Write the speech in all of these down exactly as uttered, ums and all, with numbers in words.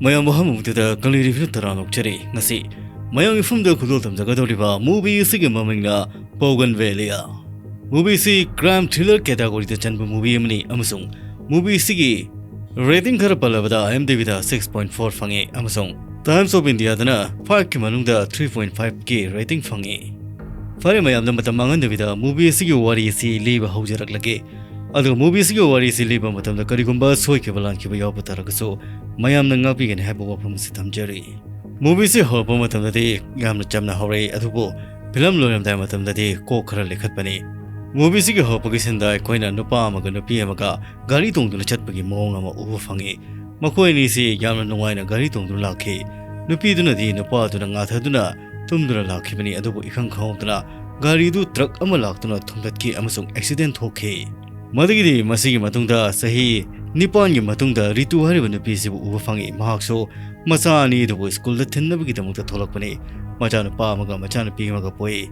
ꯃꯌꯥꯝꯕꯨ ꯑꯍꯥꯟꯕ ꯃꯛꯇꯗ ꯀꯪꯂꯩ ꯔꯤꯚꯤꯌꯨ ꯇꯔꯥ ꯂꯧꯖꯔꯤ꯫ ꯉꯁꯤ ꯃꯌꯥꯝꯒꯤ ꯐꯝꯗ ꯈꯨꯗꯣꯜ ꯇꯝꯖꯒꯗꯧꯔꯤꯕ movie ꯑꯁꯤꯒꯤ ꯃꯃꯤꯡꯅ Bougainvillea꯫ Movie ꯑꯁꯤ crime thriller categoryꯗ ꯆꯟꯕ movie ꯑꯃꯅꯤ ꯑꯃꯁꯨꯡ movie ꯑꯁꯤꯒꯤ rating ꯈꯔ ꯄꯜꯂꯕꯗ IMDbꯗ six point four ꯐꯪꯉꯤ ꯑꯃꯁꯨꯡ Times of Indiaꯗꯅ fiveꯀꯤ ꯃꯅꯨꯡꯗ three point fiveꯀꯤ rating ꯐꯪꯉꯤ꯫ ꯐꯔꯦ, ꯃꯌꯥꯝꯗ ꯃꯇꯝ ꯃꯥꯡꯍꯟꯗꯕꯤꯗ movie ꯑꯁꯤꯒꯤ ꯋꯥꯔꯤ ꯑꯁꯤ ꯂꯤꯕ ꯍꯧꯖꯔꯛꯂꯒꯦ꯫ ꯑꯗꯨꯒ movie ꯑꯁꯤꯒꯤ ꯋꯥꯔꯤ ꯑꯁꯤ ꯂꯤꯕ ꯃꯇꯝꯗ ꯀꯔꯤꯒꯨꯝꯕ ꯁꯣꯏꯈꯤꯕ ꯂꯥꯟꯈꯤꯕ ꯌꯥꯎꯕ ꯇꯥꯔꯒꯁꯨ ꯃꯌꯥꯝꯅ ꯉꯥꯛꯄꯤꯒꯅꯤ ꯍꯥꯏꯕ ꯋꯥꯐꯝ ꯑꯁꯤ ꯊꯝꯖꯔꯤ꯫ Movie ꯑꯁꯤ ꯍꯧꯔꯛꯄ ꯃꯇꯝꯗꯗꯤ ꯌꯥꯝꯅ ꯆꯝꯅ ꯍꯧꯔꯛꯏ, ꯑꯗꯨꯕꯨ film ꯂꯣꯏꯔꯝꯗꯥꯏ ꯃꯇꯝꯗꯗꯤ ꯀꯣꯛ ꯈꯔ ꯂꯩꯈꯠꯄꯅꯤ꯫ Movie ꯑꯁꯤꯒꯤ ꯍꯧꯔꯛꯄꯒꯤ sceneꯗ ꯑꯩꯈꯣꯏꯅ ꯅꯨꯄꯥ ꯑꯃꯒ ꯅꯨꯄꯤ ꯑꯃꯒ ꯒꯥꯔꯤ ꯇꯣꯡꯗꯨꯅ ꯆꯠꯄꯒꯤ ꯃꯑꯣꯡ ꯑꯃ ꯎꯕ ꯐꯪꯉꯤ꯫ ꯃꯈꯣꯏ ꯑꯅꯤꯁꯤ ꯌꯥꯝꯅ ꯅꯨꯡꯉꯥꯏꯅ ꯒꯥꯔꯤ ꯇꯣꯡꯗꯨꯅ ꯂꯥꯛꯈꯤ꯫ ꯅꯨꯄꯤꯗꯨꯅꯗꯤ ꯅꯨꯄꯥꯗꯨꯅ ꯉꯥꯊꯗꯨꯅ ꯇꯨꯝꯗꯨꯅ ꯂꯥꯛꯈꯤꯕꯅꯤ, ꯑꯗꯨꯕꯨ ꯏꯈꯪ ꯈꯪꯍꯧꯗꯅ ꯒꯥꯔꯤꯗꯨ truck ꯑꯃ ꯂꯥꯛꯇꯨꯅ ꯊꯣꯝꯗꯠꯈꯤ ꯑꯃꯁꯨꯡ accident ꯊꯣꯛꯈꯤ꯫ ꯃꯗꯨꯒꯤꯗꯤ ꯃꯁꯤꯒꯤ ꯃꯇꯨꯡꯗ ꯆꯍꯤ ꯅꯤꯄꯥꯟꯒꯤ ꯃꯇꯨꯡꯗ ꯔꯤꯇꯨ ꯍꯥꯏꯔꯤꯕ ꯅꯨꯄꯤ ꯑꯁꯤꯕꯨ ꯎꯕ ꯐꯪꯉꯤ꯫ ꯃꯍꯥꯛꯁꯨ ꯃꯆꯥ ꯑꯅꯤ ꯑꯗꯨꯕꯨ ꯁ꯭ꯀꯨꯜꯗ ꯊꯤꯟꯅꯕꯒꯤꯗꯃꯛꯇ ꯊꯣꯛꯂꯛꯄꯅꯤ꯫ ꯃꯆꯥꯅꯨꯄꯥ ꯑꯃꯒ ꯃꯆꯥꯅꯨꯄꯤ ꯑꯃꯒ ꯄꯣꯛꯏ꯫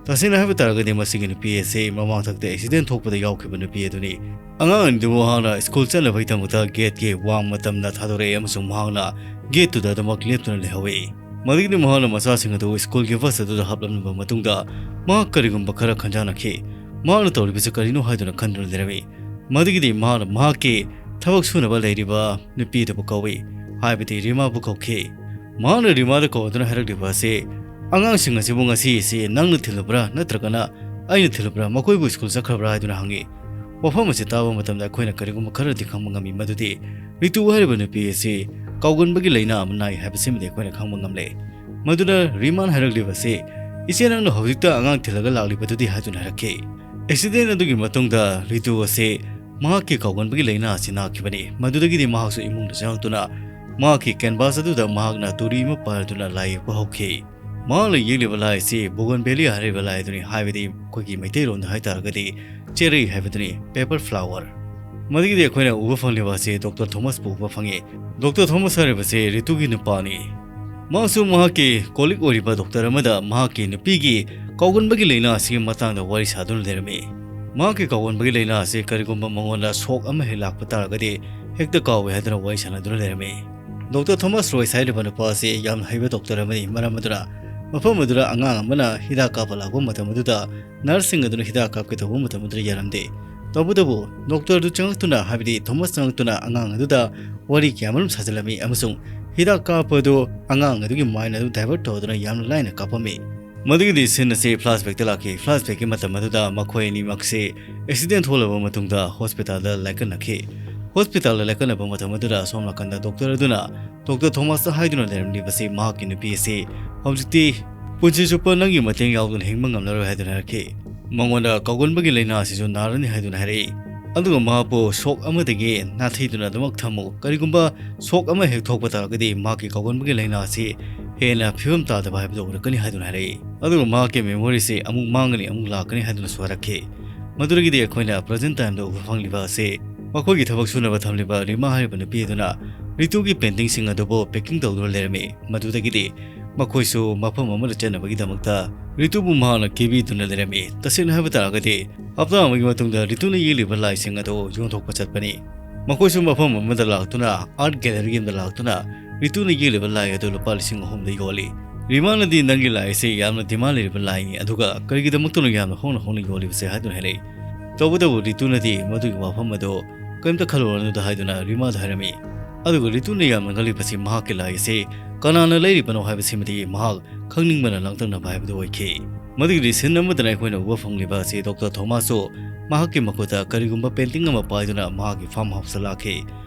ꯇꯁꯦꯡꯅ ꯍꯥꯏꯕ ꯇꯥꯔꯒꯗꯤ ꯃꯁꯤꯒꯤ ꯅꯨꯄꯤ ꯑꯁꯤ ꯃꯃꯥꯡꯊꯛꯇ accident ꯊꯣꯛꯄꯗ ꯌꯥꯎꯈꯤꯕ ꯅꯨꯄꯤ ꯑꯗꯨꯅꯤ꯫ ꯑꯉꯥꯡ ꯑꯅꯤꯗꯨꯕꯨ ꯃꯍꯥꯛꯅ ꯁ꯭ꯀꯨꯜ ꯆꯠꯅꯕꯒꯤꯗꯃꯛꯇ gateꯀꯤ ꯋꯥꯡꯃ ꯇꯝꯅ ꯊꯥꯗꯣꯔꯛꯏ ꯑꯃꯁꯨꯡ ꯃꯍꯥꯛꯅ gateꯇꯨꯗ ꯑꯗꯨꯃꯛ ꯂꯦꯞꯇꯨꯅ ꯂꯩꯍꯧꯏ꯫ ꯃꯗꯨꯒꯤꯗꯤ ꯃꯍꯥꯛꯅ ꯃꯆꯥꯁꯤꯡ ꯑꯗꯨ ꯁ꯭ꯀꯨꯜꯒꯤ bus ꯑꯗꯨꯗ ꯍꯥꯞꯂꯝꯂꯕ ꯃꯇꯨꯡꯗ ꯃꯍꯥꯛ ꯀꯔꯤꯒꯨꯝꯕ ꯈꯔ ꯈꯟꯖꯥꯟꯅꯈꯤ꯫ ꯃꯍꯥꯛꯅ ꯇꯧꯔꯤꯕꯁꯤ ꯀꯔꯤꯅꯣ ꯍꯥꯏꯗꯨꯅ ꯈꯟꯗꯨꯅ ꯂꯩꯔꯝꯃꯤ꯫ ꯃꯗꯨꯒꯤꯗꯤ ꯃꯍꯥꯛꯅ ꯃꯍꯥꯛꯀꯤ ꯊꯕꯛ ꯁꯨꯅꯕ ꯂꯩꯔꯤꯕ ꯅꯨꯄꯤ ꯑꯗꯨꯕꯨ ꯀꯧꯏ, ꯍꯥꯏꯕꯗꯤ ꯔꯤꯃꯥꯕꯨ ꯀꯧꯈꯤ꯫ ꯃꯍꯥꯛꯅ ꯔꯤꯃꯥꯗ ꯀꯧꯗꯨꯅ ꯍꯥꯏꯔꯛꯂꯤꯕ ꯑꯁꯤ, "ꯑꯉꯥꯡꯁꯤꯡ ꯑꯁꯤꯕꯨ ꯉꯁꯤ ꯑꯁꯤ ꯅꯪꯅ ꯊꯤꯜꯂꯨꯕ꯭ꯔꯥ ꯅꯠꯇ꯭ꯔꯒꯅ ꯑꯩꯅ ꯊꯤꯜꯂꯨꯕ꯭ꯔꯥ? ꯃꯈꯣꯏꯕꯨ ꯁ꯭ꯀꯨꯜ ꯆꯠꯈ꯭ꯔꯕ꯭ꯔꯥ?" ꯍꯥꯏꯗꯨꯅ ꯍꯪꯉꯤ꯫ ꯋꯥꯐꯝ ꯑꯁꯤ ꯇꯥꯕ ꯃꯇꯝꯗ ꯑꯩꯈꯣꯏꯅ ꯀꯔꯤꯒꯨꯝꯕ ꯈꯔꯗꯤ ꯈꯪꯕ ꯉꯝꯃꯤ, ꯃꯗꯨꯗꯤ ꯔꯤꯇꯨ ꯍꯥꯏꯔꯤꯕ ꯅꯨꯄꯤ ꯑꯁꯤ ꯀꯥꯎꯒꯟꯕꯒꯤ ꯂꯥꯏꯅꯥ ꯑꯃ ꯅꯥꯏ ꯍꯥꯏꯕꯁꯤꯃꯗꯤ ꯑꯩꯈꯣꯏꯅ ꯈꯪꯕ ꯉꯝꯂꯦ꯫ ꯃꯗꯨꯅ ꯔꯤꯃꯥꯅ ꯍꯥꯏꯔꯛꯂꯤꯕ ꯑꯁꯤ, "ꯏꯆꯦ, ꯅꯪꯅ ꯍꯧꯖꯤꯛꯇ ꯑꯉꯥꯡ ꯊꯤꯜꯂꯒ ꯂꯥꯛꯂꯤꯕꯗꯨꯗꯤ?" ꯍꯥꯏꯗꯨꯅ ꯍꯥꯏꯔꯛꯈꯤ꯫ Accident ꯑꯗꯨꯒꯤ ꯃꯇꯨꯡꯗ ꯔꯤꯇꯨ ꯑꯁꯤ ꯃꯍꯥꯛꯀꯤ ꯀꯥꯎꯒꯟꯕꯒꯤ ꯂꯥꯏꯅꯥ ꯑꯁꯤ ꯅꯥꯈꯤꯕꯅꯤ꯫ ꯃꯗꯨꯗꯒꯤꯗꯤ ꯃꯍꯥꯛꯁꯨ ꯏꯃꯨꯡꯗ ꯆꯪꯂꯛꯇꯨꯅ ꯃꯍꯥꯛꯀꯤ canvas ꯑꯗꯨꯗ ꯃꯍꯥꯛꯅ ꯇꯨꯔꯤ ꯑꯃ ꯄꯥꯏꯗꯨꯅ ꯂꯥꯏ ꯌꯦꯛꯄ ꯍꯧꯈꯤ꯫ ꯃꯍꯥꯛꯅ ꯌꯦꯛꯂꯤꯕ ꯂꯥꯏ ꯑꯁꯤ Bougainvillea ꯍꯥꯏꯔꯤꯕ ꯂꯥꯏ ꯑꯗꯨꯅꯤ, ꯍꯥꯏꯕꯗꯤ ꯑꯩꯈꯣꯏꯒꯤ ꯃꯩꯇꯩꯂꯣꯟꯗ ꯍꯥꯏꯇꯥꯔꯒꯗꯤ ꯆꯦꯔꯩ ꯍꯥꯏꯕꯗꯨꯅꯤ, paper flower꯫ ꯃꯗꯨꯒꯤꯗꯤ ꯑꯩꯈꯣꯏꯅ ꯎꯕ ꯐꯪꯂꯤꯕ ꯑꯁꯤ Doctor Thomasꯄꯨ ꯎꯕ ꯐꯪꯉꯤ꯫ Doctor Thomas ꯍꯥꯏꯔꯤꯕꯁꯤ ꯔꯤꯇꯨꯒꯤ ꯅꯨꯄꯥꯅꯤ꯫ ꯃꯍꯥꯛꯁꯨ ꯃꯍꯥꯛꯀꯤ colleague ꯑꯣꯏꯔꯤꯕ doctor ꯑꯃꯗ ꯃꯍꯥꯛꯀꯤ ꯅꯨꯄꯤꯒꯤ ꯀꯥꯎꯒꯟꯕꯒꯤ ꯂꯥꯏꯅꯥ ꯑꯁꯤꯒꯤ ꯃꯇꯥꯡꯗ ꯋꯥꯔꯤ ꯁꯥꯗꯨꯅ ꯂꯩꯔꯝꯃꯤ꯫ ꯃꯍꯥꯛꯀꯤ ꯀꯥꯎꯒꯟꯕꯒꯤ ꯂꯥꯏꯅꯥ ꯑꯁꯤ ꯀꯔꯤꯒꯨꯝꯕ ꯃꯉꯣꯟꯗ ꯁꯣꯛ ꯑꯃ ꯍꯦꯛ ꯂꯥꯛꯄ ꯇꯥꯔꯒꯗꯤ ꯍꯦꯛꯇ ꯀꯥꯎꯏ ꯍꯥꯏꯗꯨꯅ ꯋꯥꯔꯤ ꯁꯥꯟꯅꯗꯨꯅ ꯂꯩꯔꯝꯃꯤ꯫ ꯗꯣꯛꯇꯔ ꯊꯣꯃꯥꯁ ꯔꯣꯏꯁ ꯍꯥꯏꯔꯤꯕ ꯅꯨꯄꯥ ꯑꯁꯤ ꯌꯥꯝꯅ ꯍꯩꯕ ꯗꯣꯛꯇꯔ ꯑꯃꯅꯤ꯫ ꯃꯔꯝ ꯑꯗꯨꯅ ꯃꯐꯝ ꯑꯗꯨꯗ ꯑꯉꯥꯡ ꯑꯃꯅ ꯍꯤꯗꯥꯛ ꯀꯥꯞꯄ ꯂꯥꯛꯄ ꯃꯇꯝ ꯑꯗꯨꯗ ꯅꯔꯁꯁꯤꯡ ꯑꯗꯨꯅ ꯍꯤꯗꯥꯛ ꯀꯥꯞꯀꯦ ꯇꯧꯕ ꯃꯇꯝ ꯑꯗꯨꯗ ꯌꯥꯔꯝꯗꯦ꯫ ꯇꯧꯕꯇꯕꯨ ꯗꯣꯛꯇꯔꯗꯨ ꯆꯪꯂꯛꯇꯨꯅ, ꯍꯥꯏꯕꯗꯤ ꯊꯣꯃꯥꯁ ꯆꯪꯂꯛꯇꯨꯅ ꯑꯉꯥꯡ ꯑꯗꯨꯗ ꯋꯥꯔꯤ ꯀꯌꯥ ꯑꯃꯔꯣꯝ ꯁꯥꯖꯤꯜꯂꯝꯃꯤ ꯑꯃꯁꯨꯡ ꯍꯤꯗꯥꯛ ꯀꯥꯞꯄ ꯑꯗꯨ ꯑꯉꯥꯡ ꯑꯗꯨꯒꯤ ꯃꯥꯏꯟ ꯑꯗꯨ ꯗꯥꯏꯚꯔꯠ ꯇꯧꯗꯨꯅ ꯌꯥꯝꯅ ꯂꯥꯏꯅ ꯀꯥꯞꯄꯝꯃꯤ꯫ ꯃꯗꯨꯒꯤꯗꯤ ꯁꯤꯟ ꯑꯁꯤ ꯐ꯭ꯂꯥꯁꯕꯦꯛꯇ ꯂꯥꯛꯈꯤ꯫ ꯐ꯭ꯂꯥꯁꯕꯦꯛꯀꯤ ꯃꯇꯝ ꯑꯗꯨꯗ ꯃꯈꯣꯏ ꯑꯅꯤꯃꯛꯁꯤ ꯑꯦꯛꯁꯤꯗꯦꯟ ꯊꯣꯛꯂꯕ ꯃꯇꯨꯡꯗ ꯍꯣꯁꯄꯤꯇꯥꯜꯗ ꯂꯥꯏꯀꯠꯅꯈꯤ꯫ ꯍꯣꯁꯄꯤꯇꯥꯜꯗ ꯂꯥꯏꯀꯠꯅꯕ ꯃꯇꯝ ꯑꯗꯨꯗ ꯑꯁꯣꯝ ꯅꯥꯀꯟꯗ ꯗꯣꯛꯇꯔ ꯑꯗꯨꯅ ꯗꯣꯛꯇꯔ ꯊꯣꯃꯥꯁꯇ ꯍꯥꯏꯗꯨꯅ ꯂꯩꯔꯝꯂꯤꯕꯁꯤ ꯃꯍꯥꯛꯀꯤ ꯅꯨꯄꯤ ꯑꯁꯤ ꯍꯧꯖꯤꯛꯇꯤ ꯄꯨꯟꯁꯤ ꯆꯨꯞꯄ ꯅꯪꯒꯤ ꯃꯇꯦꯡ ꯌꯥꯎꯗꯅ ꯍꯤꯡꯕ ꯉꯝꯂꯔꯣꯏ ꯍꯥꯏꯗꯨꯅ ꯍꯥꯏꯔꯛꯈꯤ꯫ ꯃꯉꯣꯟꯗ ꯀꯥꯎꯒꯟꯕꯒꯤ ꯂꯥꯏꯅꯥ ꯑꯁꯤꯁꯨ ꯅꯥꯔꯅꯤ ꯍꯥꯏꯗꯨꯅ ꯍꯥꯏꯔꯛꯏ꯫ ꯑꯗꯨꯒ ꯃꯍꯥꯛꯄꯨ ꯁꯣꯛ ꯑꯃꯗꯒꯤ ꯅꯥꯊꯩꯗꯨꯅ ꯑꯗꯨꯃꯛ ꯊꯝꯃꯨ꯫ ꯀꯔꯤꯒꯨꯝꯕ ꯁꯣꯛ ꯑꯃ ꯍꯦꯛ ꯊꯣꯛꯄ ꯇꯥꯔꯒꯗꯤ ꯃꯍꯥꯛꯀꯤ ꯀꯥꯎꯒꯟꯕꯒꯤ ꯂꯥꯏꯅꯥ ꯑꯁꯤ ꯍꯦꯟꯅ ꯐꯤꯕꯝ ꯇꯥꯗꯕ ꯍꯥꯏꯕꯗꯨ ꯑꯣꯏꯔꯛꯀꯅꯤ ꯍꯥꯏꯗꯨꯅ ꯍꯥꯏꯔꯛꯏ꯫ ꯑꯗꯨꯒ ꯃꯍꯥꯛꯀꯤ ꯃꯦꯃꯣꯔꯤꯁꯤ ꯑꯃꯨꯛ ꯃꯥꯡꯒꯅꯤ, ꯑꯃꯨꯛ ꯂꯥꯛꯀꯅꯤ ꯍꯥꯏꯗꯨꯅꯁꯨ ꯍꯥꯏꯔꯛꯈꯤ꯫ ꯃꯗꯨꯗꯒꯤꯗꯤ ꯑꯩꯈꯣꯏꯅ ꯄ꯭ꯔꯖꯦꯟ ꯇꯥꯏꯝꯗ ꯎꯕ ꯐꯪꯂꯤꯕ ꯑꯁꯤ ꯃꯈꯣꯏꯒꯤ ꯊꯕꯛ ꯁꯨꯅꯕ ꯊꯝꯂꯤꯕ ꯔꯤꯃꯥ ꯍꯥꯏꯔꯤꯕ ꯅꯨꯄꯤ ꯑꯗꯨꯅ ꯔꯤꯇꯨꯒꯤ ꯄꯦꯟꯇꯤꯡꯁꯤꯡ ꯑꯗꯨꯕꯨ ꯄꯦꯀꯤꯡ ꯇꯧꯗꯨꯅ ꯂꯩꯔꯝꯃꯤ꯫ ꯃꯗꯨꯗꯒꯤꯗꯤ ꯃꯈꯣꯏꯁꯨ ꯃꯐꯝ ꯑꯃꯗ ꯆꯠꯅꯕꯒꯤꯗꯃꯛꯇ ꯔꯤꯇꯨꯕꯨ ꯃꯍꯥꯛꯅ ꯀꯦꯕꯤꯗꯨꯅ ꯂꯩꯔꯝꯃꯤ꯫ ꯇꯁꯦꯡꯅ ꯍꯥꯏꯕ ꯇꯥꯔꯒꯗꯤ ꯍꯞꯇꯥ ꯑꯃꯒꯤ ꯃꯇꯨꯡꯗ ꯔꯤꯇꯨꯅ ꯌꯦꯛꯂꯤꯕ ꯂꯥꯏꯁꯤꯡ ꯑꯗꯨ ꯌꯣꯟꯊꯣꯛꯄ ꯆꯠꯄꯅꯤ꯫ ꯃꯈꯣꯏꯁꯨ ꯃꯐꯝ ꯑꯃꯗ ꯂꯥꯛꯇꯨꯅ, ꯑꯥꯔꯠ ꯒꯦꯂꯔꯤ ꯑꯃꯗ ꯂꯥꯛꯇꯨꯅ ꯔꯤꯇꯨꯅ ꯌꯦꯛꯂꯤꯕ ꯂꯥꯏ ꯑꯗꯨ ꯂꯨꯄꯥ ꯂꯤꯁꯤꯡ ꯑꯍꯨꯝꯗ ꯌꯣꯜꯂꯤ꯫ ꯔꯤꯃꯥꯅꯗꯤ ꯅꯪꯒꯤ ꯂꯥꯏ ꯑꯁꯤ ꯌꯥꯝꯅ ꯗꯤꯃꯥꯟ ꯂꯩꯔꯤꯕ ꯂꯥꯏꯅꯤ, ꯑꯗꯨꯒ ꯀꯔꯤꯒꯤꯗꯃꯛꯇꯅꯣ ꯌꯥꯝꯅ ꯍꯣꯡꯅ ꯍꯣꯡꯅ ꯌꯣꯜꯂꯤꯕꯁꯦ ꯍꯥꯏꯗꯨꯅ ꯍꯥꯏꯔꯛꯏ꯫ ꯇꯧꯕꯇꯕꯨ ꯔꯤꯇꯨꯅꯗꯤ ꯃꯗꯨꯒꯤ ꯋꯥꯐꯝ ꯑꯗꯨ ꯀꯔꯤꯝꯇ ꯈꯜꯂꯨꯔꯅꯨꯗ ꯍꯥꯏꯗꯨꯅ ꯔꯤꯃꯥꯗ ꯍꯥꯏꯔꯝꯃꯤ꯫ ꯑꯗꯨꯒ ꯔꯤꯇꯨꯅ ꯌꯥꯝꯅ ꯉꯛꯂꯤꯕꯁꯤ ꯃꯍꯥꯛꯀꯤ ꯂꯥꯏ ꯑꯁꯤ ꯀꯅꯥꯅ ꯂꯩꯔꯤꯕꯅꯣ ꯍꯥꯏꯕꯁꯤꯃꯗꯤ ꯃꯍꯥꯛ ꯈꯪꯅꯤꯡꯕꯅ ꯂꯥꯡꯇꯛꯅꯕ ꯍꯥꯏꯕꯗꯨ ꯑꯣꯏꯈꯤ꯫ ꯃꯗꯨꯒꯤꯗꯤ ꯁꯤꯟ ꯑꯃꯗꯅ ꯑꯩꯈꯣꯏꯅ ꯎꯕ ꯐꯪꯂꯤꯕ ꯑꯁꯤ ꯗꯣꯛꯇꯔ ꯊꯣꯃꯥꯁꯁꯨ ꯃꯍꯥꯛꯀꯤ ꯃꯈꯨꯠꯇ ꯀꯔꯤꯒꯨꯝꯕ ꯄꯦꯟꯇꯤꯡ ꯑꯃ ꯄꯥꯏꯗꯨꯅ ꯃꯍꯥꯛꯀꯤ ꯐꯥꯔꯝ ꯍꯥꯎꯁꯇ ꯂꯥꯛꯈꯤ꯫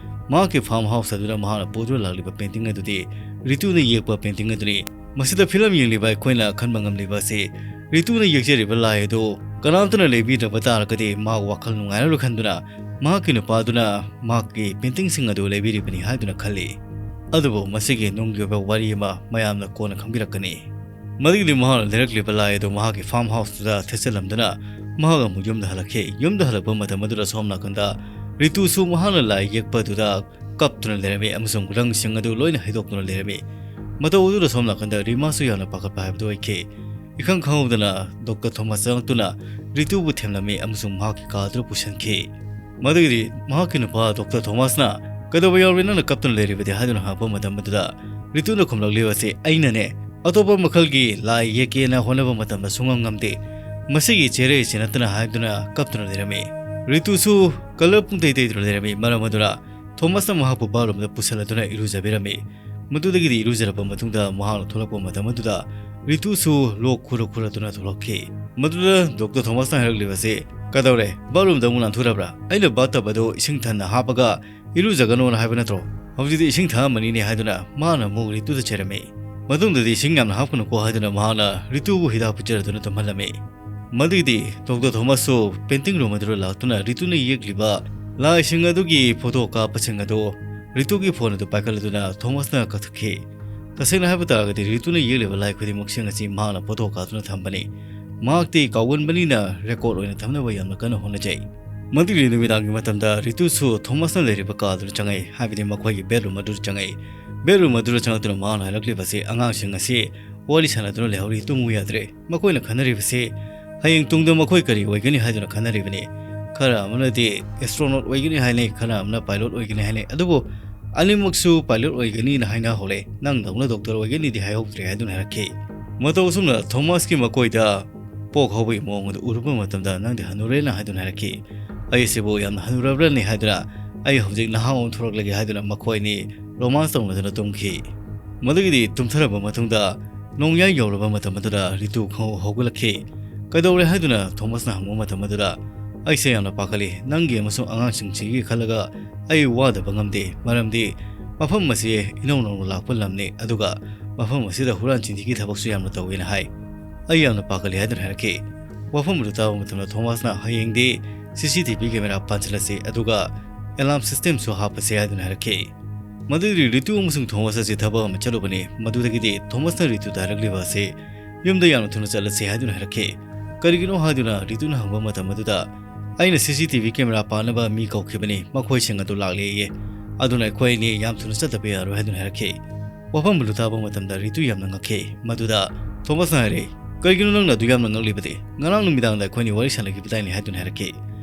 ꯃꯍꯥꯛꯀꯤ ꯐꯥꯔꯝ ꯍꯥꯎꯁ ꯑꯗꯨꯗ ꯃꯍꯥꯛꯅ ꯄꯨꯗꯨꯅ ꯂꯥꯛꯂꯤꯕ ꯄꯦꯟꯇꯤꯡ ꯑꯗꯨꯗꯤ ꯔꯤꯇꯨꯅ ꯌꯦꯛꯄ ꯄꯦꯟꯇꯤꯡ ꯑꯗꯨꯅꯤ꯫ ꯃꯁꯤꯗ ꯐꯤꯂꯝ ꯌꯦꯡꯂꯤꯕ ꯑꯩꯈꯣꯏꯅ ꯈꯟꯕ ꯉꯝꯂꯤꯕ ꯑꯁꯤ ꯔꯤꯇꯨꯅ ꯌꯦꯛꯆꯔꯤꯕ ꯂꯥꯏ ꯑꯗꯨ ꯀꯅꯥꯝꯇꯅ ꯂꯩꯕꯤꯗ꯭ꯔꯕ ꯇꯥꯔꯒꯗꯤ ꯃꯍꯥꯛ ꯋꯥꯈꯜ ꯅꯨꯡꯉꯥꯏꯔꯔꯣꯏ ꯈꯟꯗꯨꯅ ꯃꯍꯥꯛꯀꯤ ꯅꯨꯄꯥꯗꯨꯅ ꯃꯍꯥꯛꯀꯤ ꯄꯦꯟꯇꯤꯡꯁꯤꯡ ꯑꯗꯨ ꯂꯩꯕꯤꯔꯤꯕꯅꯤ ꯍꯥꯏꯗꯨꯅ ꯈꯜꯂꯤ꯫ ꯑꯗꯨꯕꯨ ꯃꯁꯤꯒꯤ ꯅꯨꯡꯒꯤ ꯑꯣꯏꯕ ꯋꯥꯔꯤ ꯑꯃ ꯃꯌꯥꯝꯅ ꯀꯣꯟꯅ ꯈꯪꯕꯤꯔꯛꯀꯅꯤ꯫ ꯃꯗꯨꯒꯤꯗꯤ ꯃꯍꯥꯛꯅ ꯂꯩꯔꯛꯂꯤꯕ ꯂꯥꯏ ꯑꯗꯨ ꯃꯍꯥꯛꯀꯤ ꯐꯥꯔꯝ ꯍꯥꯎꯁꯇꯨꯗ ꯊꯦꯠꯆꯜꯂꯝꯗꯨꯅ ꯃꯍꯥꯛ ꯑꯃꯨꯛ ꯌꯨꯝꯗ ꯍꯜꯂꯛꯈꯤ꯫ ꯌꯨꯝꯗ ꯍꯜꯂꯛꯄ ꯃꯇꯝ ꯑꯗꯨꯗ ꯁꯣꯝ ꯅꯥꯀꯟꯗ ꯔꯤꯇꯨꯁꯨ ꯃꯍꯥꯛꯅ ꯂꯥꯏ ꯌꯦꯛꯄ ꯑꯗꯨꯗ ꯀꯞꯇꯨꯅ ꯂꯩꯔꯝꯃꯤ ꯑꯃꯁꯨꯡ ꯔꯪꯁꯤꯡ ꯑꯗꯨ ꯂꯣꯏꯅ ꯍꯩꯗꯣꯛꯇꯨꯅ ꯂꯩꯔꯝꯃꯤ꯫ ꯃꯇꯧ ꯑꯗꯨꯗ ꯁꯣꯝ ꯅꯥꯀꯟꯗ ꯔꯤꯃꯥꯁꯨ ꯌꯥꯝꯅ ꯄꯥꯈꯠꯄ ꯍꯥꯏꯕꯗꯨ ꯑꯣꯏꯈꯤ꯫ ꯏꯈꯪ ꯈꯪꯍꯧꯗꯅ ꯗꯣꯛꯇꯔ ꯊꯣꯃꯥꯁ ꯆꯪꯂꯛꯇꯨꯅ ꯔꯤꯇꯨꯕꯨ ꯊꯦꯝꯂꯝꯃꯤ ꯑꯃꯁꯨꯡ ꯃꯍꯥꯛꯀꯤ ꯀꯥ ꯑꯗꯨꯗ ꯄꯨꯁꯤꯟꯈꯤ꯫ ꯃꯗꯨꯒꯤꯗꯤ ꯃꯍꯥꯛꯀꯤ ꯅꯨꯄꯥ ꯗꯣꯛꯇꯔ ꯊꯣꯃꯥꯁꯅ "ꯀꯩꯗꯧꯕ ꯌꯥꯎꯔꯦ ꯅꯪꯅ ꯀꯞꯇꯨꯅ ꯂꯩꯔꯤꯕꯗꯤ?" ꯍꯥꯏꯗꯨꯅ ꯍꯪꯉꯛꯄ ꯃꯇꯝ ꯑꯗꯨꯗ ꯔꯤꯇꯨꯅ ꯈꯨꯝꯂꯛꯂꯤꯕꯁꯤ, "ꯑꯩꯅꯅꯦ, ꯑꯇꯣꯞꯄ ꯃꯈꯜꯒꯤ ꯂꯥꯏ ꯌꯦꯛꯀꯦꯅ ꯍꯣꯠꯅꯕ ꯃꯇꯝꯗ ꯁꯨꯡꯉꯝ ꯉꯝꯗꯦ꯫ ꯃꯁꯤꯒꯤ ꯆꯦꯔꯩꯁꯤ ꯅꯠꯇꯅ" ꯍꯥꯏꯗꯨꯅ ꯀꯞꯇꯨꯅ ꯂꯩꯔꯝꯃꯤ꯫ ꯔꯤꯇꯨꯁꯨ ꯀꯂꯔ ꯄꯨꯡꯇꯩ ꯇꯩꯗꯨꯅ ꯂꯩꯔꯝꯃꯤ꯫ ꯃꯔꯝ ꯑꯗꯨꯅ ꯊꯣꯃꯁꯅ ꯃꯍꯥꯛꯄꯨ ꯕꯥꯠꯔꯨꯝꯗ ꯄꯨꯁꯤꯜꯂꯗꯨꯅ ꯏꯔꯨꯖꯕꯤꯔꯝꯃꯤ꯫ ꯃꯗꯨꯗꯒꯤꯗꯤ ꯏꯔꯨꯖꯔꯕ ꯃꯇꯨꯡꯗ ꯃꯍꯥꯛꯅ ꯊꯣꯛꯂꯛꯄ ꯃꯇꯝ ꯑꯗꯨꯗ ꯔꯤꯇꯨꯁꯨ ꯂꯣꯛ ꯈꯨꯔ ꯈꯨꯔꯗꯨꯅ ꯊꯣꯛꯂꯛꯈꯤ꯫ ꯃꯗꯨꯗ ꯗꯣꯛꯇꯔ ꯊꯣꯃꯁꯅ ꯍꯥꯏꯔꯛꯂꯤꯕꯁꯤ, "ꯀꯩꯗꯧꯔꯦ? ꯕꯥꯠꯔꯨꯝꯗ ꯑꯃꯨꯛ ꯅꯥꯟꯊꯨꯔꯕ꯭ꯔꯥ? ꯑꯩꯅ ꯕꯥꯠꯇꯕ ꯑꯗꯨ ꯏꯁꯤꯡ ꯊꯟꯅ ꯍꯥꯞꯄꯒ ꯏꯔꯨꯖꯒꯅꯣꯅ ꯍꯥꯏꯕ ꯅꯠꯇ꯭ꯔꯣ? ꯍꯧꯖꯤꯛꯇꯤ ꯏꯁꯤꯡ ꯊꯛꯑꯝꯃꯅꯤꯅꯦ" ꯍꯥꯏꯗꯨꯅ ꯃꯍꯥꯛꯅ ꯑꯃꯨꯛ ꯔꯤꯇꯨꯗ ꯆꯩꯔꯝꯃꯤ꯫ ꯃꯇꯨꯡꯗꯗꯤ "ꯏꯁꯤꯡ ꯌꯥꯝꯅ ꯍꯥꯞꯀꯅꯨꯀꯣ" ꯍꯥꯏꯗꯨꯅ ꯃꯍꯥꯛꯅ ꯔꯤꯇꯨꯕꯨ ꯍꯤꯗꯥꯛ ꯄꯤꯖꯔꯗꯨꯅ ꯇꯨꯝꯍꯜꯂꯝꯃꯤ꯫ ꯃꯗꯨꯒꯤꯗꯤ ꯗꯣꯛꯇꯔ ꯊꯣꯃꯁꯁꯨ ꯄꯦꯟꯇꯤꯡ ꯔꯨꯝ ꯑꯗꯨꯗ ꯂꯥꯛꯇꯨꯅ ꯔꯤꯇꯨꯅ ꯌꯦꯛꯂꯤꯕ ꯂꯥꯏꯁꯤꯡ ꯑꯗꯨꯒꯤ ꯐꯣꯇꯣ ꯀꯥꯞꯄꯁꯤꯡ ꯑꯗꯨ ꯔꯤꯇꯨꯒꯤ ꯐꯣꯟ ꯑꯗꯨ ꯄꯥꯏꯈꯠꯂꯗꯨꯅ ꯊꯣꯃꯁꯅ ꯀꯛꯊꯠꯈꯤ꯫ ꯇꯁꯦꯡꯅ ꯍꯥꯏꯕ ꯇꯥꯔꯒꯗꯤ ꯔꯤꯇꯨꯅ ꯌꯦꯛꯂꯤꯕ ꯂꯥꯏ ꯈꯨꯗꯤꯡꯃꯛꯁꯤꯡ ꯑꯁꯤ ꯃꯍꯥꯛꯅ ꯐꯣꯇꯣ ꯀꯥꯞꯇꯨꯅ ꯊꯝꯕꯅꯤ꯫ ꯃꯍꯥꯛꯇꯤ ꯀꯥꯎꯒꯟꯕꯅꯤꯅ ꯔꯦꯀꯣꯔꯗ ꯑꯣꯏꯅ ꯊꯝꯅꯕ ꯌꯥꯝꯅ ꯀꯟꯅ ꯍꯣꯠꯅꯖꯩ꯫ ꯃꯗꯨꯒꯤ ꯅꯨꯃꯤꯗꯥꯡꯒꯤ ꯃꯇꯝꯗ ꯔꯤꯇꯨꯁꯨ ꯊꯣꯃꯁꯅ ꯂꯩꯔꯤꯕ ꯀꯥ ꯑꯗꯨꯗ ꯆꯪꯉꯛꯏ, ꯍꯥꯏꯕꯗꯤ ꯃꯈꯣꯏꯒꯤ ꯕꯦꯗꯔꯨꯝ ꯑꯗꯨꯗ ꯆꯪꯉꯛꯏ꯫ ꯕꯦꯗꯔꯨꯝ ꯑꯗꯨꯗ ꯆꯪꯉꯛꯇꯨꯅ ꯃꯍꯥꯛꯅ ꯍꯥꯏꯔꯛꯂꯤꯕꯁꯤ, "ꯑꯉꯥꯡꯁꯤꯡ ꯑꯁꯤ ꯋꯥꯔꯤ ꯁꯥꯟꯅꯗꯨꯅ ꯂꯩꯍꯧꯔꯤ, ꯇꯨꯝꯃꯨ ꯌꯥꯗ꯭ꯔꯦ꯫ ꯃꯈꯣꯏꯅ ꯈꯟꯅꯔꯤꯕꯁꯤ ꯍꯌꯦꯡ ꯇꯨꯡꯗ ꯃꯈꯣꯏ ꯀꯔꯤ ꯑꯣꯏꯒꯅꯤ ꯍꯥꯏꯗꯨꯅ ꯈꯟꯅꯔꯤꯕꯅꯤ꯫ ꯈꯔ ꯑꯃꯅꯗꯤ ꯑꯦꯁꯇ꯭ꯔꯣꯅꯣꯠ ꯑꯣꯏꯒꯅꯤ ꯍꯥꯏꯅꯩ, ꯈꯔ ꯑꯃꯅ ꯄꯥꯏꯂꯣꯠ ꯑꯣꯏꯒꯅꯤ ꯍꯥꯏꯅꯩ, ꯑꯗꯨꯕꯨ ꯑꯅꯤꯃꯛꯁꯨ ꯄꯥꯏꯂꯣꯠ ꯑꯣꯏꯒꯅꯤꯅ ꯍꯥꯏꯅꯍꯧꯔꯦ꯫ ꯅꯪꯗꯧꯅ ꯗꯣꯛꯇꯔ ꯑꯣꯏꯒꯅꯤꯗꯤ ꯍꯥꯏꯍꯧꯗ꯭ꯔꯦ" ꯍꯥꯏꯗꯨꯅ ꯍꯥꯏꯔꯛꯈꯤ꯫ ꯃꯇꯧ ꯑꯁꯨꯝꯅ ꯊꯣꯃꯥꯁꯀꯤ ꯃꯈꯣꯏꯗ ꯄꯣꯛ ꯍꯧꯕꯒꯤ ꯃꯑꯣꯡ ꯑꯗꯨ ꯎꯔꯨꯕ ꯃꯇꯝꯗ, "ꯅꯪꯗꯤ ꯍꯅꯨꯔꯦꯅ" ꯍꯥꯏꯗꯨꯅ ꯍꯥꯏꯔꯛꯈꯤ꯫ "ꯑꯩ ꯑꯁꯤꯕꯨ ꯌꯥꯝꯅ ꯍꯅꯨꯔꯕ꯭ꯔꯅꯤ ꯍꯥꯏꯗꯨꯅ ꯑꯩ ꯍꯧꯖꯤꯛ ꯅꯍꯥ ꯑꯣꯏꯅ ꯊꯣꯔꯛꯂꯒꯦ" ꯍꯥꯏꯗꯨꯅ ꯃꯈꯣꯏ ꯑꯅꯤ ꯔꯣꯃꯥꯟꯁ ꯇꯧꯅꯗꯨꯅ ꯇꯨꯝꯈꯤ꯫ ꯃꯗꯨꯒꯤꯗꯤ ꯇꯨꯝꯊꯔꯕ ꯃꯇꯨꯡꯗ ꯅꯣꯡꯌꯥꯏ ꯌꯧꯔꯕ ꯃꯇꯝ ꯑꯗꯨꯗ ꯔꯤꯇꯨ ꯈꯪꯍꯧ ꯍꯧꯒꯠꯂꯛꯈꯤ꯫ "ꯀꯩꯗꯧꯔꯦ?" ꯍꯥꯏꯗꯨꯅ ꯊꯣꯃꯥꯁꯅ ꯍꯪꯕ ꯃꯇꯝ ꯑꯗꯨꯗ, "ꯑꯩꯁꯦ ꯌꯥꯝꯅ ꯄꯥꯈꯠꯂꯤ꯫ ꯅꯪꯒꯤ ꯑꯃꯁꯨꯡ ꯑꯉꯥꯡꯁꯤꯡꯁꯤꯒꯤ ꯈꯜꯂꯒ ꯑꯩ ꯋꯥꯗꯕ ꯉꯝꯗꯦ, ꯃꯔꯝꯗꯤ ꯃꯐꯝ ꯑꯁꯤ ꯏꯅꯧ ꯅꯧꯅ ꯂꯥꯛꯄ ꯂꯝꯅꯤ, ꯑꯗꯨꯒ ꯃꯐꯝ ꯑꯁꯤꯗ ꯍꯨꯔꯥꯟ ꯆꯤꯟꯊꯤꯒꯤ ꯊꯕꯛꯁꯨ ꯌꯥꯝꯅ ꯇꯧꯋꯦꯅ ꯍꯥꯏ꯫ ꯑꯩ ꯌꯥꯝꯅ ꯄꯥꯈꯠꯂꯤ" ꯍꯥꯏꯗꯨꯅ ꯍꯥꯏꯔꯛꯈꯤ꯫ ꯋꯥꯐꯝ ꯑꯗꯨ ꯇꯥꯕ ꯃꯇꯝꯗ ꯊꯣꯃꯥꯁꯅ, "ꯍꯌꯦꯡꯗꯤ ꯁꯤ ꯁꯤ ꯇꯤ ꯚꯤ ꯀꯦꯃꯦꯔꯥ ꯄꯥꯟꯁꯤꯜꯂꯁꯤ, ꯑꯗꯨꯒ ꯑꯦꯂꯥꯔꯝ ꯁꯤꯁꯇꯦꯝꯁꯨ ꯍꯥꯞꯄꯁꯤ" ꯍꯥꯏꯗꯨꯅ ꯍꯥꯏꯔꯛꯈꯤ꯫ ꯃꯗꯨꯗꯤ ꯔꯤꯇꯨ ꯑꯃꯁꯨꯡ ꯊꯣꯃꯥꯁ ꯑꯁꯤ ꯊꯕꯛ ꯑꯃ ꯆꯠꯂꯨꯕꯅꯤ꯫ ꯃꯗꯨꯗꯒꯤꯗꯤ ꯊꯣꯃꯥꯁꯅ ꯔꯤꯇꯨꯗ ꯍꯥꯏꯔꯛꯂꯤꯕ ꯑꯁꯤ, "ꯌꯨꯝꯗ ꯌꯥꯝꯅ ꯊꯨꯅ ꯆꯠꯂꯁꯤ" ꯍꯥꯏꯗꯨꯅ ꯍꯥꯏꯔꯛꯈꯤ꯫ "ꯀꯔꯤꯒꯤꯅꯣ?" ꯍꯥꯏꯗꯨꯅ ꯔꯤꯇꯨꯅ ꯍꯪꯕ ꯃꯇꯝ ꯑꯗꯨꯗ, "ꯑꯩꯅ ꯁꯤ ꯁꯤ ꯇꯤ ꯚꯤ ꯀꯦꯃꯦꯔꯥ ꯄꯥꯟꯅꯕ ꯃꯤ ꯀꯧꯈꯤꯕꯅꯤ, ꯃꯈꯣꯏꯁꯤꯡ ꯑꯗꯨ ꯂꯥꯛꯂꯦꯌꯦ꯫ ꯑꯗꯨꯅ ꯑꯩꯈꯣꯏ ꯑꯅꯤ ꯌꯥꯝ ꯊꯨꯅ ꯆꯠꯇꯕ ꯌꯥꯔꯣꯏ" ꯍꯥꯏꯗꯨꯅ ꯍꯥꯏꯔꯛꯈꯤ꯫ ꯋꯥꯐꯝ ꯑꯗꯨ ꯇꯥꯕ ꯃꯇꯝꯗ ꯔꯤꯇꯨ ꯌꯥꯝꯅ ꯉꯛꯈꯤ꯫ ꯃꯗꯨꯗ ꯊꯣꯃꯥꯁꯅ ꯍꯥꯏꯔꯛꯏ, "ꯀꯔꯤꯒꯤꯅꯣ ꯅꯪꯅ ꯑꯗꯨ ꯌꯥꯝꯅ ꯉꯛꯂꯤꯕꯗꯤ? ꯉꯔꯥꯡ ꯅꯨꯃꯤꯗꯥꯡꯗ ꯑꯩꯈꯣꯏꯅꯤ ꯋꯥꯔꯤ ꯁꯥꯟꯅꯈꯤꯕꯗꯥꯏꯅꯦ" ꯍꯥꯏꯗꯨꯅ ꯍꯥꯏꯔꯛꯈꯤ꯫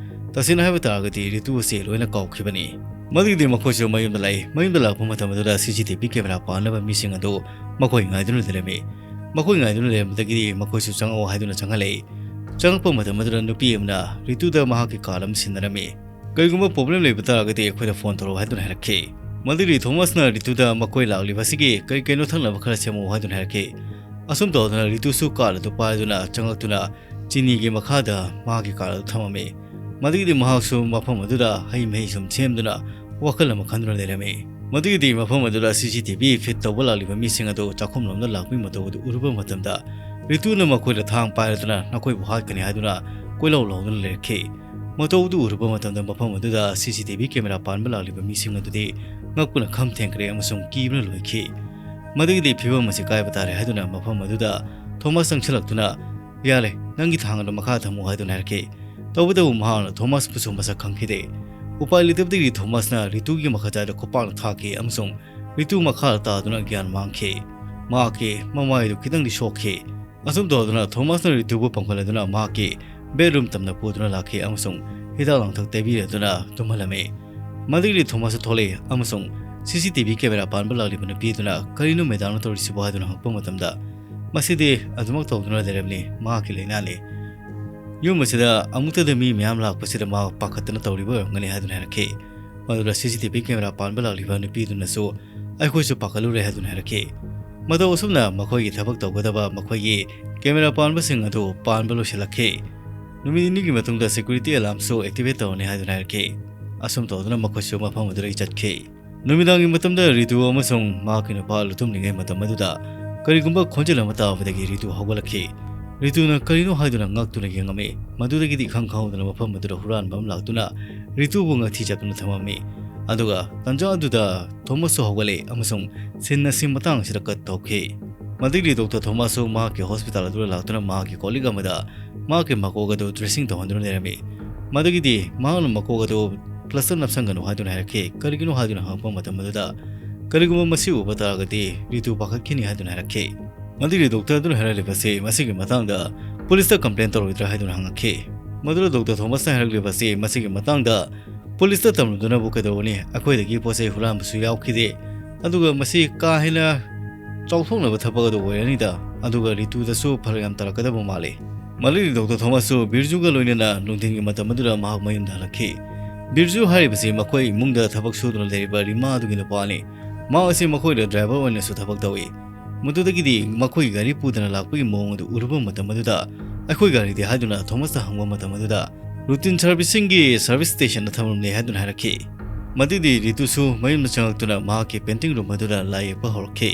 ꯇꯁꯦꯡꯅ ꯍꯥꯏꯕ ꯇꯥꯔꯒꯗꯤ ꯔꯤꯇꯨ ꯑꯁꯤ ꯂꯣꯏꯅ ꯀꯥꯎꯈꯤꯕꯅꯤ꯫ ꯃꯗꯨꯒꯤꯗꯤ ꯃꯈꯣꯏꯁꯨ ꯃꯌꯨꯝꯗ ꯂꯥꯛꯏ꯫ ꯃꯌꯨꯝꯗ ꯂꯥꯛꯄ ꯃꯇꯝ ꯑꯗꯨꯗ ꯁꯤ ꯁꯤ ꯇꯤ ꯚꯤ ꯀꯦꯃꯦꯔꯥ ꯄꯥꯟꯅꯕ ꯃꯤꯁꯤꯡ ꯑꯗꯨ ꯃꯈꯣꯏ ꯉꯥꯏꯗꯨꯅ ꯂꯩꯔꯝꯃꯤ꯫ ꯃꯈꯣꯏ ꯉꯥꯏꯗꯨꯅ ꯂꯩꯔꯝꯕꯗꯒꯤꯗꯤ ꯃꯈꯣꯏꯁꯨ ꯆꯪꯉꯛꯑꯣ ꯍꯥꯏꯗꯨꯅ ꯆꯪꯍꯜꯂꯛꯏ꯫ ꯆꯪꯉꯛꯄ ꯃꯇꯝ ꯑꯗꯨꯗ ꯅꯨꯄꯤ ꯑꯃꯅ ꯔꯤꯇꯨꯗ ꯃꯍꯥꯛꯀꯤ ꯀꯥꯔꯗ ꯑꯃ ꯁꯤꯟꯅꯔꯝꯃꯤ꯫ "ꯀꯔꯤꯒꯨꯝꯕ ꯄ꯭ꯔꯣꯕ꯭ꯂꯦꯝ ꯂꯩꯕ ꯇꯥꯔꯒꯗꯤ ꯑꯩꯈꯣꯏꯗ ꯐꯣꯟ ꯇꯧꯔꯛꯎ" ꯍꯥꯏꯗꯨꯅ ꯍꯥꯏꯔꯛꯈꯤ꯫ ꯃꯗꯨꯒꯤ ꯊꯣꯃꯥꯁꯅ ꯔꯤꯇꯨꯗ ꯃꯈꯣꯏ ꯂꯥꯛꯂꯤꯕ ꯑꯁꯤꯒꯤ ꯀꯔꯤ ꯀꯩꯅꯣ ꯊꯛꯅꯕ ꯈꯔ ꯁꯦꯝꯃꯛꯎ ꯍꯥꯏꯗꯨꯅ ꯍꯥꯏꯔꯛꯈꯤ꯫ ꯑꯁꯨꯝ ꯇꯧꯗꯨꯅ ꯔꯤꯇꯨꯁꯨ ꯀꯥꯔꯗ ꯑꯗꯨ ꯄꯥꯏꯗꯨꯅ ꯆꯪꯂꯛꯇꯨꯅ ꯆꯤꯅꯤꯒꯤ ꯃꯈꯥꯗ ꯃꯍꯥꯛꯀꯤ ꯀꯥꯔꯗ ꯑꯗꯨ ꯊꯝꯃꯝꯃꯤ꯫ ꯃꯗꯨꯒꯤꯗꯤ ꯃꯍꯥꯛꯁꯨ ꯃꯐꯝ ꯑꯗꯨꯗ ꯍꯩ ꯃꯍꯤ ꯁꯨꯝ ꯁꯦꯝꯗꯨꯅ ꯋꯥꯈꯜ ꯑꯃ ꯈꯟꯗꯨꯅ ꯂꯩꯔꯝꯃꯤ꯫ ꯃꯗꯨꯒꯤꯗꯤ ꯃꯐꯝ ꯑꯗꯨꯗ ꯁꯤ ꯁꯤ ꯇꯤ ꯚꯤ ꯐꯤꯠ ꯇꯧꯕ ꯂꯥꯛꯂꯤꯕ ꯃꯤꯁꯤꯡ ꯑꯗꯨ ꯆꯥꯛꯈꯨꯝꯂꯣꯝꯗ ꯂꯥꯛꯄꯒꯤ ꯃꯇꯧ ꯑꯗꯨ ꯎꯔꯨꯕ ꯃꯇꯝꯗ ꯔꯤꯇꯨꯅ ꯃꯈꯣꯏꯗ ꯊꯥꯡ ꯄꯥꯏꯔꯗꯨꯅ "ꯅꯈꯣꯏꯕꯨ ꯍꯥꯠꯀꯅꯤ" ꯍꯥꯏꯗꯨꯅ ꯀꯣꯏꯂꯥꯎ ꯂꯥꯎꯗꯨꯅ ꯂꯩꯔꯛꯈꯤ꯫ ꯃꯇꯧ ꯑꯗꯨ ꯎꯔꯨꯕ ꯃꯇꯝꯗ ꯃꯐꯝ ꯑꯗꯨꯗ ꯁꯤ ꯁꯤ ꯇꯤ ꯚꯤ ꯀꯦꯃꯦꯔꯥ ꯄꯥꯟꯕ ꯂꯥꯛꯂꯤꯕ ꯃꯤꯁꯤꯡ ꯑꯗꯨꯗꯤ ꯉꯛꯄꯅ ꯈꯝ ꯊꯦꯡꯈ꯭ꯔꯦ ꯑꯃꯁꯨꯡ ꯀꯤꯕꯅ ꯂꯣꯏꯈꯤ꯫ ꯃꯗꯨꯒꯤꯗꯤ ꯐꯤꯕꯝ ꯑꯁꯤ ꯀꯥꯏꯕ ꯇꯥꯔꯦ ꯍꯥꯏꯗꯨꯅ ꯃꯐꯝ ꯑꯗꯨꯗ ꯊꯣꯃꯥꯁ ꯆꯪꯁꯤꯜꯂꯛꯇꯨꯅ "ꯌꯥꯔꯦ, ꯅꯪꯒꯤ ꯊꯥꯡ ꯑꯗꯨ ꯃꯈꯥ ꯊꯝꯃꯨ" ꯍꯥꯏꯗꯨꯅ ꯍꯥꯏꯔꯛꯈꯤ꯫ ꯇꯧꯕꯇꯕꯨ ꯃꯍꯥꯛꯅ ꯊꯣꯃꯥꯁꯄꯨꯁꯨ ꯃꯁꯛ ꯈꯪꯈꯤꯗꯦ꯫ ꯎꯄꯥꯏ ꯂꯩꯇꯕꯗꯒꯤ ꯊꯣꯃꯥꯁꯅ ꯔꯤꯇꯨꯒꯤ ꯃꯈꯥꯖꯥꯏꯗ ꯈꯨꯄꯥꯛꯅ ꯊꯥꯈꯤ ꯑꯃꯁꯨꯡ ꯔꯤꯇꯨ ꯃꯈꯥꯗ ꯇꯥꯗꯨꯅ ꯒ꯭ꯌꯥꯟ ꯃꯥꯡꯈꯤ꯫ ꯃꯍꯥꯛꯀꯤ ꯃꯃꯥꯏꯗꯨ ꯈꯤꯇꯪꯗꯤ ꯁꯣꯛꯈꯤ꯫ ꯑꯁꯨꯝ ꯇꯧꯗꯨꯅ ꯊꯣꯃꯥꯁꯅ ꯔꯤꯇꯨꯕꯨ ꯄꯝꯈꯠꯂꯗꯨꯅ ꯃꯍꯥꯛꯀꯤ ꯕꯦꯗꯔꯨꯝ ꯇꯝꯅ ꯄꯨꯗꯨꯅ ꯂꯥꯛꯈꯤ ꯑꯃꯁꯨꯡ ꯍꯤꯗꯥꯛ ꯂꯥꯡꯊꯛ ꯇꯩꯕꯤꯔꯗꯨꯅ ꯇꯨꯝꯍꯜꯂꯝꯃꯤ꯫ ꯃꯗꯨꯒꯤꯗꯤ ꯊꯣꯃꯥꯁꯁꯨ ꯊꯣꯛꯂꯛꯏ ꯑꯃꯁꯨꯡ ꯁꯤ ꯁꯤ ꯇꯤ ꯚꯤ ꯀꯦꯃꯦꯔꯥ ꯄꯥꯟꯕ ꯂꯥꯛꯂꯤꯕ ꯅꯨꯄꯤ ꯑꯗꯨꯅ "ꯀꯔꯤꯅꯣ ꯃꯦꯗꯥꯝꯅ ꯇꯧꯔꯤꯁꯤꯕꯣ?" ꯍꯥꯏꯗꯨꯅ ꯍꯪꯉꯛꯄ ꯃꯇꯝꯗ, "ꯃꯁꯤꯗꯤ ꯑꯗꯨꯃꯛ ꯇꯧꯗꯨꯅ ꯂꯩꯔꯝꯂꯤ, ꯃꯍꯥꯛꯀꯤ ꯂꯥꯏꯅꯥꯅꯤ꯫ ꯌꯨꯝ ꯑꯁꯤꯗ ꯑꯃꯨꯛꯇꯗ ꯃꯤ ꯃꯌꯥꯝ ꯂꯥꯛꯄꯁꯤꯗ ꯃꯍꯥꯛ ꯄꯥꯈꯠꯇꯅ ꯇꯧꯔꯤꯕ ꯑꯣꯏꯔꯝꯒꯅꯤ" ꯍꯥꯏꯗꯨꯅ ꯍꯥꯏꯔꯛꯈꯤ꯫ ꯃꯗꯨꯗ ꯁꯤ ꯁꯤ ꯇꯤ ꯚꯤ ꯀꯦꯃꯦꯔꯥ ꯄꯥꯟꯕ ꯂꯥꯛꯂꯤꯕ ꯅꯨꯄꯤꯗꯨꯅꯁꯨ "ꯑꯩꯈꯣꯏꯁꯨ ꯄꯥꯈꯠꯂꯨꯔꯦ" ꯍꯥꯏꯗꯨꯅ ꯍꯥꯏꯔꯛꯈꯤ꯫ ꯃꯇꯧ ꯑꯁꯨꯝꯅ ꯃꯈꯣꯏꯒꯤ ꯊꯕꯛ ꯇꯧꯒꯗꯕ ꯃꯈꯣꯏꯒꯤ ꯀꯦꯃꯦꯔꯥ ꯄꯥꯟꯕꯁꯤꯡ ꯑꯗꯨ ꯄꯥꯟꯕ ꯂꯣꯏꯁꯤꯜꯂꯛꯈꯤ꯫ ꯅꯨꯃꯤꯠ ꯅꯤꯅꯤꯒꯤ ꯃꯇꯨꯡꯗ ꯁꯦꯀ꯭ꯌꯨꯔꯤꯇꯤ ꯑꯦꯂꯥꯔꯝꯁꯨ ꯑꯦꯛꯇꯤꯚꯦꯠ ꯇꯧꯔꯅꯤ ꯍꯥꯏꯗꯨꯅ ꯍꯥꯏꯔꯛꯈꯤ꯫ ꯑꯁꯨꯝ ꯇꯧꯗꯨꯅ ꯃꯈꯣꯏꯁꯨ ꯃꯐꯝ ꯑꯗꯨꯗꯒꯤ ꯆꯠꯈꯤ꯫ ꯅꯨꯃꯤꯗꯥꯡꯒꯤ ꯃꯇꯝꯗ ꯔꯤꯇꯨ ꯑꯃꯁꯨꯡ ꯃꯍꯥꯛꯀꯤ ꯅꯨꯄꯥ ꯂꯨꯇꯨꯝꯂꯤꯉꯩ ꯃꯇꯝ ꯑꯗꯨꯗ ꯀꯔꯤꯒꯨꯝꯕ ꯈꯣꯟꯖꯦꯜ ꯑꯃ ꯇꯥꯕꯗꯒꯤ ꯔꯤꯇꯨ ꯍꯧꯒꯠꯂꯛꯈꯤ꯫ ꯔꯤꯇꯨꯅ ꯀꯔꯤꯅꯣ ꯍꯥꯏꯗꯨꯅ ꯉꯛꯇꯨꯅ ꯌꯦꯡꯉꯝꯃꯤ꯫ ꯃꯗꯨꯗꯒꯤꯗꯤ ꯏꯈꯪ ꯈꯪꯍꯧꯗꯅ ꯃꯐꯝ ꯑꯗꯨꯗ ꯍꯨꯔꯥꯟꯕ ꯑꯃ ꯂꯥꯛꯇꯨꯅ ꯔꯤꯇꯨꯕꯨ ꯉꯛꯊꯤ ꯆꯠꯇꯨꯅ ꯊꯝꯃꯝꯃꯤ꯫ ꯑꯗꯨꯒ ꯇꯟꯖꯥ ꯑꯗꯨꯗ ꯊꯣꯃꯥꯁꯁꯨ ꯍꯧꯒꯠꯂꯛꯏ ꯑꯃꯁꯨꯡ ꯁꯤꯟ ꯑꯁꯤ ꯃꯇꯥꯡ ꯑꯁꯤꯗ ꯀꯠ ꯇꯧꯈꯤ꯫ ꯃꯗꯨꯒꯤ ꯗꯣꯛꯇꯔ ꯊꯣꯃꯥꯁꯁꯨ ꯃꯍꯥꯛꯀꯤ ꯍꯣꯁꯄꯤꯇꯥꯜ ꯑꯗꯨꯗ ꯂꯥꯛꯇꯨꯅ ꯃꯍꯥꯛꯀꯤ ꯀꯣꯂꯤꯛ ꯑꯃꯗ ꯃꯍꯥꯛꯀꯤ ꯃꯀꯣꯛ ꯑꯗꯨ ꯗ꯭ꯔꯦꯁꯤꯡ ꯇꯧꯍꯟꯗꯨꯅ ꯂꯩꯔꯝꯃꯤ꯫ ꯃꯗꯨꯒꯤꯗꯤ ꯃꯍꯥꯛꯅ ꯃꯀꯣꯛ ꯑꯗꯨ ꯄ꯭ꯂꯥꯁꯇꯔ ꯅꯞꯁꯟꯒꯅꯨ ꯍꯥꯏꯗꯨꯅ ꯍꯥꯏꯔꯛꯈꯤ꯫ ꯀꯔꯤꯒꯤꯅꯣ ꯍꯥꯏꯗꯨꯅ ꯍꯪꯉꯛꯄ ꯃꯇꯝ ꯑꯗꯨꯗ, "ꯀꯔꯤꯒꯨꯝꯕ ꯃꯁꯤ ꯎꯕ ꯇꯥꯔꯒꯗꯤ ꯔꯤꯇꯨ ꯄꯥꯈꯠꯈꯤꯅꯤ" ꯍꯥꯏꯗꯨꯅ ꯍꯥꯏꯔꯛꯈꯤ꯫ ꯃꯗꯨꯒꯤ ꯗꯣꯛꯇꯔ ꯑꯗꯨꯅ ꯍꯥꯏꯔꯛꯂꯤꯕꯁꯤ ꯃꯁꯤꯒꯤ ꯃꯇꯥꯡꯗ ꯄꯨꯂꯤꯁꯇ ꯀꯝꯄ꯭ꯂꯦꯟ ꯇꯧꯔꯣꯏꯗ꯭ꯔꯥ ꯍꯥꯏꯗꯨꯅ ꯍꯪꯉꯛꯈꯤ꯫ ꯃꯗꯨꯗ ꯗꯣꯛꯇꯔ ꯊꯣꯃꯥꯁꯅ ꯍꯥꯏꯔꯛꯂꯤꯕꯁꯤ ꯃꯁꯤꯒꯤ ꯃꯇꯥꯡꯗ ꯄꯨꯂꯤꯁꯇ ꯇꯝꯂꯨꯗꯨꯅꯕꯨ ꯀꯩꯗꯧꯔꯨꯅꯤ? ꯑꯩꯈꯣꯏꯗꯒꯤ ꯄꯣꯠ ꯆꯩ ꯍꯨꯔꯥꯟꯕꯁꯨ ꯌꯥꯎꯈꯤꯗꯦ꯫ ꯑꯗꯨꯒ ꯃꯁꯤ ꯀꯥ ꯍꯦꯟꯅ ꯆꯥꯎꯊꯣꯛꯅꯕ ꯊꯕꯛ ꯑꯗꯨ ꯑꯣꯏꯔꯅꯤꯗ꯫ ꯑꯗꯨꯒ ꯔꯤꯇꯨꯗꯁꯨ ꯐꯔꯛ ꯌꯥꯝ ꯇꯥꯔꯛꯀꯗꯕ ꯃꯥꯜꯂꯤ꯫ ꯃꯗꯨꯗꯒꯤ ꯗꯣꯛꯇꯔ ꯊꯣꯃꯥꯁꯁꯨ ꯕꯤꯔꯖꯨꯒ ꯂꯣꯏꯅꯅ ꯅꯨꯡꯊꯤꯟꯒꯤ ꯃꯇꯝ ꯑꯗꯨꯗ ꯃꯍꯥꯛ ꯃꯌꯨꯝꯗ ꯍꯜꯂꯛꯈꯤ꯫ ꯕꯤꯔꯖꯨ ꯍꯥꯏꯔꯤꯕꯁꯤ ꯃꯈꯣꯏ ꯏꯃꯨꯡꯗ ꯊꯕꯛ ꯁꯨꯗꯨꯅ ꯂꯩꯔꯤꯕ ꯔꯤꯃꯥ ꯑꯗꯨꯒꯤ ꯅꯨꯄꯥꯅꯤ꯫ ꯃꯍꯥꯛ ꯑꯁꯤ ꯃꯈꯣꯏꯗ ꯗ꯭ꯔꯥꯏꯚꯔ ꯑꯣꯏꯅꯁꯨ ꯊꯕꯛ ꯇꯧꯏ꯫ ꯃꯗꯨꯗꯒꯤꯗꯤ ꯃꯈꯣꯏꯒꯤ ꯒꯥꯔꯤ ꯄꯨꯗꯨꯅ ꯂꯥꯛꯄꯒꯤ ꯃꯑꯣꯡ ꯑꯗꯨ ꯎꯔꯨꯕ ꯃꯇꯝ ꯑꯗꯨꯗ, "ꯑꯩꯈꯣꯏ ꯒꯥꯔꯤꯗꯤ?" ꯍꯥꯏꯗꯨꯅ ꯊꯣꯃꯥꯁꯇ ꯍꯪꯕ ꯃꯇꯝ ꯑꯗꯨꯗ, "ꯔꯨꯇꯤꯟ ꯁꯥꯔꯚꯤꯁꯤꯡꯒꯤ ꯁꯥꯔꯚꯤꯁ ꯁ꯭ꯇꯦꯁꯟꯗ ꯊꯝꯂꯝꯂꯦ" ꯍꯥꯏꯗꯨꯅ ꯍꯥꯏꯔꯛꯈꯤ꯫ ꯃꯗꯨꯗꯤ ꯔꯤꯇꯨꯁꯨ ꯃꯌꯨꯝꯗ ꯆꯪꯂꯛꯇꯨꯅ ꯃꯍꯥꯛꯀꯤ ꯄꯦꯟꯇꯤꯡ ꯔꯨꯝ ꯑꯗꯨꯗ ꯂꯥꯏ ꯌꯦꯛꯄ ꯍꯧꯔꯛꯈꯤ꯫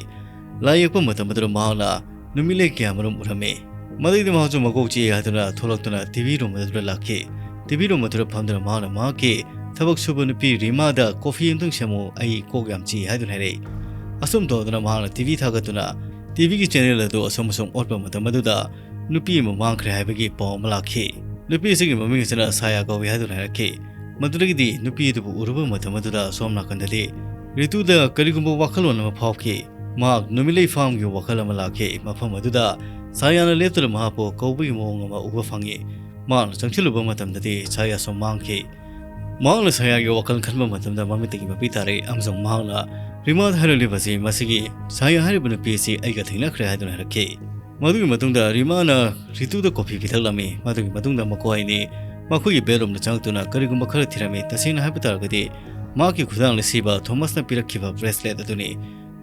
ꯂꯥꯏ ꯌꯦꯛꯄ ꯃꯇꯝ ꯑꯗꯨꯗ ꯃꯍꯥꯛꯅ ꯅꯨꯃꯤꯠꯂꯩ ꯀꯌꯥ ꯃꯔꯨꯝ ꯎꯔꯝꯃꯤ꯫ ꯃꯗꯨꯗꯤ ꯃꯍꯥꯛꯁꯨ ꯃꯀꯣꯛ ꯆꯤꯛꯏ ꯍꯥꯏꯗꯨꯅ ꯊꯣꯛꯂꯛꯇꯨꯅ ꯇꯤ ꯚꯤ ꯔꯨꯝ ꯑꯗꯨꯗ ꯂꯥꯛꯈꯤ꯫ ꯇꯤ ꯚꯤ ꯔꯨꯝ ꯑꯗꯨꯗ ꯐꯝꯗꯨꯅ ꯃꯍꯥꯛꯅ ꯃꯍꯥꯛꯀꯤ ꯊꯕꯛ ꯁꯨꯕ ꯅꯨꯄꯤ ꯔꯤꯃꯥꯗ "ꯀꯣꯐꯤ ꯑꯃꯇꯪ ꯁꯦꯝꯃꯨ, ꯑꯩ ꯀꯣꯛ ꯌꯥꯝ ꯆꯤꯛꯏ" ꯍꯥꯏꯗꯨꯅ ꯍꯥꯏꯔꯛꯏ꯫ ꯑꯁꯨꯝ ꯇꯧꯗꯨꯅ ꯃꯍꯥꯛꯅ ꯇꯤ ꯚꯤ ꯊꯥꯒꯠꯇꯨꯅ ꯇꯤ ꯚꯤꯒꯤ ꯆꯦꯅꯦꯜ ꯑꯗꯨ ꯑꯁꯨꯝ ꯑꯁꯨꯝ ꯑꯣꯠꯄ ꯃꯇꯝ ꯑꯗꯨꯗ ꯅꯨꯄꯤ ꯑꯃ ꯃꯥꯡꯈ꯭ꯔꯦ ꯍꯥꯏꯕꯒꯤ ꯄꯥꯎ ꯑꯃ ꯂꯥꯛꯈꯤ꯫ ꯅꯨꯄꯤ ꯑꯁꯤꯒꯤ ꯃꯃꯤꯡ ꯑꯁꯤꯅ ꯁꯥꯌꯥ ꯀꯧꯏ ꯍꯥꯏꯗꯨꯅ ꯍꯥꯏꯔꯛꯈꯤ꯫ ꯃꯗꯨꯗꯒꯤꯗꯤ ꯅꯨꯄꯤ ꯑꯗꯨꯕꯨ ꯎꯔꯨꯕ ꯃꯇꯝ ꯑꯗꯨꯗ ꯑꯁꯣꯝ ꯅꯥꯀꯟꯗꯗꯤ ꯔꯤꯇꯨꯗ ꯀꯔꯤꯒꯨꯝꯕ ꯋꯥꯈꯜꯂꯣꯟ ꯑꯃ ꯐꯥꯎꯈꯤ꯫ ꯃꯍꯥꯛ ꯅꯨꯃꯤꯠꯂꯩ ꯐꯥꯔꯝꯒꯤ ꯋꯥꯈꯜ ꯑꯃ ꯂꯥꯛꯈꯤ꯫ ꯃꯐꯝ ꯑꯗꯨꯗ ꯁꯥꯌꯥꯅ ꯂꯦꯞꯇꯨꯅ ꯃꯍꯥꯛꯄꯨ ꯀꯧꯕꯒꯤ ꯃꯑꯣꯡ ꯑꯃ ꯎꯕ ꯐꯪꯉꯤ꯫ ꯃꯍꯥꯛꯅ ꯆꯪꯁꯤꯜꯂꯨꯕ ꯃꯇꯝꯗꯗꯤ ꯁꯥꯌꯥꯁꯨ ꯃꯥꯡꯈꯤ꯫ ꯃꯍꯥꯛꯅ ꯁꯥꯌꯥꯒꯤ ꯋꯥꯈꯜ ꯈꯟꯕ ꯃꯇꯝꯗ ꯃꯃꯤꯠꯇꯒꯤ ꯃꯄꯤ ꯇꯥꯔꯛꯏ ꯑꯃꯁꯨꯡ ꯃꯍꯥꯛꯅ ꯔꯤꯃꯥꯗ ꯍꯥꯏꯔꯛꯂꯤꯕꯁꯤ ꯃꯁꯤꯒꯤ ꯁꯥꯌꯥ ꯍꯥꯏꯔꯤꯕ ꯅꯨꯄꯤ ꯑꯁꯤ ꯑꯩꯒ ꯊꯦꯡꯅꯈ꯭ꯔꯦ ꯍꯥꯏꯗꯨꯅ ꯍꯥꯏꯔꯛꯈꯤ꯫ ꯃꯗꯨꯒꯤ ꯃꯇꯨꯡꯗ ꯔꯤꯃꯥꯅ ꯔꯤꯇꯨꯗ ꯀꯣꯐꯤ ꯄꯤꯊꯛꯂꯝꯃꯤ꯫ ꯃꯗꯨꯒꯤ ꯃꯇꯨꯡꯗ ꯃꯈꯣꯏ ꯑꯅꯤ ꯃꯈꯣꯏꯒꯤ ꯕꯦꯗꯔꯨꯝꯗ ꯆꯪꯂꯛꯇꯨꯅ ꯀꯔꯤꯒꯨꯝꯕ ꯈꯔ ꯊꯤꯔꯝꯃꯤ꯫ ꯇꯁꯦꯡꯅ ꯍꯥꯏꯕ ꯇꯥꯔꯒꯗꯤ ꯃꯍꯥꯛꯀꯤ ꯈꯨꯗꯥꯡꯗ ꯁꯤꯕ ꯊꯣꯃꯥꯁꯅ ꯄꯤꯔꯛꯈꯤꯕ ꯕ꯭ꯔꯦꯁꯂꯦꯠ ꯑꯗꯨꯅꯤ꯫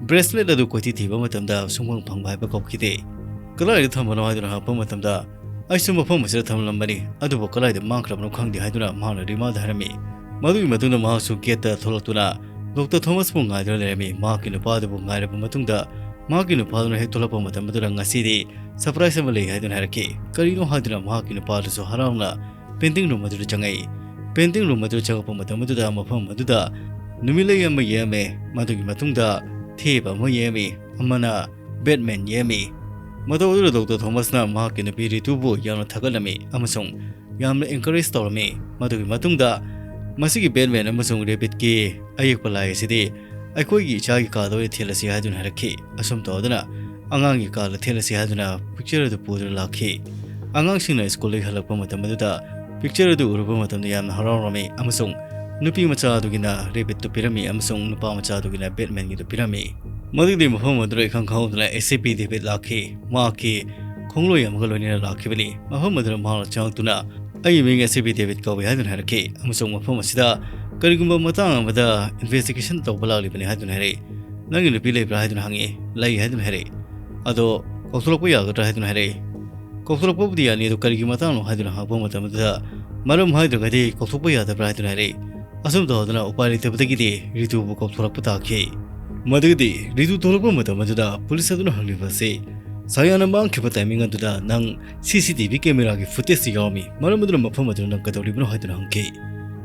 ꯕ꯭ꯔꯦꯁꯂꯦꯠ ꯑꯗꯨ ꯀꯣꯏꯊꯤ ꯊꯤꯕ ꯃꯇꯝꯗ ꯁꯨꯡꯐꯪ ꯐꯪꯕ ꯍꯥꯏꯕ ꯀꯧꯈꯤꯗꯦ꯫ "ꯀꯗꯥꯏꯗ ꯊꯝꯕꯅꯣ?" ꯍꯥꯏꯗꯨꯅ ꯍꯪꯉꯛꯄ ꯃꯇꯝꯗ, "ꯑꯩꯁꯨ ꯃꯐꯝ ꯑꯁꯤꯗ ꯊꯝꯂꯝꯕꯅꯤ, ꯑꯗꯨꯕꯨ ꯀꯗꯥꯏꯗ ꯃꯥꯡꯈ꯭ꯔꯕꯅꯣ ꯈꯪꯗꯦ" ꯍꯥꯏꯗꯨꯅ ꯃꯍꯥꯛꯅ ꯔꯤꯃꯥꯗ ꯍꯥꯏꯔꯝꯃꯤ꯫ ꯃꯗꯨꯒꯤ ꯃꯇꯨꯡꯗ ꯃꯍꯥꯛꯁꯨ ꯒꯦꯠꯇ ꯊꯣꯛꯂꯛꯇꯨꯅ ꯗꯣꯛꯇꯔ ꯊꯣꯃꯥꯁꯄꯨ ꯉꯥꯏꯗꯨꯅ ꯂꯩꯔꯝꯃꯤ꯫ ꯃꯍꯥꯛꯀꯤ ꯅꯨꯄꯥ ꯑꯗꯨꯕꯨ ꯉꯥꯏꯔꯕ ꯃꯇꯨꯡꯗ ꯃꯍꯥꯛꯀꯤ ꯅꯨꯄꯥꯗꯨꯅ ꯍꯦꯛ ꯊꯣꯛꯂꯛꯄ ꯃꯇꯝ ꯑꯗꯨꯗ "ꯉꯁꯤꯗꯤ ꯁꯔꯄ꯭ꯔꯥꯏꯖ ꯑꯃ ꯂꯩ" ꯍꯥꯏꯗꯨꯅ ꯍꯥꯏꯔꯛꯈꯤ꯫ ꯀꯔꯤꯅꯣ ꯍꯥꯏꯗꯨꯅ ꯃꯍꯥꯛꯀꯤ ꯅꯨꯄꯥ ꯑꯗꯨꯁꯨ ꯍꯔꯥꯎꯅ ꯄꯦꯟꯇꯤꯡ ꯔꯨꯝ ꯑꯗꯨꯗ ꯆꯪꯉꯛꯏ꯫ ꯄꯦꯟꯇꯤꯡ ꯔꯨꯝ ꯑꯗꯨꯗ ꯆꯪꯉꯛꯄ ꯃꯇꯝ ꯑꯗꯨꯗ ꯃꯐꯝ ꯑꯗꯨꯗ ꯅꯨꯃꯤꯠꯂꯩ ꯑꯃ ꯌꯦꯛꯑꯝꯃꯦ꯫ ꯃꯗꯨꯒꯤ ꯃꯇꯨꯡꯗ ꯊꯦꯕ ꯑꯃ ꯌꯦꯛꯑꯝꯃꯤ꯫ ꯑꯃꯅ ꯕꯦꯠꯃꯦꯟ ꯌꯦꯛꯑꯝꯃꯤ꯫ ꯃꯇꯧ ꯑꯗꯨꯗ ꯗꯣꯛꯇꯔ ꯊꯣꯃꯥꯁꯅ ꯃꯍꯥꯛꯀꯤ ꯅꯨꯄꯤ ꯔꯤꯇꯨꯕꯨ ꯌꯥꯝꯅ ꯊꯥꯒꯠꯂꯝꯃꯤ ꯑꯃꯁꯨꯡ ꯌꯥꯝꯅ ꯑꯦꯟꯀꯔꯦꯖ ꯇꯧꯔꯝꯃꯤ꯫ ꯃꯗꯨꯒꯤ ꯃꯇꯨꯡꯗ ꯃꯁꯤꯒꯤ ꯕꯦꯠꯃꯦꯟ ꯑꯃꯁꯨꯡ ꯔꯦꯕꯤꯠꯀꯤ ꯑꯌꯦꯛꯄ ꯂꯥꯏ ꯑꯁꯤꯗꯤ ꯑꯩꯈꯣꯏꯒꯤ ꯏꯆꯥꯒꯤ ꯀꯥꯗ ꯑꯣꯏꯅ ꯊꯦꯠꯂꯁꯤ ꯍꯥꯏꯗꯨꯅ ꯍꯥꯏꯔꯛꯈꯤ꯫ ꯑꯁꯨꯝ ꯇꯧꯗꯨꯅ ꯑꯉꯥꯡꯒꯤ ꯀꯥꯗ ꯊꯦꯠꯂꯁꯤ ꯍꯥꯏꯗꯨꯅ ꯄꯤꯛꯆꯔ ꯑꯗꯨ ꯄꯨꯗꯨꯅ ꯂꯥꯛꯈꯤ꯫ ꯑꯉꯥꯡꯁꯤꯡꯅ ꯁ꯭ꯀꯨꯜꯗꯒꯤ ꯍꯜꯂꯛꯄ ꯃꯇꯝ ꯑꯗꯨꯗ ꯄꯤꯛꯆꯔ ꯑꯗꯨ ꯎꯔꯨꯕ ꯃꯇꯝꯗ ꯌꯥꯝꯅ ꯍꯔꯥꯎꯔꯝꯃꯤ ꯑꯃꯁꯨꯡ ꯅꯨꯄꯤ ꯃꯆꯥ ꯑꯗꯨꯒꯤꯅ ꯔꯦꯕꯤꯠꯇꯨ ꯄꯤꯔꯝꯃꯤ ꯑꯃꯁꯨꯡ ꯅꯨꯄꯥ ꯃꯆꯥ ꯑꯗꯨꯒꯤꯅ ꯕꯦꯠꯃꯦꯟꯒꯤꯗꯨ ꯄꯤꯔꯝꯃꯤ꯫ ꯃꯗꯨꯒꯤꯗꯤ ꯃꯐꯝ ꯑꯗꯨꯗ ꯏꯈꯪ ꯈꯪꯍꯧꯗꯅ ꯑꯦꯁ ꯁꯤ ꯄꯤ ꯗꯦꯕꯤꯠ ꯂꯥꯛꯈꯤ꯫ ꯃꯍꯥꯛꯀꯤ ꯈꯣꯡꯂꯣꯏ ꯑꯃꯒ ꯂꯣꯏꯅꯅ ꯂꯥꯛꯈꯤꯕꯅꯤ꯫ ꯃꯐꯝ ꯑꯗꯨꯗ ꯃꯍꯥꯛꯅ ꯆꯪꯂꯛꯇꯨꯅ, "ꯑꯩꯒꯤ ꯃꯤꯡ ꯑꯦꯁ ꯁꯤ ꯄꯤ ꯗꯦꯕꯤꯠ ꯀꯧꯏ" ꯍꯥꯏꯗꯨꯅ ꯍꯥꯏꯔꯛꯈꯤ, ꯑꯃꯁꯨꯡ ꯃꯐꯝ ꯑꯁꯤꯗ ꯀꯔꯤꯒꯨꯝꯕ ꯃꯇꯥꯡ ꯑꯃꯗ ꯏꯟꯚꯦꯁꯇꯤꯒꯦꯁꯟ ꯇꯧꯕ ꯂꯥꯛꯂꯤꯕꯅꯤ ꯍꯥꯏꯗꯨꯅ ꯍꯥꯏꯔꯛꯏ꯫ "ꯅꯪꯒꯤ ꯅꯨꯄꯤ ꯂꯩꯕ꯭ꯔꯥ?" ꯍꯥꯏꯗꯨꯅ ꯍꯪꯉꯤ꯫ "ꯂꯩ" ꯍꯥꯏꯗꯨꯅ ꯍꯥꯏꯔꯛꯏ꯫ "ꯑꯗꯣ ꯀꯧꯊꯣꯛꯂꯛꯄ ꯌꯥꯒꯗ꯭ꯔꯥ?" ꯍꯥꯏꯗꯨꯅ ꯍꯥꯏꯔꯛꯏ꯫ "ꯀꯧꯊꯣꯛꯂꯛꯄꯕꯨꯗꯤ ꯌꯥꯅꯤ, ꯑꯗꯨ ꯀꯔꯤꯒꯤ ꯃꯇꯥꯡꯅꯣ?" ꯍꯥꯏꯗꯨꯅ ꯍꯪꯉꯛꯄ ꯃꯇꯝꯗꯨꯗ, "ꯃꯔꯝ ꯍꯥꯏꯗ꯭ꯔꯒꯗꯤ ꯀꯧꯊꯣꯛꯄ ꯌꯥꯗꯕ꯭ꯔꯥ?" ꯍꯥꯏꯗꯨꯅ ꯍꯥꯏꯔꯛꯏ꯫ ꯑꯁꯨꯝ ꯇꯧꯗꯅ ꯎꯄꯥꯏ ꯂꯩꯇꯕꯗꯒꯤꯗꯤ ꯔꯤꯇꯨꯕꯨ ꯀꯧꯊꯣꯔꯛꯄ ꯇꯥꯈꯤ꯫ ꯃꯗꯨꯒꯤꯗꯤ ꯔꯤꯇꯨ ꯊꯣꯛꯂꯛꯄ ꯃꯇꯝ ꯑꯗꯨꯗ ꯄꯨꯂꯤꯁ ꯑꯗꯨꯅ ꯍꯪꯂꯤꯕ ꯑꯁꯤ, "ꯁꯥꯌꯥꯅ ꯃꯥꯡꯈꯤꯕ ꯇꯥꯏꯃꯤꯡ ꯑꯗꯨꯗ ꯅꯪ ꯁꯤ ꯁꯤ ꯇꯤ ꯚꯤ ꯀꯦꯃꯦꯔꯥꯒꯤ ꯐꯨꯇꯦꯖꯇ ꯌꯥꯎꯔꯝꯃꯤ, ꯃꯔꯝ ꯑꯗꯨꯅ ꯃꯐꯝ ꯑꯗꯨꯗ ꯅꯪ ꯀꯩꯗꯧꯔꯤꯕꯅꯣ?" ꯍꯥꯏꯗꯨꯅ ꯍꯪꯈꯤ꯫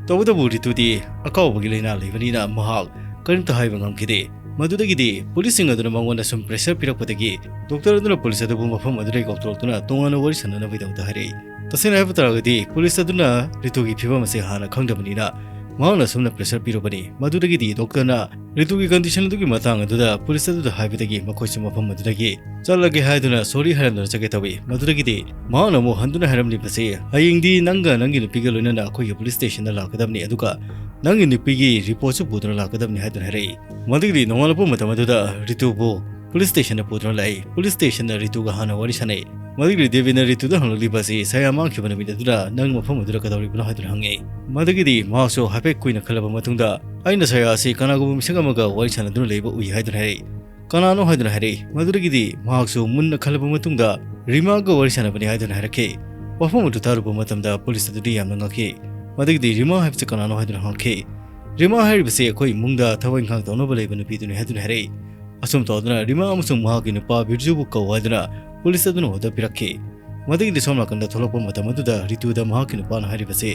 ꯇꯧꯕꯇꯕꯨ ꯔꯤꯇꯨꯗꯤ ꯑꯀꯥꯎꯕꯒꯤ ꯂꯥꯏꯅꯥ ꯂꯩꯕꯅꯤꯅ ꯃꯍꯥꯛ ꯀꯔꯤꯝꯇ ꯍꯥꯏꯕ ꯉꯝꯈꯤꯗꯦ꯫ ꯃꯗꯨꯗꯒꯤꯗꯤ ꯄꯨꯂꯤꯁꯁꯤꯡ ꯑꯗꯨꯅ ꯃꯉꯣꯟꯗ ꯁꯨꯝ ꯄ꯭ꯔꯦꯁꯔ ꯄꯤꯔꯛꯄꯗꯒꯤ ꯗꯣꯛꯇꯔ ꯑꯗꯨꯅ ꯄꯨꯂꯤꯁ ꯑꯗꯨꯕꯨ ꯃꯐꯝ ꯑꯗꯨꯗꯒꯤ ꯀꯧꯊꯣꯔꯛꯇꯨꯅ ꯇꯣꯉꯥꯟꯅ ꯋꯥꯔꯤ ꯁꯥꯟꯅꯅꯕꯒꯤꯗꯃꯛꯇ ꯍꯥꯏꯔꯛꯏ꯫ ꯇꯁꯦꯡꯅ ꯍꯥꯏꯕ ꯇꯥꯔꯒꯗꯤ ꯄꯨꯂꯤꯁ ꯑꯗꯨꯅ ꯔꯤꯇꯨꯒꯤ ꯐꯤꯕꯝ ꯑꯁꯤ ꯍꯥꯟꯅ ꯈꯪꯗꯕꯅꯤꯅ ꯃꯍꯥꯛꯅ ꯑꯁꯨꯝꯅ ꯄ꯭ꯔꯦꯁꯔ ꯄꯤꯔꯨꯕꯅꯤ꯫ ꯃꯗꯨꯗꯒꯤꯗꯤ ꯗꯣꯛꯇꯔꯅ ꯔꯤꯇꯨꯒꯤ ꯀꯟꯗꯤꯁꯟ ꯑꯗꯨꯒꯤ ꯃꯇꯥꯡ ꯑꯗꯨꯗ ꯄꯨꯂꯤꯁ ꯑꯗꯨꯗ ꯍꯥꯏꯕꯗꯒꯤ ꯃꯈꯣꯏꯁꯨ ꯃꯐꯝ ꯑꯗꯨꯗꯒꯤ ꯆꯠꯂꯒꯦ ꯍꯥꯏꯗꯨꯅ ꯁꯣꯔꯤ ꯍꯥꯏꯔꯝꯗꯨꯅ ꯆꯠꯀꯦ ꯇꯧꯏ꯫ ꯃꯗꯨꯗꯒꯤꯗꯤ ꯃꯍꯥꯛꯅ ꯑꯃꯨꯛ ꯍꯟꯗꯨꯅ ꯍꯥꯏꯔꯝꯂꯤꯕꯁꯤ, "ꯍꯌꯦꯡꯗꯤ ꯅꯪꯒ ꯅꯪꯒꯤ ꯅꯨꯄꯤꯒ ꯂꯣꯏꯅꯅ ꯑꯩꯈꯣꯏꯒꯤ ꯄꯨꯂꯤꯁ ꯁ꯭ꯇꯦꯁꯟꯗ ꯂꯥꯛꯀꯗꯕꯅꯤ, ꯑꯗꯨꯒ ꯅꯪꯒꯤ ꯅꯨꯄꯤꯒꯤ ꯔꯤꯄꯣꯔꯠꯁꯨ ꯄꯨꯗꯨꯅ ꯂꯥꯛꯀꯗꯕꯅꯤ" ꯍꯥꯏꯗꯨꯅ ꯍꯥꯏꯔꯛꯏ꯫ ꯃꯗꯨꯒꯤꯗꯤ ꯅꯣꯡꯉꯥꯜꯂꯛꯄ ꯃꯇꯝ ꯑꯗꯨꯗ ꯔꯤꯇꯨꯕꯨ ꯄꯨꯂꯤꯁ ꯁ꯭ꯇꯦꯁꯟꯗ ꯄꯨꯗꯨꯅ ꯂꯥꯛꯏ꯫ ꯄꯨꯂꯤꯁ ꯁ꯭ꯇꯦꯁꯟꯗ ꯔꯤꯇꯨꯒ ꯍꯥꯟꯅ ꯋꯥꯔꯤ ꯁꯥꯟꯅꯩ꯫ ꯃꯗꯨꯒꯤꯗꯤ ꯗꯦꯕꯤꯠꯅ ꯔꯤꯇꯨꯗ ꯍꯪꯂꯛꯂꯤꯕ ꯑꯁꯤ, "ꯁꯥꯌꯥ ꯃꯥꯡꯈꯤꯕ ꯅꯨꯃꯤꯠ ꯑꯗꯨꯗ ꯅꯪ ꯃꯐꯝ ꯑꯗꯨꯗ ꯀꯩꯗꯧꯔꯤꯕꯅꯣ?" ꯍꯥꯏꯗꯨꯅ ꯍꯪꯉꯤ꯫ ꯃꯗꯨꯒꯤꯗꯤ ꯃꯍꯥꯛꯁꯨ ꯍꯥꯏꯐꯦꯠ ꯀꯨꯏꯅ ꯈꯜꯂꯕ ꯃꯇꯨꯡꯗ, "ꯑꯩꯅ ꯁꯥꯌꯥ ꯑꯁꯤ ꯀꯅꯥꯒꯨꯝꯕ ꯃꯤꯁꯛ ꯑꯃꯒ ꯋꯥꯔꯤ ꯁꯥꯟꯅꯗꯨꯅ ꯂꯩꯕ ꯎꯏ" ꯍꯥꯏꯗꯨꯅ ꯍꯥꯏꯔꯛꯏ꯫ "ꯀꯅꯥꯅꯣ?" ꯍꯥꯏꯗꯨꯅ ꯍꯥꯏꯔꯛꯏ꯫ ꯃꯗꯨꯗꯒꯤꯗꯤ ꯃꯍꯥꯛꯁꯨ ꯃꯨꯟꯅ ꯈꯜꯂꯕ ꯃꯇꯨꯡꯗ, "ꯔꯤꯃꯥꯒ ꯋꯥꯔꯤ ꯁꯥꯟꯅꯕꯅꯤ" ꯍꯥꯏꯗꯨꯅ ꯍꯥꯏꯔꯛꯈꯤ꯫ ꯋꯥꯐꯝ ꯑꯗꯨ ꯇꯥꯔꯨꯕ ꯃꯇꯝꯗ ꯄꯨꯂꯤꯁ ꯑꯗꯨꯗꯤ ꯌꯥꯝꯅ ꯉꯛꯈꯤ꯫ ꯃꯗꯨꯒꯤꯗꯤ, "ꯔꯤꯃꯥ ꯍꯥꯏꯕꯁꯤ ꯀꯅꯥꯅꯣ?" ꯍꯥꯏꯗꯨꯅ ꯍꯪꯈꯤ꯫ "ꯔꯤꯃꯥ ꯍꯥꯏꯔꯤꯕꯁꯤ ꯑꯩꯈꯣꯏ ꯏꯃꯨꯡꯗ ꯊꯕꯛ ꯏꯪꯈꯥꯡ ꯇꯧꯅꯕ ꯂꯩꯕ ꯅꯨꯄꯤꯗꯨꯅꯤ" ꯍꯥꯏꯗꯨꯅ ꯍꯥꯏꯔꯛꯏ꯫ ꯑꯁꯨꯝ ꯇꯧꯗꯨꯅ ꯔꯤꯃꯥ ꯑꯃꯁꯨꯡ ꯃꯍꯥꯛꯀꯤ ꯅꯨꯄꯥ ꯕꯤꯔꯖꯨꯕꯨ ꯀꯧ ꯍꯥꯏꯗꯨꯅ ꯄꯨꯂꯤꯁ ꯑꯗꯨꯅ ꯑꯣꯔꯗꯔ ꯄꯤꯔꯛꯈꯤ꯫ ꯃꯗꯨꯒꯤꯗꯤ ꯁꯣꯝ ꯅꯥꯀꯟꯗ ꯊꯣꯛꯂꯛꯄ ꯃꯇꯝ ꯑꯗꯨꯗ ꯔꯤꯇꯨꯗ ꯃꯍꯥꯛꯀꯤ ꯅꯨꯄꯥꯅ ꯍꯥꯏꯔꯤꯕꯁꯤ,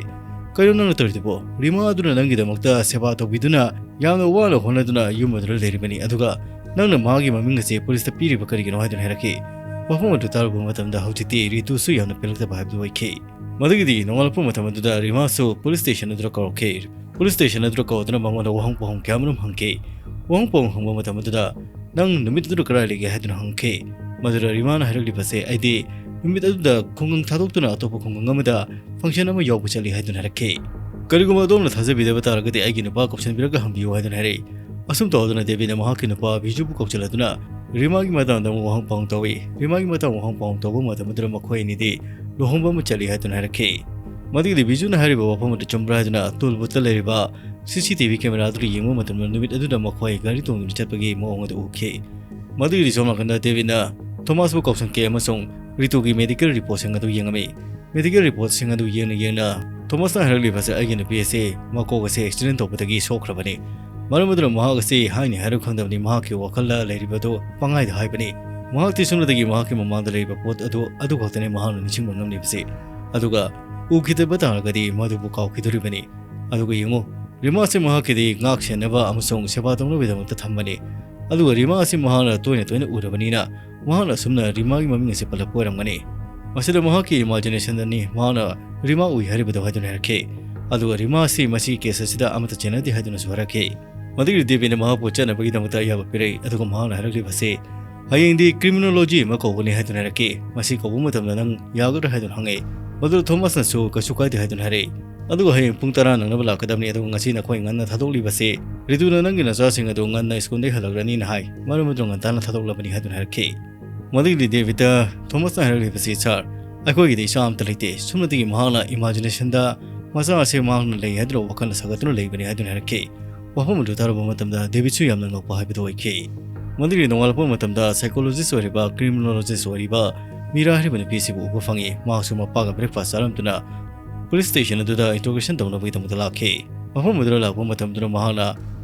"ꯀꯩꯅꯣ ꯅꯪꯅ ꯇꯧꯔꯤꯗꯨꯕꯣ? ꯔꯤꯃꯥ ꯑꯗꯨꯅ ꯅꯪꯒꯤꯗꯃꯛꯇ ꯁꯦꯕꯥ ꯇꯧꯕꯤꯗꯨꯅ ꯌꯥꯝꯅ ꯋꯥꯅ ꯍꯣꯠꯅꯗꯨꯅ ꯌꯨꯝ ꯑꯗꯨꯗ ꯂꯩꯔꯤꯕꯅꯤ, ꯑꯗꯨꯒ ꯅꯪꯅ ꯃꯥꯒꯤ ꯃꯃꯤꯡ ꯑꯁꯤ ꯄꯨꯂꯤꯁꯇ ꯄꯤꯔꯤꯕ ꯀꯔꯤꯒꯤꯅꯣ?" ꯍꯥꯏꯗꯨꯅ ꯍꯥꯏꯔꯛꯈꯤ꯫ ꯋꯥꯐꯝ ꯑꯗꯨ ꯇꯥꯔꯨꯕ ꯃꯇꯝꯗ ꯍꯧꯖꯤꯛꯇꯤ ꯔꯤꯇꯨꯁꯨ ꯌꯥꯝꯅ ꯄꯦꯜꯂꯛꯇꯕ ꯍꯥꯏꯕꯗꯨ ꯑꯣꯏꯈꯤ꯫ ꯃꯗꯨꯒꯤꯗꯤ ꯅꯣꯡꯉꯥꯜꯂꯛꯄ ꯃꯇꯝ ꯑꯗꯨꯗ ꯔꯤꯃꯥꯁꯨ ꯄꯨꯂꯤꯁ ꯁ꯭ꯇꯦꯁꯟ ꯑꯗꯨꯗ ꯀꯧꯔꯛꯈꯤ꯫ ꯄꯨꯂꯤꯁ ꯁ꯭ꯇꯦꯁꯟ ꯑꯗꯨꯗ ꯀꯧꯗꯨꯅ ꯃꯉꯣꯟꯗ ꯋꯥꯍꯪ ꯄꯥꯎꯍꯪ ꯀꯌꯥ ꯑꯃꯔꯣꯝ ꯍꯪꯈꯤ꯫ ꯋꯥꯍꯪ ꯄꯥꯎꯍꯪ ꯍꯪꯕ ꯃꯇꯝ ꯑꯗꯨꯗ, "ꯅꯪ ꯅꯨꯃꯤꯠ ꯑꯗꯨꯗ ꯀꯗꯥꯏ ꯂꯩꯒꯦ?" ꯍꯥꯏꯗꯨꯅ ꯍꯪꯈꯤ꯫ ꯃꯗꯨꯗ ꯔꯤꯃꯥꯅ ꯍꯥꯏꯔꯛꯂꯤꯕꯁꯦ, "ꯑꯩꯗꯤ ꯅꯨꯃꯤꯠ ꯑꯗꯨꯗ ꯈꯨꯡꯒꯪ ꯊꯥꯗꯣꯛꯇꯨꯅ ꯑꯇꯣꯞꯄ ꯈꯨꯡꯒꯪ ꯑꯃꯗ ꯐꯪꯁꯟ ꯑꯃ ꯌꯥꯎꯕ ꯆꯠꯂꯤ" ꯍꯥꯏꯗꯨꯅ ꯍꯥꯏꯔꯛꯈꯤ꯫ "ꯀꯔꯤꯒꯨꯝꯕ ꯑꯗꯣꯝꯅ ꯊꯥꯖꯕꯤꯗꯕ ꯇꯥꯔꯒꯗꯤ ꯑꯩꯒꯤ ꯅꯨꯄꯥ ꯀꯧꯁꯤꯟꯕꯤꯔꯒ ꯍꯪꯕꯤꯌꯨ" ꯍꯥꯏꯗꯨꯅ ꯍꯥꯏꯔꯛꯏ꯫ ꯑꯁꯨꯝ ꯇꯧꯗꯨꯅ ꯗꯦꯕꯤꯗꯅ ꯃꯍꯥꯛꯀꯤ ꯅꯨꯄꯥ ꯕꯤꯖꯨꯕꯨ ꯀꯧꯁꯤꯜꯂꯗꯨꯅ ꯔꯤꯃꯥꯒꯤ ꯃꯇꯥꯡꯗ ꯑꯃꯨꯛ ꯋꯥꯍꯪ ꯄꯥꯎꯍꯪ ꯇꯧꯏ꯫ ꯔꯤꯃꯥꯒꯤ ꯃꯇꯥꯡ ꯋꯥꯍꯪ ꯄꯥꯎꯍꯪ ꯇꯧꯕ ꯃꯇꯝ ꯑꯗꯨꯗ ꯃꯈꯣꯏ ꯑꯅꯤꯗꯤ ꯂꯨꯍꯣꯡꯕ ꯑꯃ ꯆꯠꯂꯤ ꯍꯥꯏꯗꯨꯅ ꯍꯥꯏꯔꯛꯈꯤ꯫ ꯃꯗꯨꯒꯤꯗꯤ ꯕꯤꯖꯨꯅ ꯍꯥꯏꯔꯤꯕ ꯋꯥꯐꯝ ꯑꯗꯨ ꯆꯨꯝꯕ꯭ꯔꯥ ꯍꯥꯏꯗꯨꯅ ꯇꯣꯜꯕꯨꯠꯇ ꯂꯩꯔꯤꯕ ꯁꯤ ꯁꯤ ꯇꯤ ꯚꯤ ꯀꯦꯃꯦꯔꯥ ꯑꯗꯨꯗ ꯌꯦꯡꯕ ꯃꯇꯝꯗ ꯅꯨꯃꯤꯠ ꯑꯗꯨꯗ ꯃꯈꯣꯏ ꯒꯥꯔꯤ ꯇꯣꯡꯗꯨꯅ ꯆꯠꯄꯒꯤ ꯃꯑꯣꯡ ꯑꯗꯨ ꯎꯈꯤ꯫ ꯃꯗꯨꯒꯤꯗꯤ ꯁꯣꯝ ꯅꯥꯀꯟꯗ ꯗꯦꯕꯤꯗꯅ ꯊꯣꯃꯥꯁꯄꯨ ꯀꯧꯁꯟꯈꯤ ꯑꯃꯁꯨꯡ ꯔꯤꯇꯨꯒꯤ ꯃꯦꯗꯤꯀꯦꯜ ꯔꯤꯄꯣꯔꯠꯁꯤꯡ ꯑꯗꯨ ꯌꯦꯡꯉꯝꯃꯤ꯫ ꯃꯦꯗꯤꯀꯦꯜ ꯔꯤꯄꯣꯔꯠꯁꯤꯡ ꯑꯗꯨ ꯌꯦꯡꯅ ꯌꯦꯡꯅ ꯊꯣꯃꯥꯁꯅ ꯍꯥꯏꯔꯛꯂꯤꯕꯁꯦ, "ꯑꯩꯒꯤ ꯅꯨꯄꯤ ꯑꯁꯤ ꯃꯀꯣꯛ ꯑꯁꯤ ꯑꯦꯛꯁꯤꯗꯦꯟ ꯇꯧꯕꯗꯒꯤ ꯁꯣꯛꯈ꯭ꯔꯕꯅꯤ꯫ ꯃꯔꯝ ꯑꯗꯨꯅ ꯃꯍꯥꯛ ꯑꯁꯤ ꯍꯥꯏꯅꯤ ꯍꯥꯏꯔ ꯈꯪꯗꯕꯅꯤ, ꯃꯍꯥꯛꯀꯤ ꯋꯥꯈꯜꯗ ꯂꯩꯔꯤꯕꯗꯨ ꯄꯪꯍꯥꯏꯗ ꯍꯥꯏꯕꯅꯤ꯫ ꯃꯍꯥꯛꯇꯤ ꯁꯨꯞꯅꯇꯒꯤ ꯃꯍꯥꯛꯀꯤ ꯃꯃꯥꯡꯗ ꯂꯩꯔꯤꯕ ꯄꯣꯠ ꯑꯗꯨ, ꯑꯗꯨ ꯈꯛꯇꯅꯤ ꯃꯍꯥꯛꯅ ꯅꯤꯡꯁꯤꯡꯕ ꯉꯝꯂꯤꯕꯁꯤ꯫ ꯑꯗꯨꯒ ꯎꯈꯤꯗꯕ ꯇꯥꯔꯒꯗꯤ ꯃꯗꯨꯕꯨ ꯀꯥꯎꯈꯤꯗꯣꯔꯤꯕꯅꯤ꯫ ꯑꯗꯨꯒ ꯌꯦꯡꯉꯨ, ꯔꯤꯃꯥꯁꯤ ꯃꯍꯥꯛꯀꯤꯗꯤ ꯉꯥꯛ ꯁꯦꯟꯅꯕ ꯑꯃꯁꯨꯡ ꯁꯦꯕꯥ ꯇꯧꯅꯕꯒꯤꯗꯃꯛꯇ ꯊꯝꯕꯅꯤ꯫ ꯑꯗꯨꯒ ꯔꯤꯃꯥ ꯑꯁꯤ ꯃꯍꯥꯛꯅ ꯇꯣꯏꯅ ꯇꯣꯏꯅ ꯎꯔꯕꯅꯤꯅ ꯃꯍꯥꯛꯅ ꯑꯁꯨꯝꯅ ꯔꯤꯃꯥꯒꯤ ꯃꯃꯤꯡ ꯑꯁꯤ ꯄꯜꯂꯛꯄ ꯑꯣꯏꯔꯝꯒꯅꯤ꯫ ꯃꯁꯤꯗ ꯃꯍꯥꯛꯀꯤ ꯏꯃꯥꯖꯤꯅꯦꯁꯟꯗꯅꯤ ꯃꯍꯥꯛꯅ ꯔꯤꯃꯥ ꯎꯏ ꯍꯥꯏꯔꯤꯕꯗꯨ" ꯍꯥꯏꯗꯨꯅ ꯍꯥꯏꯔꯛꯈꯤ꯫ ꯑꯗꯨꯒ ꯔꯤꯃꯥ ꯑꯁꯤ ꯃꯁꯤꯒꯤ ꯀꯦꯁ ꯑꯁꯤꯗ ꯑꯃꯠꯇ ꯆꯦꯟꯅꯗꯦ ꯍꯥꯏꯗꯨꯅꯁꯨ ꯍꯥꯏꯔꯛꯈꯤ꯫ ꯃꯗꯨꯒꯤ ꯗꯦꯕꯤꯅ ꯃꯍꯥꯛꯄꯨ ꯆꯠꯅꯕꯒꯤꯗꯃꯛꯇ ꯑꯌꯥꯕ ꯄꯤꯔꯛꯏ꯫ ꯑꯗꯨꯒ ꯃꯍꯥꯛꯅ ꯍꯥꯏꯔꯛꯂꯤꯕꯁꯤ, "ꯍꯌꯦꯡꯗꯤ ꯀ꯭ꯔꯤꯃꯤꯅꯣꯂꯣꯖꯤ ꯑꯃ ꯀꯧꯒꯅꯤ" ꯍꯥꯏꯗꯨꯅ ꯍꯥꯏꯔꯛꯈꯤ꯫ "ꯃꯁꯤ ꯀꯧꯕ ꯃꯇꯝꯗ ꯅꯪ ꯌꯥꯒꯗ꯭ꯔꯥ?" ꯍꯥꯏꯗꯨꯅ ꯍꯪꯉꯛꯏ꯫ ꯃꯗꯨꯗ ꯊꯣꯃꯥꯁꯅꯁꯨ "ꯀꯩꯁꯨ ꯀꯥꯏꯗꯦ" ꯍꯥꯏꯗꯨꯅ ꯍꯥꯏꯔꯛꯏ꯫ ꯑꯗꯨꯒ "ꯍꯌꯦꯡ ꯄꯨꯡ ꯇꯔꯥ ꯅꯪꯅꯕ ꯂꯥꯛꯀꯗꯕꯅꯤ, ꯑꯗꯨꯒ ꯉꯁꯤ ꯅꯈꯣꯏ ꯉꯟꯅ ꯊꯥꯗꯣꯛꯂꯤꯕꯁꯤ ꯔꯤꯇꯨꯅ ꯅꯪꯒꯤ ꯅꯆꯥꯁꯤꯡ ꯑꯗꯨ ꯉꯟꯅ ꯁ꯭ꯀꯨꯜꯗꯒꯤ ꯍꯜꯂꯛꯂꯅꯤꯅ ꯍꯥꯏ, ꯃꯔꯝ ꯑꯗꯨꯅ ꯉꯟꯇꯥꯅ ꯊꯥꯗꯣꯛꯂꯕꯅꯤ" ꯍꯥꯏꯗꯨꯅ ꯍꯥꯏꯔꯛꯈꯤ꯫ ꯃꯗꯨꯒꯤꯗꯤ ꯗꯦꯕꯤꯗ ꯊꯣꯃꯥꯁꯅ ꯍꯥꯏꯔꯛꯂꯤꯕꯁꯤ, "ꯁꯥꯔ, ꯑꯩꯈꯣꯏꯒꯤꯗꯤ ꯏꯆꯥ ꯑꯃꯠꯇ ꯂꯩꯇꯦ꯫ ꯁꯨꯞꯅꯇꯒꯤ ꯃꯍꯥꯛꯅ ꯏꯃꯥꯖꯤꯅꯦꯁꯟꯗ ꯃꯆꯥ ꯑꯁꯤ ꯃꯍꯥꯛꯅ ꯂꯩ ꯍꯥꯏꯗꯨꯅ ꯋꯥꯈꯜꯅ ꯁꯥꯒꯠꯇꯨꯅ ꯂꯩꯕꯅꯤ" ꯍꯥꯏꯗꯨꯅ ꯍꯥꯏꯔꯛꯈꯤ꯫ ꯋꯥꯐꯝ ꯑꯗꯨ ꯇꯥꯔꯨꯕ ꯃꯇꯝꯗ ꯗꯦꯕꯤꯠꯁꯨ ꯌꯥꯝꯅ ꯅꯣꯛꯄ ꯍꯥꯏꯕꯗꯨ ꯑꯣꯏꯈꯤ꯫ ꯃꯗꯨꯒꯤ ꯅꯣꯡꯉꯥꯜꯂꯛꯄ ꯃꯇꯝꯗ ꯁꯥꯏꯀꯣꯂꯣꯖꯤꯁ ꯑꯣꯏꯔꯤꯕ, ꯀ꯭ꯔꯤꯃꯤꯅꯣꯂꯣꯖꯤꯁ ꯑꯣꯏꯔꯤꯕ ꯃꯤꯔꯥ ꯍꯥꯏꯔꯤꯕ ꯅꯨꯄꯤ ꯑꯁꯤꯕꯨ ꯎꯕ ꯐꯪꯉꯤ꯫ ꯃꯍꯥꯛꯁꯨ ꯃꯄꯥꯒ ꯕ꯭ꯔꯦꯛꯐꯥꯁ ꯆꯥꯔꯝꯗꯨꯅ ꯄꯨꯂꯤꯁ ꯁ꯭ꯇꯦꯁꯟ ꯑꯗꯨꯗ ꯏꯟꯇ꯭ꯔꯣꯒꯦꯁꯟ ꯇꯧꯅꯕꯒꯤꯗꯃꯛꯇ ꯂꯥꯛꯈꯤ꯫ ꯃꯐꯝ ꯑꯗꯨꯗ ꯂꯥꯛꯄ ꯃꯇꯝꯗꯨꯗ ꯃꯍꯥꯛꯅ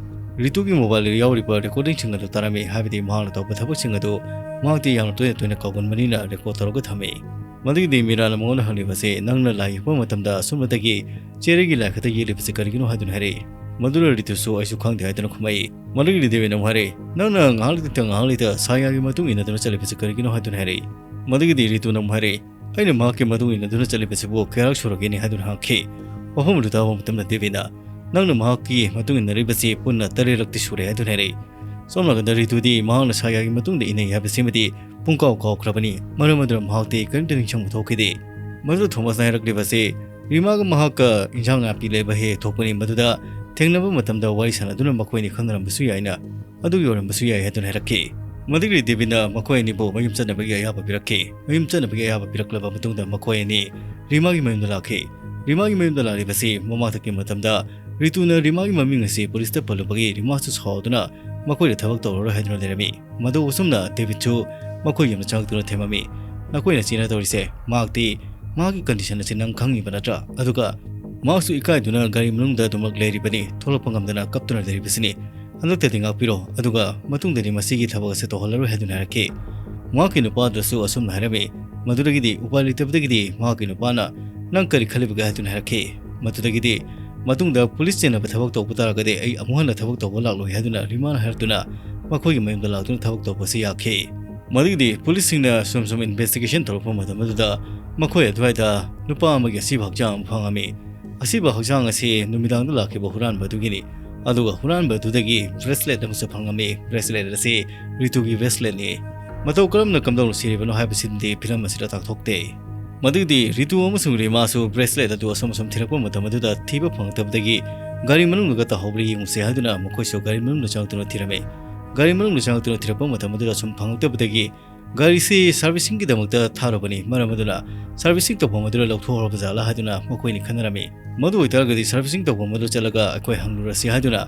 ꯔꯤꯇꯨꯒꯤ ꯃꯣꯕꯥꯏꯜꯗ ꯌꯥꯎꯔꯤꯕ ꯔꯦꯀꯣꯔꯗꯤꯡꯁꯤꯡ ꯑꯗꯨ ꯇꯥꯔꯝꯃꯤ, ꯍꯥꯏꯕꯗꯤ ꯃꯍꯥꯛꯅ ꯇꯧꯕ ꯊꯕꯛꯁꯤꯡ ꯑꯗꯨ ꯃꯍꯥꯛꯇꯤ ꯌꯥꯝꯅ ꯇꯣꯏꯅ ꯇꯣꯏꯅ ꯀꯥꯎꯒꯟꯕꯅꯤꯅ ꯔꯦꯀꯣꯔꯗ ꯇꯧꯔꯒ ꯊꯝꯃꯤ꯫ ꯃꯗꯨꯒꯤꯗꯤ ꯃꯤꯔꯥꯅ ꯃꯉꯣꯟꯗ ꯍꯪꯂꯤꯕꯁꯦ, "ꯅꯪꯅ ꯂꯥꯏ ꯌꯦꯛꯄ ꯃꯇꯝꯗ ꯑꯁꯨꯝꯅꯇꯒꯤ ꯆꯦꯔꯩꯒꯤ ꯂꯥꯏ ꯈꯛꯇ ꯌꯦꯛꯂꯤꯕꯁꯦ ꯀꯔꯤꯒꯤꯅꯣ?" ꯍꯥꯏꯗꯨꯅ ꯍꯥꯏꯔꯛꯏ꯫ ꯃꯗꯨꯗ ꯔꯤꯇꯨꯁꯨ "ꯑꯩꯁꯨ ꯈꯪꯗꯦ" ꯍꯥꯏꯗꯨꯅ ꯈꯨꯝꯃꯛꯏ꯫ ꯃꯗꯨꯒꯤꯗꯤ ꯗꯦꯕꯤꯠꯅ ꯑꯃꯨꯛ ꯍꯥꯏꯔꯛꯏ, "ꯅꯪꯅ ꯉꯥꯏꯍꯥꯛ ꯂꯩꯇ ꯉꯥꯏꯍꯥꯛ ꯂꯩꯇ ꯁꯥꯌꯥꯒꯤ ꯃꯇꯨꯡ ꯏꯟꯅꯗꯨꯅ ꯆꯠꯂꯤꯕꯁꯦ ꯀꯔꯤꯒꯤꯅꯣ?" ꯍꯥꯏꯗꯨꯅ ꯍꯥꯏꯔꯛꯏ꯫ ꯃꯗꯨꯒꯤꯗꯤ ꯔꯤꯇꯨꯅ ꯑꯃꯨꯛ ꯍꯥꯏꯔꯛꯏ, "ꯑꯩꯅ ꯃꯍꯥꯛꯀꯤ ꯃꯇꯨꯡ ꯏꯟꯅꯗꯨꯅ ꯆꯠꯂꯤꯕꯁꯤꯕꯨ ꯀꯌꯥꯔꯛ ꯁꯨꯔꯒꯦꯅꯦ?" ꯍꯥꯏꯗꯨꯅ ꯍꯪꯈꯤ꯫ ꯋꯥꯐꯝ ꯑꯗꯨ ꯇꯥꯕ ꯃꯇꯝꯗ ꯗꯦꯕꯤꯠꯅ, "ꯅꯪꯅ ꯃꯍꯥꯛꯀꯤ ꯃꯇꯨꯡ ꯏꯟꯅꯔꯤꯕꯁꯤ ꯄꯨꯟꯅ ꯇꯔꯦꯠꯂꯛꯇꯤ ꯁꯨꯔꯦ" ꯍꯥꯏꯗꯨꯅ ꯍꯥꯏꯔꯛꯏ꯫ ꯁꯣꯝ ꯅꯥꯀꯟꯗ ꯔꯤꯇꯨꯗꯤ ꯃꯍꯥꯛꯅ ꯁꯥꯌꯥꯒꯤ ꯃꯇꯨꯡꯗ ꯏꯟꯅꯩ ꯍꯥꯏꯕꯁꯤꯃꯗꯤ ꯄꯨꯡꯀꯥꯎ ꯀꯥꯎꯈ꯭ꯔꯕꯅꯤ꯫ ꯃꯔꯝ ꯑꯗꯨꯅ ꯃꯍꯥꯛꯇꯤ ꯀꯔꯤꯝꯇ ꯅꯤꯡꯁꯤꯡꯕ ꯊꯣꯛꯈꯤꯗꯦ꯫ ꯃꯗꯨꯗ ꯊꯣꯃꯥꯁꯅ ꯍꯥꯏꯔꯛꯂꯤꯕꯁꯤ, ꯔꯤꯃꯥꯒ ꯃꯍꯥꯛꯀ ꯏꯟꯁꯥꯡ ꯅꯥꯄꯤ ꯂꯩꯕ ꯍꯦꯛ ꯍꯦꯛ ꯊꯣꯛꯄꯅꯤ꯫ ꯃꯗꯨꯗ ꯊꯦꯡꯅꯕ ꯃꯇꯝꯗ ꯋꯥꯔꯤ ꯁꯥꯟꯅꯗꯨꯅ ꯃꯈꯣꯏꯅꯤ ꯈꯪꯅꯔꯝꯕꯁꯨ ꯌꯥꯏꯅ, ꯑꯗꯨꯒꯤ ꯑꯣꯏꯔꯝꯕꯁꯨ ꯌꯥꯏ ꯍꯥꯏꯗꯨꯅ ꯍꯥꯏꯔꯛꯈꯤ꯫ ꯃꯗꯨꯒꯤ ꯗꯦꯕꯤꯠꯅ ꯃꯈꯣꯏ ꯑꯅꯤꯕꯨ ꯃꯌꯨꯝ ꯆꯠꯅꯕꯒꯤ ꯑꯌꯥꯕ ꯄꯤꯔꯛꯈꯤ꯫ ꯃꯌꯨꯝ ꯆꯠꯅꯕꯒꯤ ꯑꯌꯥꯕ ꯄꯤꯔꯛꯂꯕ ꯃꯇꯨꯡꯗ ꯃꯈꯣꯏ ꯑꯅꯤ ꯔꯤꯃꯥꯒꯤ ꯃꯌꯨꯝꯗ ꯂꯥꯛꯈꯤ꯫ ꯔꯤꯃꯥꯒꯤ ꯃꯌꯨꯝꯗ ꯂꯥꯛꯂꯤꯕꯁꯤ ꯃꯃꯥꯡꯊꯛꯀꯤ ꯃꯇꯝꯗ ꯔꯤꯇꯨꯅ ꯔꯤꯃꯥꯒꯤ ꯃꯃꯤꯡ ꯑꯁꯤ ꯄꯨꯂꯤꯁꯇ ꯄꯜꯂꯨꯕꯒꯤ ꯔꯤꯃꯥꯁꯨ ꯁꯥꯎꯗꯨꯅ ꯃꯈꯣꯏꯗ ꯊꯕꯛ ꯇꯧꯔꯔꯣꯏ ꯍꯥꯏꯗꯨꯅ ꯂꯩꯔꯝꯃꯤ꯫ ꯃꯗꯨ ꯑꯁꯨꯝꯅ ꯗꯦꯕꯤꯠꯁꯨ ꯃꯈꯣꯏ ꯌꯨꯝꯗ ꯆꯪꯂꯛꯇꯨꯅ ꯊꯦꯝꯃꯝꯃꯤ꯫ "ꯅꯈꯣꯏꯅ ꯆꯦꯟꯅ ꯇꯧꯔꯤꯁꯦ, ꯃꯍꯥꯛꯇꯤ ꯃꯍꯥꯛꯀꯤ ꯀꯟꯗꯤꯁꯟ ꯑꯁꯤ ꯅꯪ ꯈꯪꯉꯤꯕ ꯅꯠꯇ꯭ꯔꯥ? ꯑꯗꯨꯒ ꯃꯍꯥꯛꯁꯨ ꯏꯀꯥꯏꯗꯨꯅ ꯒꯥꯔꯤ ꯃꯅꯨꯡꯗ ꯑꯗꯨꯃꯛ ꯂꯩꯔꯤꯕꯅꯤ, ꯊꯣꯛꯂꯛꯄ ꯉꯝꯗꯅ ꯀꯞꯇꯨꯅ ꯂꯩꯔꯤꯕꯁꯤꯅꯤ꯫ ꯍꯟꯗꯛꯇꯗꯤ ꯉꯥꯛꯄꯤꯔꯣ, ꯑꯗꯨꯒ ꯃꯇꯨꯡꯗꯗꯤ ꯃꯁꯤꯒꯤ ꯊꯕꯛ ꯑꯁꯤ ꯇꯧꯍꯜꯂꯔꯣꯏ" ꯍꯥꯏꯗꯨꯅ ꯍꯥꯏꯔꯛꯈꯤ꯫ ꯃꯍꯥꯛꯀꯤ ꯅꯨꯄꯥꯗꯨꯁꯨ ꯑꯁꯨꯝꯅ ꯍꯥꯏꯔꯝꯃꯤ꯫ ꯃꯗꯨꯗꯒꯤꯗꯤ ꯎꯄꯥꯏ ꯂꯩꯇꯕꯗꯒꯤꯗꯤ ꯃꯍꯥꯛꯀꯤ ꯅꯨꯄꯥꯅ "ꯅꯪ ꯀꯔꯤ ꯈꯜꯂꯤꯕꯒꯦ?" ꯍꯥꯏꯗꯨꯅ ꯍꯥꯏꯔꯛꯈꯤ꯫ ꯃꯗꯨꯗꯒꯤꯗꯤ "ꯃꯇꯨꯡꯗ ꯄꯨꯂꯤꯁ ꯆꯦꯟꯅꯕ ꯊꯕꯛ ꯇꯧꯕ ꯇꯥꯔꯒꯗꯤ ꯑꯩ ꯑꯃꯨꯛ ꯍꯟꯅ ꯊꯕꯛ ꯇꯧꯕ ꯂꯥꯛꯂꯣꯏ" ꯍꯥꯏꯗꯨꯅ ꯔꯤꯃꯥꯅ ꯍꯥꯏꯔꯛꯇꯨꯅ ꯃꯈꯣꯏꯒꯤ ꯃꯌꯨꯝꯗ ꯂꯥꯛꯇꯨꯅ ꯊꯕꯛ ꯇꯧꯕꯁꯤ ꯌꯥꯈꯤ꯫ ꯃꯗꯨꯒꯤꯗꯤ ꯄꯨꯂꯤꯁꯁꯤꯡꯅ ꯁꯨꯝ ꯁꯨꯝ ꯏꯟꯚꯦꯁꯇꯤꯒꯦꯁꯟ ꯇꯧꯔꯛꯄ ꯃꯇꯝ ꯑꯗꯨꯗ ꯃꯈꯣꯏ ꯑꯗꯨꯋꯥꯏꯗ ꯅꯨꯄꯥ ꯑꯃꯒꯤ ꯑꯁꯤꯕ ꯍꯛꯆꯥꯡ ꯑꯃ ꯐꯪꯉꯝꯃꯤ꯫ ꯑꯁꯤꯕ ꯍꯛꯆꯥꯡ ꯑꯁꯤ ꯅꯨꯃꯤꯗꯥꯡꯗ ꯂꯥꯛꯈꯤꯕ ꯍꯨꯔꯥꯟꯕ ꯑꯗꯨꯒꯤꯅꯤ꯫ ꯑꯗꯨꯒ ꯍꯨꯔꯥꯟꯕ ꯑꯗꯨꯗꯒꯤ ꯕ꯭ꯔꯦꯁꯂꯦꯠ ꯑꯃꯁꯨ ꯐꯪꯉꯝꯃꯤ꯫ ꯕ꯭ꯔꯦꯁꯂꯦꯠ ꯑꯁꯤ ꯔꯤꯇꯨꯒꯤ ꯕ꯭ꯔꯦꯁꯂꯦꯠꯅꯤ꯫ ꯃꯇꯧ ꯀꯔꯝꯅ ꯀꯝꯗꯧꯅ ꯁꯤꯔꯤꯕꯅꯣ ꯍꯥꯏꯕꯁꯤꯃꯗꯤ ꯐꯤꯂꯝ ꯑꯁꯤꯗ ꯇꯥꯛꯊꯣꯛꯇꯦ꯫ ꯃꯗꯨꯒꯤꯗꯤ ꯔꯤꯇꯨ ꯑꯃꯁꯨꯡ ꯔꯤꯃꯥꯁꯨ ꯕ꯭ꯔꯦꯁꯂꯦꯠ ꯑꯗꯨ ꯑꯁꯨꯝ ꯑꯁꯨꯝ ꯊꯤꯔꯛꯄ ꯃꯇꯝ ꯑꯗꯨꯗ ꯊꯤꯕ ꯐꯪꯂꯛꯇꯕꯗꯒꯤ ꯒꯥꯔꯤ ꯃꯅꯨꯡꯗꯒ ꯇꯥꯍꯧꯕ꯭ꯔꯥ ꯌꯦꯡꯉꯨꯁꯦ ꯍꯥꯏꯗꯨꯅ ꯃꯈꯣꯏꯁꯨ ꯒꯥꯔꯤ ꯃꯅꯨꯡꯗ ꯆꯪꯂꯛꯇꯨꯅ ꯊꯤꯔꯝꯃꯤ꯫ ꯒꯥꯔꯤ ꯃꯅꯨꯡꯗ ꯆꯪꯂꯛꯇꯨꯅ ꯊꯤꯔꯛꯄ ꯃꯇꯝ ꯑꯗꯨꯗ ꯁꯨꯝ ꯐꯪꯂꯛꯇꯕꯗꯒꯤ ꯒꯥꯔꯤꯁꯤ ꯁꯥꯔꯚꯤꯁꯤꯡꯒꯤꯗꯃꯛꯇ ꯊꯥꯔꯨꯕꯅꯤ, ꯃꯔꯝ ꯑꯗꯨꯅ ꯁꯥꯔꯚꯤꯁꯤꯡ ꯇꯧꯐꯝ ꯑꯗꯨꯗ ꯂꯧꯊꯣꯛꯍꯧꯔꯕ ꯖꯥꯠꯂꯥ ꯍꯥꯏꯗꯨꯅ ꯃꯈꯣꯏꯅꯤ ꯈꯟꯅꯔꯝꯃꯤ꯫ ꯃꯗꯨ ꯑꯣꯏꯇꯥꯔꯒꯗꯤ ꯁꯥꯔꯚꯤꯁꯤꯡ ꯇꯧꯐꯝ ꯑꯗꯨ ꯆꯠꯂꯒ ꯑꯩꯈꯣꯏ ꯍꯪꯂꯨꯔꯁꯤ ꯍꯥꯏꯗꯨꯅ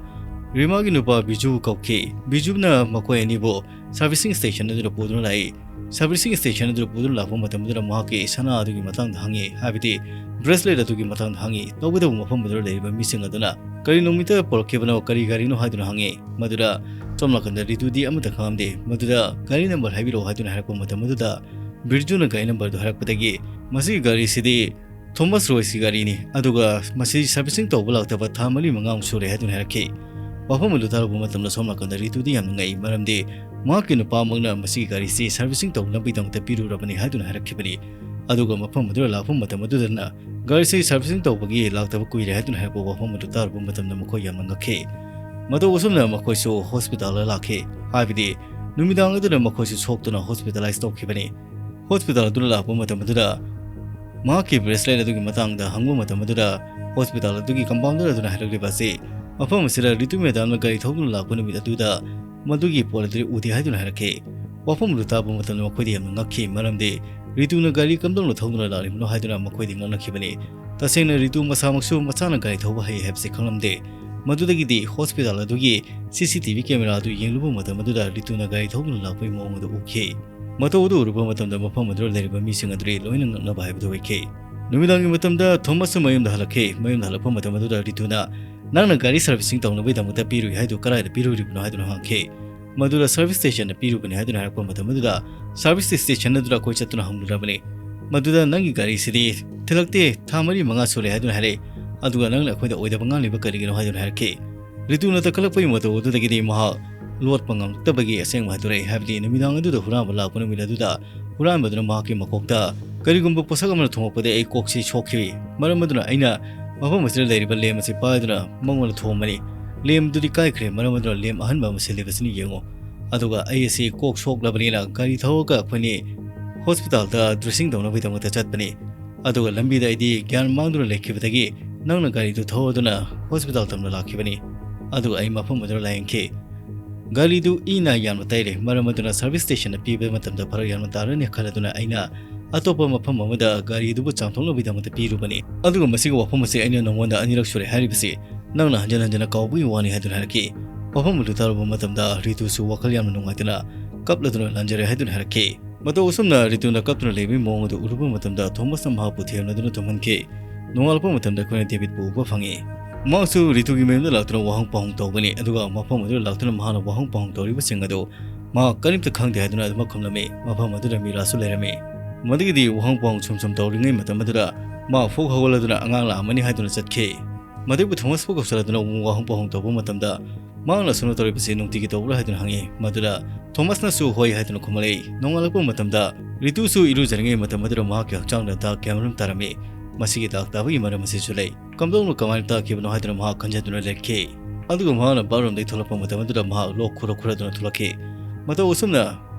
ꯔꯤꯃꯥꯒꯤ ꯅꯨꯄꯥ ꯕꯤꯖꯨ ꯀꯧꯈꯤ꯫ ꯕꯤꯖꯨꯅ ꯃꯈꯣꯏ ꯑꯅꯤꯕꯨ ꯁꯥꯔꯚꯤꯁꯤꯡ ꯁ꯭ꯇꯦꯁꯟ ꯑꯗꯨꯗ ꯄꯨꯗꯨꯅ ꯂꯥꯛꯏ꯫ ꯁꯥꯔꯚꯤꯁꯤꯡ ꯁ꯭ꯇꯦꯁꯟ ꯑꯗꯨꯗ ꯄꯨꯗꯨꯅ ꯂꯥꯛꯄ ꯃꯇꯝꯗꯨꯗ ꯃꯍꯥꯛꯀꯤ ꯁꯅꯥ ꯑꯗꯨꯒꯤ ꯃꯇꯥꯡꯗ ꯍꯪꯉꯤ, ꯍꯥꯏꯕꯗꯤ ꯕ꯭ꯔꯦꯁꯂꯦꯠ ꯑꯗꯨꯒꯤ ꯃꯇꯥꯡꯗ ꯍꯪꯉꯤ꯫ ꯇꯧꯕꯇꯕꯨ ꯃꯐꯝ ꯑꯗꯨꯗ ꯂꯩꯔꯤꯕ ꯃꯤꯁꯤꯡ ꯑꯗꯨꯅ "ꯀꯔꯤ ꯅꯨꯃꯤꯠꯇ ꯄꯨꯔꯛꯈꯤꯕꯅꯣ, ꯀꯔꯤ ꯒꯥꯔꯤꯅꯣ?" ꯍꯥꯏꯗꯨꯅ ꯍꯪꯉꯤ꯫ ꯃꯗꯨꯗ ꯁꯣꯝ ꯅꯥꯀꯟꯗ ꯔꯤꯇꯨꯗꯤ ꯑꯃꯠꯇ ꯈꯪꯂꯝꯗꯦ꯫ ꯃꯗꯨꯗ "ꯒꯥꯔꯤ ꯅꯝꯕꯔ ꯍꯥꯏꯕꯤꯔꯛꯑꯣ" ꯍꯥꯏꯗꯨꯅ ꯍꯥꯏꯔꯛꯄ ꯃꯇꯝ ꯑꯗꯨꯗ ꯕꯤꯔꯖꯨꯅ ꯒꯥꯔꯤ ꯅꯝꯕꯔꯗꯨ ꯍꯥꯏꯔꯛꯄꯗꯒꯤ, "ꯃꯁꯤꯒꯤ ꯒꯥꯔꯤꯁꯤꯗꯤ ꯊꯣꯃꯥꯁ ꯔꯣꯏꯁꯀꯤ ꯒꯥꯔꯤꯅꯤ, ꯑꯗꯨꯒ ꯃꯁꯤ ꯁꯥꯔꯚꯤꯁꯤꯡ ꯇꯧꯕ ꯂꯥꯛꯇꯕ ꯊꯥ ꯃꯔꯤ ꯃꯉꯥꯃꯨꯛ ꯁꯨꯔꯦ" ꯍꯥꯏꯗꯨꯅ ꯍꯥꯏꯔꯛꯈꯤ꯫ ꯋꯥꯐꯝ ꯑꯗꯨ ꯇꯥꯔꯨꯕ ꯃꯇꯝꯗ ꯁꯣꯝ ꯅꯥꯀꯟꯗ ꯔꯤꯇꯨꯗꯤ ꯌꯥꯝꯅ ꯉꯛꯏ, ꯃꯔꯝꯗꯤ ꯃꯍꯥꯛꯀꯤ ꯅꯨꯄꯥꯃꯛꯅ ꯃꯁꯤꯒꯤ ꯒꯥꯔꯤꯁꯤ ꯁꯥꯔꯚꯤꯁꯤꯡ ꯇꯧꯅꯕꯒꯤꯗꯃꯛꯇ ꯄꯤꯔꯨꯔꯕꯅꯤ ꯍꯥꯏꯗꯨꯅ ꯍꯥꯏꯔꯛꯈꯤꯕꯅꯤ꯫ ꯑꯗꯨꯒ ꯃꯐꯝ ꯑꯗꯨꯗ ꯂꯥꯛꯄ ꯃꯇꯝ ꯑꯗꯨꯗꯅ ꯒꯥꯔꯤꯁꯤ ꯁꯥꯔꯚꯤꯁꯤꯡ ꯇꯧꯕꯒꯤ ꯂꯥꯛꯇꯕ ꯀꯨꯏꯔꯦ ꯍꯥꯏꯗꯨꯅ ꯍꯥꯏꯔꯛꯄ ꯋꯥꯐꯝ ꯑꯗꯨ ꯇꯥꯔꯨꯕ ꯃꯇꯝꯗ ꯃꯈꯣꯏ ꯌꯥꯝꯅ ꯉꯛꯈꯤ꯫ ꯃꯇꯧ ꯑꯁꯨꯝꯅ ꯃꯈꯣꯏꯁꯨ ꯍꯣꯁꯄꯤꯇꯥꯜꯗ ꯂꯥꯛꯈꯤ, ꯍꯥꯏꯕꯗꯤ ꯅꯨꯃꯤꯗꯥꯡ ꯑꯗꯨꯗ ꯃꯈꯣꯏꯁꯨ ꯁꯣꯛꯇꯨꯅ ꯍꯣꯁꯄꯤꯇꯥꯂꯥꯏꯁ ꯇꯧꯈꯤꯕꯅꯤ꯫ ꯍꯣꯁꯄꯤꯇꯥꯜ ꯑꯗꯨꯗ ꯂꯥꯛꯄ ꯃꯇꯝ ꯑꯗꯨꯗ ꯃꯍꯥꯛꯀꯤ bracelet ꯑꯗꯨꯒꯤ ꯃꯇꯥꯡꯗ ꯍꯪꯕ ꯃꯇꯝ ꯑꯗꯨꯗ hospital ꯑꯗꯨꯒꯤ compounder ꯑꯗꯨꯅ ꯍꯥꯏꯔꯛꯂꯤꯕ ꯑꯁꯤ ꯃꯐꯝ ꯑꯁꯤꯗ ꯔꯤꯇꯨ ꯃꯦꯗꯥꯝꯅ ꯒꯥꯔꯤ ꯊꯧꯗꯨꯅ ꯂꯥꯛꯄ ꯅꯨꯃꯤꯠ ꯑꯗꯨꯗ ꯃꯗꯨꯒꯤ ꯄꯣꯠ ꯑꯗꯨ ꯎꯗꯦ ꯍꯥꯏꯗꯨꯅ ꯍꯥꯏꯔꯛꯈꯤ꯫ ꯋꯥꯐꯝ ꯑꯗꯨ ꯇꯥꯕ ꯃꯇꯝꯗ ꯃꯈꯣꯏꯗ ꯌꯥꯝꯅ ꯉꯛꯈꯤ, ꯃꯔꯝꯗꯤ ꯔꯤꯇꯨꯅ ꯒꯥꯔꯤ ꯀꯝꯗꯧꯅ ꯊꯧꯗꯨꯅ ꯂꯥꯛꯂꯤꯕꯅꯣ ꯍꯥꯏꯗꯨꯅ ꯃꯈꯣꯏꯗꯤ ꯉꯛꯅꯈꯤꯕꯅꯤ꯫ ꯇꯁꯦꯡꯅ ꯔꯤꯇꯨ ꯃꯁꯥꯃꯛꯁꯨ ꯃꯁꯥꯅ ꯒꯥꯔꯤ ꯊꯧꯕ ꯍꯩ ꯍꯥꯏꯕꯁꯤ ꯈꯪꯂꯝꯗꯦ꯫ ꯃꯗꯨꯗꯒꯤꯗꯤ hospital ꯑꯗꯨꯒꯤ C C T V camera ꯑꯗꯨ ꯌꯦꯡꯂꯨꯕ ꯃꯇꯝ ꯑꯗꯨꯗ ꯔꯤꯇꯨꯅ ꯒꯥꯔꯤ ꯊꯧꯗꯨꯅ ꯂꯥꯛꯄꯒꯤ ꯃꯑꯣꯡ ꯑꯗꯨ ꯎꯈꯤ꯫ ꯃꯇꯧ ꯑꯗꯨ ꯎꯔꯨꯕ ꯃꯇꯝꯗ ꯃꯐꯝ ꯑꯗꯨꯗ ꯂꯩꯔꯤꯕ ꯃꯤꯁꯤꯡ ꯑꯗꯨꯗꯤ ꯂꯣꯏꯅ ꯉꯛꯅꯕ ꯍꯥꯏꯕꯗꯨ ꯑꯣꯏꯈꯤ꯫ ꯅꯨꯃꯤꯗꯥꯡꯒꯤ ꯃꯇꯝꯗ ꯊꯣꯃꯁꯁꯨ ꯃꯌꯨꯝꯗ ꯍꯜꯂꯛꯈꯤ꯫ ꯃꯌꯨꯝꯗ ꯍꯜꯂꯛꯄ ꯃꯇꯝ ꯑꯗꯨꯗ ꯔꯤꯇꯨꯅ, "ꯅꯪꯅ ꯒꯥꯔꯤ servicing ꯇꯧꯅꯕꯒꯤꯗꯃꯛꯇ ꯄꯤꯔꯨꯏ ꯍꯥꯏꯗꯨ ꯀꯗꯥꯏꯗ ꯄꯤꯔꯨꯔꯤꯕꯅꯣ?" ꯍꯥꯏꯗꯨꯅ ꯍꯪꯈꯤ꯫ "ꯃꯗꯨꯗ service stationꯗ ꯄꯤꯔꯨꯕꯅꯤ" ꯍꯥꯏꯗꯨꯅ ꯍꯥꯏꯔꯛꯄ ꯃꯇꯝ ꯑꯗꯨꯗ, "Service station ꯑꯗꯨꯗ ꯑꯩꯈꯣꯏ ꯆꯠꯇꯨꯅ ꯍꯪꯂꯨꯔꯕꯅꯤ꯫ ꯃꯗꯨꯗ ꯅꯪꯒꯤ ꯒꯥꯔꯤꯁꯤꯗꯤ ꯊꯤꯜꯂꯛꯇꯦ, ꯊꯥ ꯃꯔꯤ ꯃꯉꯥ ꯁꯨꯔꯦ" ꯍꯥꯏꯗꯨꯅ ꯍꯥꯏꯔꯛꯏ꯫ "ꯑꯗꯨꯒ ꯅꯪꯅ ꯑꯩꯈꯣꯏꯗ ꯑꯣꯏꯗꯕ ꯉꯥꯡꯂꯤꯕ ꯀꯔꯤꯒꯤꯅꯣ?" ꯍꯥꯏꯗꯨꯅ ꯍꯥꯏꯔꯛꯈꯤ꯫ ꯔꯤꯇꯨꯅ ꯇꯛꯈꯠꯂꯛꯄꯒꯤ ꯃꯇꯧ ꯑꯗꯨꯗꯒꯤꯗꯤ ꯃꯍꯥꯛ ꯂꯣꯠꯄ ꯉꯝꯂꯛꯇꯕꯒꯤ ꯑꯁꯦꯡꯕ ꯍꯥꯏꯗꯣꯔꯛꯏ꯫ ꯍꯥꯏꯕꯗꯤ ꯅꯨꯃꯤꯗꯥꯡ ꯑꯗꯨꯗ ꯍꯨꯔꯥꯟꯕ ꯂꯥꯛꯄ ꯅꯨꯃꯤꯠ ꯑꯗꯨꯗ ꯍꯨꯔꯥꯟꯕꯗꯨꯅ ꯃꯍꯥꯛꯀꯤ ꯃꯀꯣꯛꯇ ꯀꯔꯤꯒꯨꯝꯕ ꯄꯣꯠꯁꯛ ꯑꯃꯅ ꯊꯣꯝꯃꯛꯄꯗ ꯑꯩ ꯀꯣꯛꯁꯤ ꯁꯣꯛꯈꯤ꯫ ꯃꯔꯝ ꯑꯗꯨꯅ ꯑꯩꯅ ꯃꯐꯝ ꯑꯁꯤꯗ ꯂꯩꯔꯤꯕ lamp ꯑꯁꯤ ꯄꯥꯏꯗꯨꯅ ꯃꯉꯣꯟꯗ ꯊꯣꯝꯕꯅꯤ꯫ Lampꯗꯨꯗꯤ ꯀꯥꯏꯈ꯭ꯔꯦ, ꯃꯔꯝ ꯑꯗꯨꯅ lamp ꯑꯍꯟꯕ ꯑꯃ ꯁꯤꯜꯂꯤꯕꯁꯤꯅ ꯌꯦꯡꯉꯨ꯫ ꯑꯗꯨꯒ ꯑꯩ ꯑꯁꯤ ꯀꯣꯛ ꯁꯣꯛꯂꯕꯅꯤꯅ ꯒꯥꯔꯤ ꯊꯧꯔꯒ ꯑꯩꯈꯣꯏꯅꯤ hospitalꯗ dressing ꯇꯧꯅꯕꯒꯤꯗꯃꯛꯇ ꯆꯠꯄꯅꯤ꯫ ꯑꯗꯨꯒ ꯂꯝꯕꯤꯗ ꯑꯩꯗꯤ ꯒ꯭ꯌꯥꯟ ꯃꯥꯡꯗꯨꯅ ꯂꯩꯈꯤꯕꯗꯒꯤ ꯅꯪꯅ ꯒꯥꯔꯤꯗꯨ ꯊꯧꯗꯨꯅ hospital ꯇꯝꯅ ꯂꯥꯛꯈꯤꯕꯅꯤ꯫ ꯑꯗꯨꯒ ꯑꯩ ꯃꯐꯝ ꯑꯗꯨꯗ ꯂꯥꯌꯦꯡꯈꯤ꯫ ꯒꯥꯔꯤꯗꯨ ꯏ ꯅꯥꯏ ꯌꯥꯝꯅ ꯇꯩꯔꯦ, ꯃꯔꯝ ꯑꯗꯨꯅ service stationꯗ ꯄꯤꯕ ꯃꯇꯝꯗ ꯐꯔꯛ ꯌꯥꯝꯅ ꯇꯥꯔꯅꯤ ꯈꯜꯂꯗꯨꯅ ꯑꯩꯅ ꯑꯇꯣꯞꯄ ꯃꯐꯝ ꯑꯃꯗ ꯒꯥꯔꯤꯗꯨꯕꯨ ꯆꯥꯝꯊꯣꯛꯅꯕꯒꯤꯗꯃꯛꯇ ꯄꯤꯔꯨꯕꯅꯤ꯫ ꯑꯗꯨꯒ ꯃꯁꯤꯒꯤ ꯋꯥꯐꯝ ꯑꯁꯤ ꯑꯩꯅ ꯅꯉꯣꯟꯗ ꯑꯅꯤꯔꯛ ꯁꯨꯔꯦ ꯍꯥꯏꯔꯤꯕꯁꯤ ꯅꯪꯅ ꯍꯟꯖꯤꯟ ꯍꯟꯖꯤꯟꯅ ꯀꯥꯎꯕꯒꯤ ꯋꯥꯅꯤ" ꯍꯥꯏꯗꯨꯅ ꯍꯥꯏꯔꯛꯈꯤ꯫ ꯋꯥꯐꯝ ꯑꯗꯨ ꯇꯥꯔꯨꯕ ꯃꯇꯝꯗ ꯔꯤꯇꯨꯁꯨ ꯋꯥꯈꯜ ꯌꯥꯝꯅ ꯅꯨꯡꯉꯥꯏꯇꯅ ꯀꯞꯂꯗꯨꯅ ꯂꯥꯟꯖꯔꯦ ꯍꯥꯏꯗꯨꯅ ꯍꯥꯏꯔꯛꯈꯤ꯫ ꯃꯇꯧ ꯑꯁꯨꯝꯅ ꯔꯤꯇꯨꯅ ꯀꯞꯇꯨꯅ ꯂꯩꯕꯒꯤ ꯃꯑꯣꯡ ꯑꯗꯨ ꯎꯔꯨꯕ ꯃꯇꯝꯗ ꯊꯣꯃꯁꯅ ꯃꯍꯥꯛꯄꯨ ꯊꯦꯝꯂꯗꯨꯅ ꯇꯨꯝꯍꯟꯈꯤ꯫ ꯅꯣꯡꯉꯥꯜꯂꯛꯄ ꯃꯇꯝꯗ ꯑꯩꯈꯣꯏꯅ ꯗꯦꯕꯤꯠꯄꯨ ꯎꯕ ꯐꯪꯉꯤ꯫ ꯃꯍꯥꯛꯁꯨ ꯔꯤꯇꯨꯒꯤ ꯃꯌꯨꯝꯗ ꯂꯥꯛꯇꯨꯅ ꯋꯥꯍꯪ ꯄꯥꯎꯍꯪ ꯇꯧꯒꯅꯤ, ꯑꯗꯨꯒ ꯃꯐꯝ ꯑꯗꯨꯗ ꯂꯥꯛꯇꯨꯅ ꯃꯍꯥꯛꯅ ꯋꯥꯍꯪ ꯄꯥꯎꯍꯪ ꯇꯧꯔꯤꯕꯁꯤꯡ ꯑꯗꯨ ꯃꯍꯥꯛ ꯀꯔꯤꯝꯇ ꯈꯪꯗꯦ ꯍꯥꯏꯗꯨꯅ ꯑꯗꯨꯃꯛ ꯈꯨꯝꯂꯝꯃꯤ꯫ ꯃꯐꯝ ꯑꯗꯨꯗ ꯃꯤꯔꯥꯁꯨ ꯂꯩꯔꯝꯃꯤ꯫ ꯃꯗꯨꯒꯤꯗꯤ ꯋꯥꯍꯪ ꯄꯥꯎꯍꯪ ꯁꯨꯝ ꯁꯨꯝ ꯇꯧꯔꯤꯉꯩ ꯃꯇꯝ ꯑꯗꯨꯗ ꯃꯍꯥꯛ ꯐꯨꯛ ꯍꯧꯒꯠꯂꯗꯨꯅ ꯑꯉꯥꯡ ꯂꯥꯛꯑꯝꯃꯅꯤ ꯍꯥꯏꯗꯨꯅ ꯆꯠꯈꯤ꯫ ꯃꯗꯨꯕꯨ ꯊꯣꯃꯁꯄꯨ ꯀꯧꯁꯤꯜꯂꯗꯨꯅ ꯑꯃꯨꯛ ꯋꯥꯍꯪ ꯄꯥꯎꯍꯪ ꯇꯧꯕ ꯃꯇꯝꯗ ꯃꯍꯥꯛꯅ ꯑꯁꯨꯝꯅ ꯇꯧꯔꯤꯕꯁꯤ ꯅꯨꯡꯇꯤꯒꯤ ꯇꯧꯕ꯭ꯔꯥ ꯍꯥꯏꯗꯨꯅ ꯍꯪꯉꯤ꯫ ꯃꯗꯨꯗ ꯊꯣꯃꯁꯅꯁꯨ ꯍꯣꯏ ꯍꯥꯏꯗꯨꯅ ꯈꯨꯝꯂꯛꯏ꯫ ꯅꯣꯡꯉꯥꯜꯂꯛꯄ ꯃꯇꯝꯗ ꯔꯤꯇꯨꯁꯨ ꯏꯔꯨꯖꯔꯤꯉꯩ ꯃꯇꯝ ꯑꯗꯨꯗ ꯃꯍꯥꯛꯀꯤ ꯍꯛꯆꯥꯡꯗ ꯗꯥꯛ ꯀꯌꯥꯃꯔꯨꯝ ꯇꯥꯔꯝꯃꯤ꯫ ꯃꯁꯤꯒꯤ ꯗꯥꯛ ꯇꯥꯕꯒꯤ ꯃꯔꯝ ꯑꯁꯤꯁꯨ ꯂꯩ꯫ ꯀꯝꯗꯧꯅ ꯀꯃꯥꯏꯅ ꯇꯥꯈꯤꯕꯅꯣ ꯍꯥꯏꯗꯨꯅ ꯃꯍꯥꯛ ꯈꯟꯖꯗꯨꯅ ꯂꯩꯈꯤ꯫ ꯑꯗꯨꯒ ꯃꯍꯥꯛꯅ ꯕꯥꯠꯔꯨꯝꯗꯒꯤ ꯊꯣꯛꯂꯛꯄ ꯃꯇꯝ ꯑꯗꯨꯗ ꯃꯍꯥꯛ ꯂꯣꯛ ꯈꯨꯔ ꯈꯨꯔꯗꯨꯅ ꯊꯣꯛꯂꯛꯈꯤ꯫ ꯃꯇꯧ ꯑꯁꯨꯝꯅ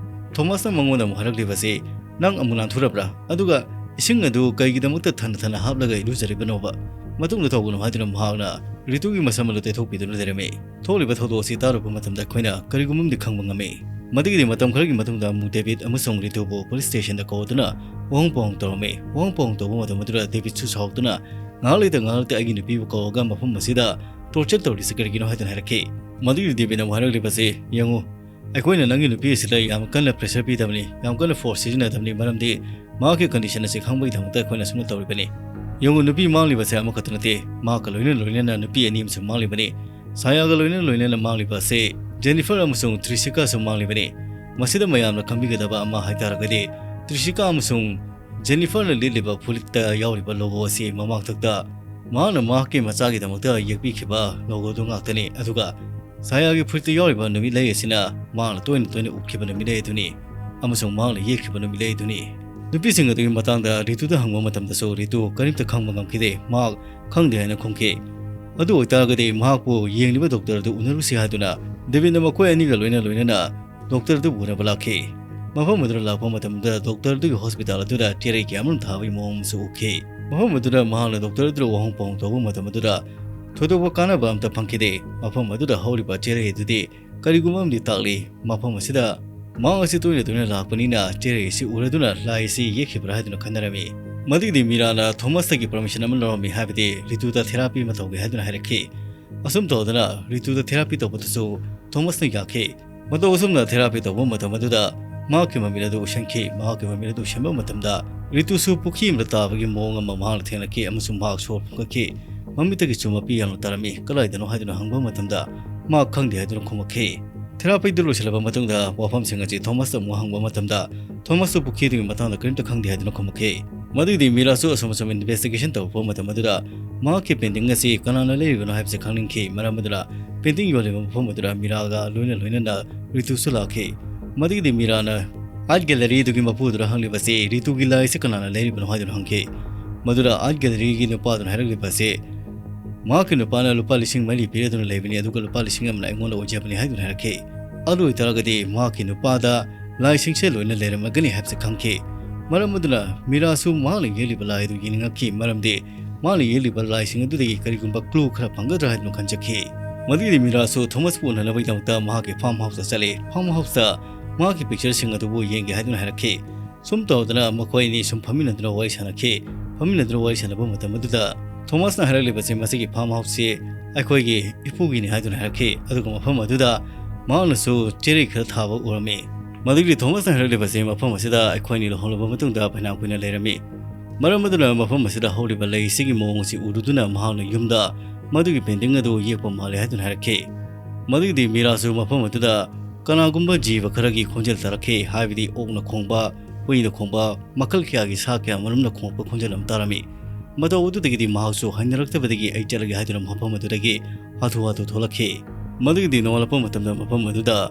ꯊꯣꯃꯁꯅ ꯃꯉꯣꯟꯗ ꯑꯃꯨꯛ ꯍꯥꯏꯔꯛꯂꯤꯕꯁꯤ, "ꯅꯪ ꯑꯃꯨꯛ ꯅꯥꯟꯊꯨꯔꯕ꯭ꯔꯥ? ꯑꯗꯨꯒ "ꯏꯁꯤꯡ ꯑꯗꯨ ꯀꯩꯒꯤꯗꯃꯛꯇ ꯊꯟꯅ ꯊꯟꯅ ꯍꯥꯞꯂꯒ ꯏꯔꯨꯖꯔꯤꯕꯅꯣꯕ? ꯃꯇꯨꯡꯗ ꯇꯧꯒꯅꯨ" ꯍꯥꯏꯗꯨꯅ ꯃꯍꯥꯛꯅ ꯔꯤꯇꯨꯒꯤ ꯃꯁꯝ ꯑꯗꯨ ꯇꯩꯊꯣꯛꯄꯤꯗꯨꯅ ꯂꯩꯔꯝꯃꯤ꯫ ꯊꯣꯛꯂꯤꯕ ꯊꯧꯗꯣꯛ ꯑꯁꯤ ꯇꯥꯔꯨꯕ ꯃꯇꯝꯗ ꯑꯩꯈꯣꯏꯅ ꯀꯔꯤꯒꯨꯝꯕ ꯑꯃꯗꯤ ꯈꯪꯕ ꯉꯝꯃꯤ꯫ ꯃꯗꯨꯒꯤꯗꯤ ꯃꯇꯝ ꯈꯔꯒꯤ ꯃꯇꯨꯡꯗ ꯑꯃꯨꯛ ꯗꯦꯕꯤꯠ ꯑꯃꯁꯨꯡ ꯔꯤꯇꯨꯕꯨ ꯄꯨꯂꯤꯁ ꯁ꯭ꯇꯦꯁꯟꯗ ꯀꯧꯗꯨꯅ ꯋꯥꯍꯪ ꯄꯥꯎꯍꯪ ꯇꯧꯔꯝꯃꯤ꯫ ꯋꯥꯍꯪ ꯄꯥꯎꯍꯪ ꯇꯧꯕ ꯃꯇꯝ ꯑꯗꯨꯗ ꯗꯦꯕꯤꯠꯁꯨ ꯁꯥꯎꯗꯨꯅ, "ꯉꯥꯏꯍꯥꯛ ꯂꯩꯇ ꯉꯥꯏꯍꯥꯛ ꯂꯩꯇ ꯑꯩꯒꯤ ꯅꯨꯄꯤꯕꯨ ꯀꯧꯔꯒ ꯃꯐꯝ ꯑꯁꯤꯗ ꯇꯣꯔꯆꯔ ꯇꯧꯔꯤꯁꯤ ꯀꯔꯤꯒꯤꯅꯣ?" ꯍꯥꯏꯗꯨꯅ ꯍꯥꯏꯔꯛꯈꯤ꯫ ꯃꯗꯨꯒꯤꯗꯤ ꯗꯦꯕꯤꯠꯅ ꯑꯃꯨꯛ ꯍꯥꯏꯔꯛꯂꯤꯕꯁꯤ, "ꯌꯦꯡꯉꯨ, ꯑꯩꯈꯣꯏꯅ ꯅꯪꯒꯤ ꯅꯨꯄꯤ ꯑꯁꯤꯗ ꯌꯥꯝ ꯀꯟꯅ ꯄ꯭ꯔꯦꯁꯔ ꯄꯤꯗꯕꯅꯤ, ꯌꯥꯝ ꯀꯟꯅ ꯐꯣꯔꯁ ꯁꯤꯖꯤꯟꯅꯗꯕꯅꯤ, ꯃꯔꯝꯗꯤ ꯃꯍꯥꯛꯀꯤ ꯀꯟꯗꯤꯁꯟ ꯑꯁꯤ ꯈꯪꯕꯒꯤꯗꯃꯛꯇ ꯑꯩꯈꯣꯏꯅ ꯑꯁꯨꯝꯅ ꯇꯧꯔꯤꯕꯅꯤ꯫ ꯌꯦꯡꯉꯨ, ꯅꯨꯄꯤ ꯃꯥꯡꯂꯤꯕꯁꯦ ꯑꯃꯈꯛꯇ ꯅꯠꯇꯦ, ꯃꯍꯥꯛꯀ ꯂꯣꯏꯅ ꯂꯣꯏꯅꯅ ꯅꯨꯄꯤ ꯑꯅꯤ ꯑꯃꯁꯨ ꯃꯥꯡꯂꯤꯕꯅꯤ꯫ ꯁꯥꯌꯥꯒ ꯂꯣꯏꯅ ꯂꯣꯏꯅꯅ ꯃꯥꯡꯂꯤꯕ ꯑꯁꯤ ꯖꯦꯅꯤꯐꯔ ꯑꯃꯁꯨꯡ ꯇ꯭ꯔꯤꯁꯤꯀꯥꯁꯨ ꯃꯥꯡꯂꯤꯕꯅꯤ꯫ ꯃꯁꯤꯗ ꯃꯌꯥꯝꯅ ꯈꯪꯕꯤꯒꯗꯕ ꯑꯃ ꯍꯥꯏꯇꯥꯔꯒꯗꯤ, ꯇ꯭ꯔꯤꯁꯤꯀꯥ ꯑꯃꯁꯨꯡ ꯖꯦꯅꯤꯐꯔꯅ ꯂꯤꯠꯂꯤꯕ ꯐꯨꯔꯤꯠꯇ ꯌꯥꯎꯔꯤꯕ ꯂꯣꯒꯣ ꯑꯁꯤ ꯃꯃꯥꯡꯊꯛꯇ ꯃꯍꯥꯛꯅ ꯃꯍꯥꯛꯀꯤ ꯃꯆꯥꯒꯤꯗꯃꯛꯇ ꯌꯦꯛꯄꯤꯈꯤꯕ ꯂꯣꯒꯣꯗꯨ ꯉꯥꯛꯇꯅꯤ꯫ ꯑꯗꯨꯒ ꯁꯥꯌꯥꯒꯤ ꯐꯨꯔꯤꯠꯇ ꯌꯥꯎꯔꯤꯕ ꯅꯨꯃꯤꯠꯂꯩ ꯑꯁꯤꯅ ꯃꯍꯥꯛꯅ ꯇꯣꯏꯅ ꯇꯣꯏꯅ ꯎꯞꯈꯤꯕ ꯅꯨꯃꯤꯠꯂꯩ ꯑꯗꯨꯅꯤ ꯑꯃꯁꯨꯡ ꯃꯍꯥꯛꯅ ꯌꯦꯛꯈꯤꯕ ꯅꯨꯃꯤꯠꯂꯩ ꯑꯗꯨꯅꯤ꯫ ꯅꯨꯄꯤꯁꯤꯡ ꯑꯗꯨꯒꯤ ꯃꯇꯥꯡꯗ ꯔꯤꯇꯨꯗ ꯍꯪꯕ ꯃꯇꯝꯗꯁꯨ ꯔꯤꯇꯨ ꯀꯔꯤꯝꯇ ꯈꯪꯕ ꯉꯝꯈꯤꯗꯦ꯫ ꯃꯍꯥꯛ ꯈꯪꯗꯦ ꯍꯥꯏꯅ ꯈꯨꯝꯈꯤ꯫ ꯑꯗꯨ ꯑꯣꯏꯇꯥꯔꯒꯗꯤ ꯃꯍꯥꯛꯄꯨ ꯌꯦꯡꯂꯤꯕ ꯗꯣꯛꯇꯔ ꯑꯗꯨ ꯎꯅꯔꯨꯁꯤ ꯍꯥꯏꯗꯨꯅ ꯗꯦꯕꯤꯠꯅ ꯃꯈꯣꯏ ꯑꯅꯤꯒ ꯂꯣꯏꯅ ꯂꯣꯏꯅꯅ ꯗꯣꯛꯇꯔ ꯑꯗꯨꯕꯨ ꯎꯅꯕ ꯂꯥꯛꯈꯤ꯫ ꯃꯐꯝ ꯑꯗꯨꯗ ꯂꯥꯛꯄ ꯃꯇꯝꯗ ꯗꯣꯛꯇꯔ ꯑꯗꯨꯒꯤ ꯍꯣꯁꯄꯤꯇꯥꯜ ꯑꯗꯨꯗ ꯆꯦꯔꯩ ꯀꯌꯥ ꯑꯃꯔꯣꯝ ꯊꯥꯕꯒꯤ ꯃꯑꯣꯡ ꯑꯃꯁꯨ ꯎꯈꯤ꯫ ꯃꯐꯝ ꯑꯗꯨꯗ ꯃꯍꯥꯛꯅ ꯗꯣꯛꯇꯔ ꯑꯗꯨꯗ ꯋꯥꯍꯪ ꯄꯥꯎꯍꯪ ꯇꯧꯕ ꯃꯇꯝ ꯑꯗꯨꯗ ꯊꯣꯏꯗꯣꯛꯄ ꯀꯥꯟꯅꯕ ꯑꯃꯠꯇ ꯐꯪꯈꯤꯗꯦ꯫ ꯃꯐꯝ ꯑꯗꯨꯗ ꯍꯧꯔꯤꯕ ꯆꯦꯔꯩ ꯑꯗꯨꯗꯤ ꯀꯔꯤꯒꯨꯝꯕ ꯑꯃꯗꯤ ꯇꯥꯛꯂꯤ꯫ ꯃꯐꯝ ꯑꯁꯤꯗ ꯃꯍꯥꯛ ꯑꯁꯤ ꯇꯣꯏꯅ ꯇꯣꯏꯅ ꯂꯥꯛꯄꯅꯤꯅ ꯆꯦꯔꯩ ꯑꯁꯤ ꯎꯔꯗꯨꯅ ꯂꯥꯏ ꯑꯁꯤ ꯌꯦꯛꯈꯤꯕ꯭ꯔꯥ ꯍꯥꯏꯗꯨꯅ ꯈꯟꯅꯔꯝꯃꯤ꯫ ꯃꯗꯨꯒꯤꯗꯤ ꯃꯤꯔꯥꯅ ꯊꯣꯃꯁꯇꯒꯤ ꯄꯔꯃꯤꯁꯟ ꯑꯃ ꯂꯧꯔꯝꯃꯤ, ꯍꯥꯏꯕꯗꯤ ꯔꯤꯇꯨꯗ ꯊꯦꯔꯥꯄꯤ ꯑꯃ ꯇꯧꯒꯦ ꯍꯥꯏꯗꯨꯅ ꯍꯥꯏꯔꯛꯈꯤ꯫ ꯑꯁꯨꯝ ꯇꯧꯗꯅ ꯔꯤꯇꯨꯗ ꯊꯦꯔꯥꯄꯤ ꯇꯧꯕꯗꯁꯨ ꯊꯣꯃꯁꯅ ꯌꯥꯈꯤ꯫ ꯃꯇꯧ ꯑꯁꯨꯝꯅ ꯊꯦꯔꯥꯄꯤ ꯇꯧꯕ ꯃꯇꯝ ꯑꯗꯨꯗ ꯃꯍꯥꯛꯀꯤ ꯃꯃꯤꯠ ꯑꯗꯨ ꯎꯁꯟꯈꯤ꯫ ꯃꯍꯥꯛꯀꯤ ꯃꯃꯤꯠ ꯑꯗꯨ ꯎꯁꯟꯕ ꯃꯇꯝꯗ ꯔꯤꯇꯨꯁꯨ ꯄꯨꯈ꯭ꯔꯤ ꯑꯃꯗ ꯇꯥꯕꯒꯤ ꯃꯑꯣꯡ ꯑꯃ ꯃꯍꯥꯛꯅ ꯊꯦꯡꯅꯈꯤ ꯑꯃꯁꯨꯡ ꯃꯍꯥꯛ ꯁꯣꯔ ꯐꯨꯟꯒꯠꯈꯤ꯫ ꯃꯃꯤꯠꯇꯒꯤ ꯆꯨꯝ ꯃꯄꯤ ꯌꯥꯝꯅ ꯇꯥꯔꯝꯃꯤ꯫ "ꯀꯗꯥꯏꯗꯅꯣ?" ꯍꯥꯏꯗꯨꯅ ꯍꯪꯕ ꯃꯇꯝꯗ ꯃꯍꯥꯛ ꯈꯪꯗꯦ ꯍꯥꯏꯗꯨꯅ ꯈꯨꯝꯃꯛꯈꯤ꯫ ꯊꯦꯔꯥꯄꯤꯗꯨ ꯂꯣꯏꯁꯤꯜꯂꯕ ꯃꯇꯨꯡꯗ ꯋꯥꯐꯝꯁꯤꯡ ꯑꯁꯤ ꯊꯣꯃꯁꯇ ꯑꯃꯨꯛ ꯍꯪꯕ ꯃꯇꯝꯗ ꯊꯣꯃꯁꯁꯨ ꯄꯨꯈ꯭ꯔꯤꯗꯨꯒꯤ ꯃꯇꯥꯡꯗ ꯀꯔꯤꯝꯇ ꯈꯪꯗꯦ ꯍꯥꯏꯗꯨꯅ ꯈꯨꯝꯃꯛꯈꯤ꯫ ꯃꯗꯨꯒꯤꯗꯤ ꯃꯤꯔꯥꯁꯨ ꯑꯁꯨꯝ ꯑꯁꯨꯝ ꯏꯟꯚꯦꯁꯇꯤꯒꯦꯁꯟ ꯇꯧꯔꯛꯄ ꯃꯇꯝ ꯑꯗꯨꯗ ꯃꯍꯥꯛꯀꯤ ꯄꯦꯟꯇꯤꯡ ꯑꯁꯤ ꯀꯅꯥꯅ ꯂꯩꯔꯤꯕꯅꯣ ꯍꯥꯏꯕꯁꯤ ꯈꯪꯅꯤꯡꯈꯤ꯫ ꯃꯔꯝ ꯑꯗꯨꯅ ꯄꯦꯟꯇꯤꯡ ꯌꯣꯜꯂꯤꯕ ꯃꯐꯝ ꯑꯗꯨꯗ ꯃꯤꯔꯥꯒ ꯂꯣꯏꯅ ꯂꯣꯏꯅꯅ ꯔꯤꯇꯨꯁꯨ ꯂꯥꯛꯈꯤ꯫ ꯃꯗꯨꯒꯤꯗꯤ ꯃꯤꯔꯥꯅ ꯑꯥꯔꯠ ꯒꯦꯂꯔꯤꯗꯨꯒꯤ ꯃꯄꯨꯗꯨꯗ ꯍꯪꯂꯤꯕꯁꯤ, "ꯔꯤꯇꯨꯒꯤ ꯂꯥꯏ ꯑꯁꯤ ꯀꯅꯥꯅ ꯂꯩꯔꯤꯕꯅꯣ?" ꯍꯥꯏꯗꯨꯅ ꯍꯪꯈꯤ꯫ ꯃꯗꯨꯗ ꯑꯥꯔꯠ ꯒꯦꯂꯔꯤꯒꯤ ꯅꯨꯄꯥꯗꯨꯅ ꯍꯥꯏꯔꯛꯂꯤꯕ ꯑꯁꯤ, "ꯃꯍꯥꯛꯀꯤ ꯅꯨꯄꯥꯅ ꯂꯨꯄꯥ ꯂꯤꯁꯤꯡ ꯃꯔꯤ ꯄꯤꯔꯗꯨꯅ ꯂꯩꯕꯅꯤ, ꯑꯗꯨꯒ ꯂꯨꯄꯥ ꯂꯤꯁꯤꯡ ꯑꯃꯅ ꯑꯩꯉꯣꯟꯗ ꯑꯣꯏꯖꯕꯅꯤ" ꯍꯥꯏꯗꯨꯅ ꯍꯥꯏꯔꯛꯈꯤ꯫ ꯑꯗꯨ ꯑꯣꯏꯇꯥꯔꯒꯗꯤ ꯃꯍꯥꯛꯀꯤ ꯅꯨꯄꯥꯗ ꯂꯥꯏꯁꯤꯡꯁꯦ ꯂꯣꯏꯅ ꯂꯩꯔꯝꯃꯒꯅꯤ ꯍꯥꯏꯕꯁꯤ ꯈꯪꯈꯤ꯫ ꯃꯔꯝ ꯑꯗꯨꯅ ꯃꯤꯔꯥꯁꯨ ꯃꯍꯥꯛꯅ ꯌꯦꯛꯂꯤꯕ ꯂꯥꯏ ꯑꯗꯨ ꯌꯦꯡꯅꯤꯡꯉꯛꯈꯤ, ꯃꯔꯝꯗꯤ ꯃꯍꯥꯛꯅ ꯌꯦꯛꯂꯤꯕ ꯂꯥꯏꯁꯤꯡ ꯑꯗꯨꯗꯒꯤ ꯀꯔꯤꯒꯨꯝꯕ clue ꯈꯔ ꯐꯪꯒꯗ꯭ꯔꯥ ꯍꯥꯏꯗꯨꯅ ꯈꯟꯖꯈꯤ꯫ ꯃꯗꯨꯒꯤꯗꯤ ꯃꯤꯔꯥꯁꯨ ꯊꯣꯃꯁꯄꯨ ꯎꯅꯅꯕꯒꯤꯗꯃꯛꯇ ꯃꯍꯥꯛꯀꯤ farm houseꯇ ꯆꯠꯂꯤ꯫ Farm houseꯇ ꯃꯍꯥꯛꯀꯤ pictureꯁꯤꯡ ꯑꯗꯨꯕꯨ ꯌꯦꯡꯒꯦ ꯍꯥꯏꯗꯨꯅ ꯍꯥꯏꯔꯛꯈꯤ꯫ ꯁꯨꯝ ꯇꯧꯗꯅ ꯃꯈꯣꯏ ꯑꯅꯤ ꯁꯨꯝ ꯐꯝꯃꯤꯟꯅꯗꯨꯅ ꯋꯥꯔꯤ ꯁꯥꯟꯅꯈꯤ꯫ ꯐꯝꯃꯤꯟꯅꯗꯨꯅ ꯋꯥꯔꯤ ꯁꯥꯟꯅꯕ ꯃꯇꯝ ꯑꯗꯨꯗ ꯊꯣꯃꯁꯅ ꯍꯥꯏꯔꯛꯂꯤꯕꯁꯦ ꯃꯁꯤꯒꯤ farm houseꯁꯤ ꯑꯩꯈꯣꯏꯒꯤ ꯏꯄꯨꯒꯤꯅꯤ ꯍꯥꯏꯗꯨꯅ ꯍꯥꯏꯔꯛꯈꯤ꯫ ꯑꯗꯨꯒ ꯃꯐꯝ ꯑꯗꯨꯗ ꯃꯍꯥꯛꯅꯁꯨ ꯆꯦꯔꯩ ꯈꯔ ꯊꯥꯕ ꯎꯔꯝꯃꯤ꯫ ꯃꯗꯨꯒꯤ ꯊꯣꯃꯁꯅ ꯍꯥꯏꯔꯛꯂꯤꯕꯁꯦ ꯃꯐꯝ ꯑꯁꯤꯗ ꯑꯩꯈꯣꯏ ꯑꯅꯤ ꯂꯨꯍꯣꯡꯂꯕ ꯃꯇꯨꯡꯗ ꯐꯅꯌꯥꯝ ꯀꯨꯏꯅ ꯂꯩꯔꯝꯃꯤ꯫ ꯃꯔꯝ ꯑꯗꯨꯅ ꯃꯐꯝ ꯑꯁꯤꯗ ꯍꯧꯔꯤꯕ ꯂꯩꯁꯤꯒꯤ ꯃꯑꯣꯡ ꯑꯁꯤ ꯎꯔꯨꯗꯨꯅ ꯃꯍꯥꯛꯅ ꯌꯨꯝꯗ ꯃꯗꯨꯒꯤ painting ꯑꯗꯨ ꯌꯦꯛꯄ ꯃꯥꯜꯂꯦ ꯍꯥꯏꯗꯨꯅ ꯍꯥꯏꯔꯛꯈꯤ꯫ ꯃꯗꯨꯒꯤꯗꯤ ꯃꯤꯔꯥꯁꯨ ꯃꯐꯝ ꯑꯗꯨꯗ ꯀꯅꯥꯒꯨꯝꯕ ꯖꯤꯕ ꯈꯔꯒꯤ ꯈꯣꯟꯖꯦꯜ ꯇꯥꯔꯛꯈꯤ, ꯍꯥꯏꯕꯗꯤ ꯑꯣꯛꯅ ꯈꯣꯡꯕ, ꯍꯨꯏꯅ ꯈꯣꯡꯕ, ꯃꯈꯜ ꯀꯌꯥꯒꯤ ꯁꯥ ꯀꯌꯥ ꯃꯔꯨꯝꯅ ꯈꯣꯡꯂꯛꯄ ꯈꯣꯟꯖꯦꯜ ꯑꯃ ꯇꯥꯔꯝꯃꯤ꯫ ꯃꯇꯧ ꯑꯗꯨꯗꯒꯤꯗꯤ ꯃꯍꯥꯛꯁꯨ ꯍꯩꯅꯔꯛꯇꯕꯗꯒꯤ ꯑꯩ ꯆꯠꯂꯒꯦ ꯍꯥꯏꯗꯨꯅ ꯃꯐꯝ ꯑꯗꯨꯗꯒꯤ ꯍꯥꯊꯨ ꯍꯥꯊꯨ ꯊꯣꯛꯂꯛꯈꯤ꯫ ꯃꯗꯨꯒꯤꯗꯤ ꯅꯣꯡꯉꯥꯜꯂꯛꯄ ꯃꯇꯝꯗ ꯃꯐꯝ ꯑꯗꯨꯗ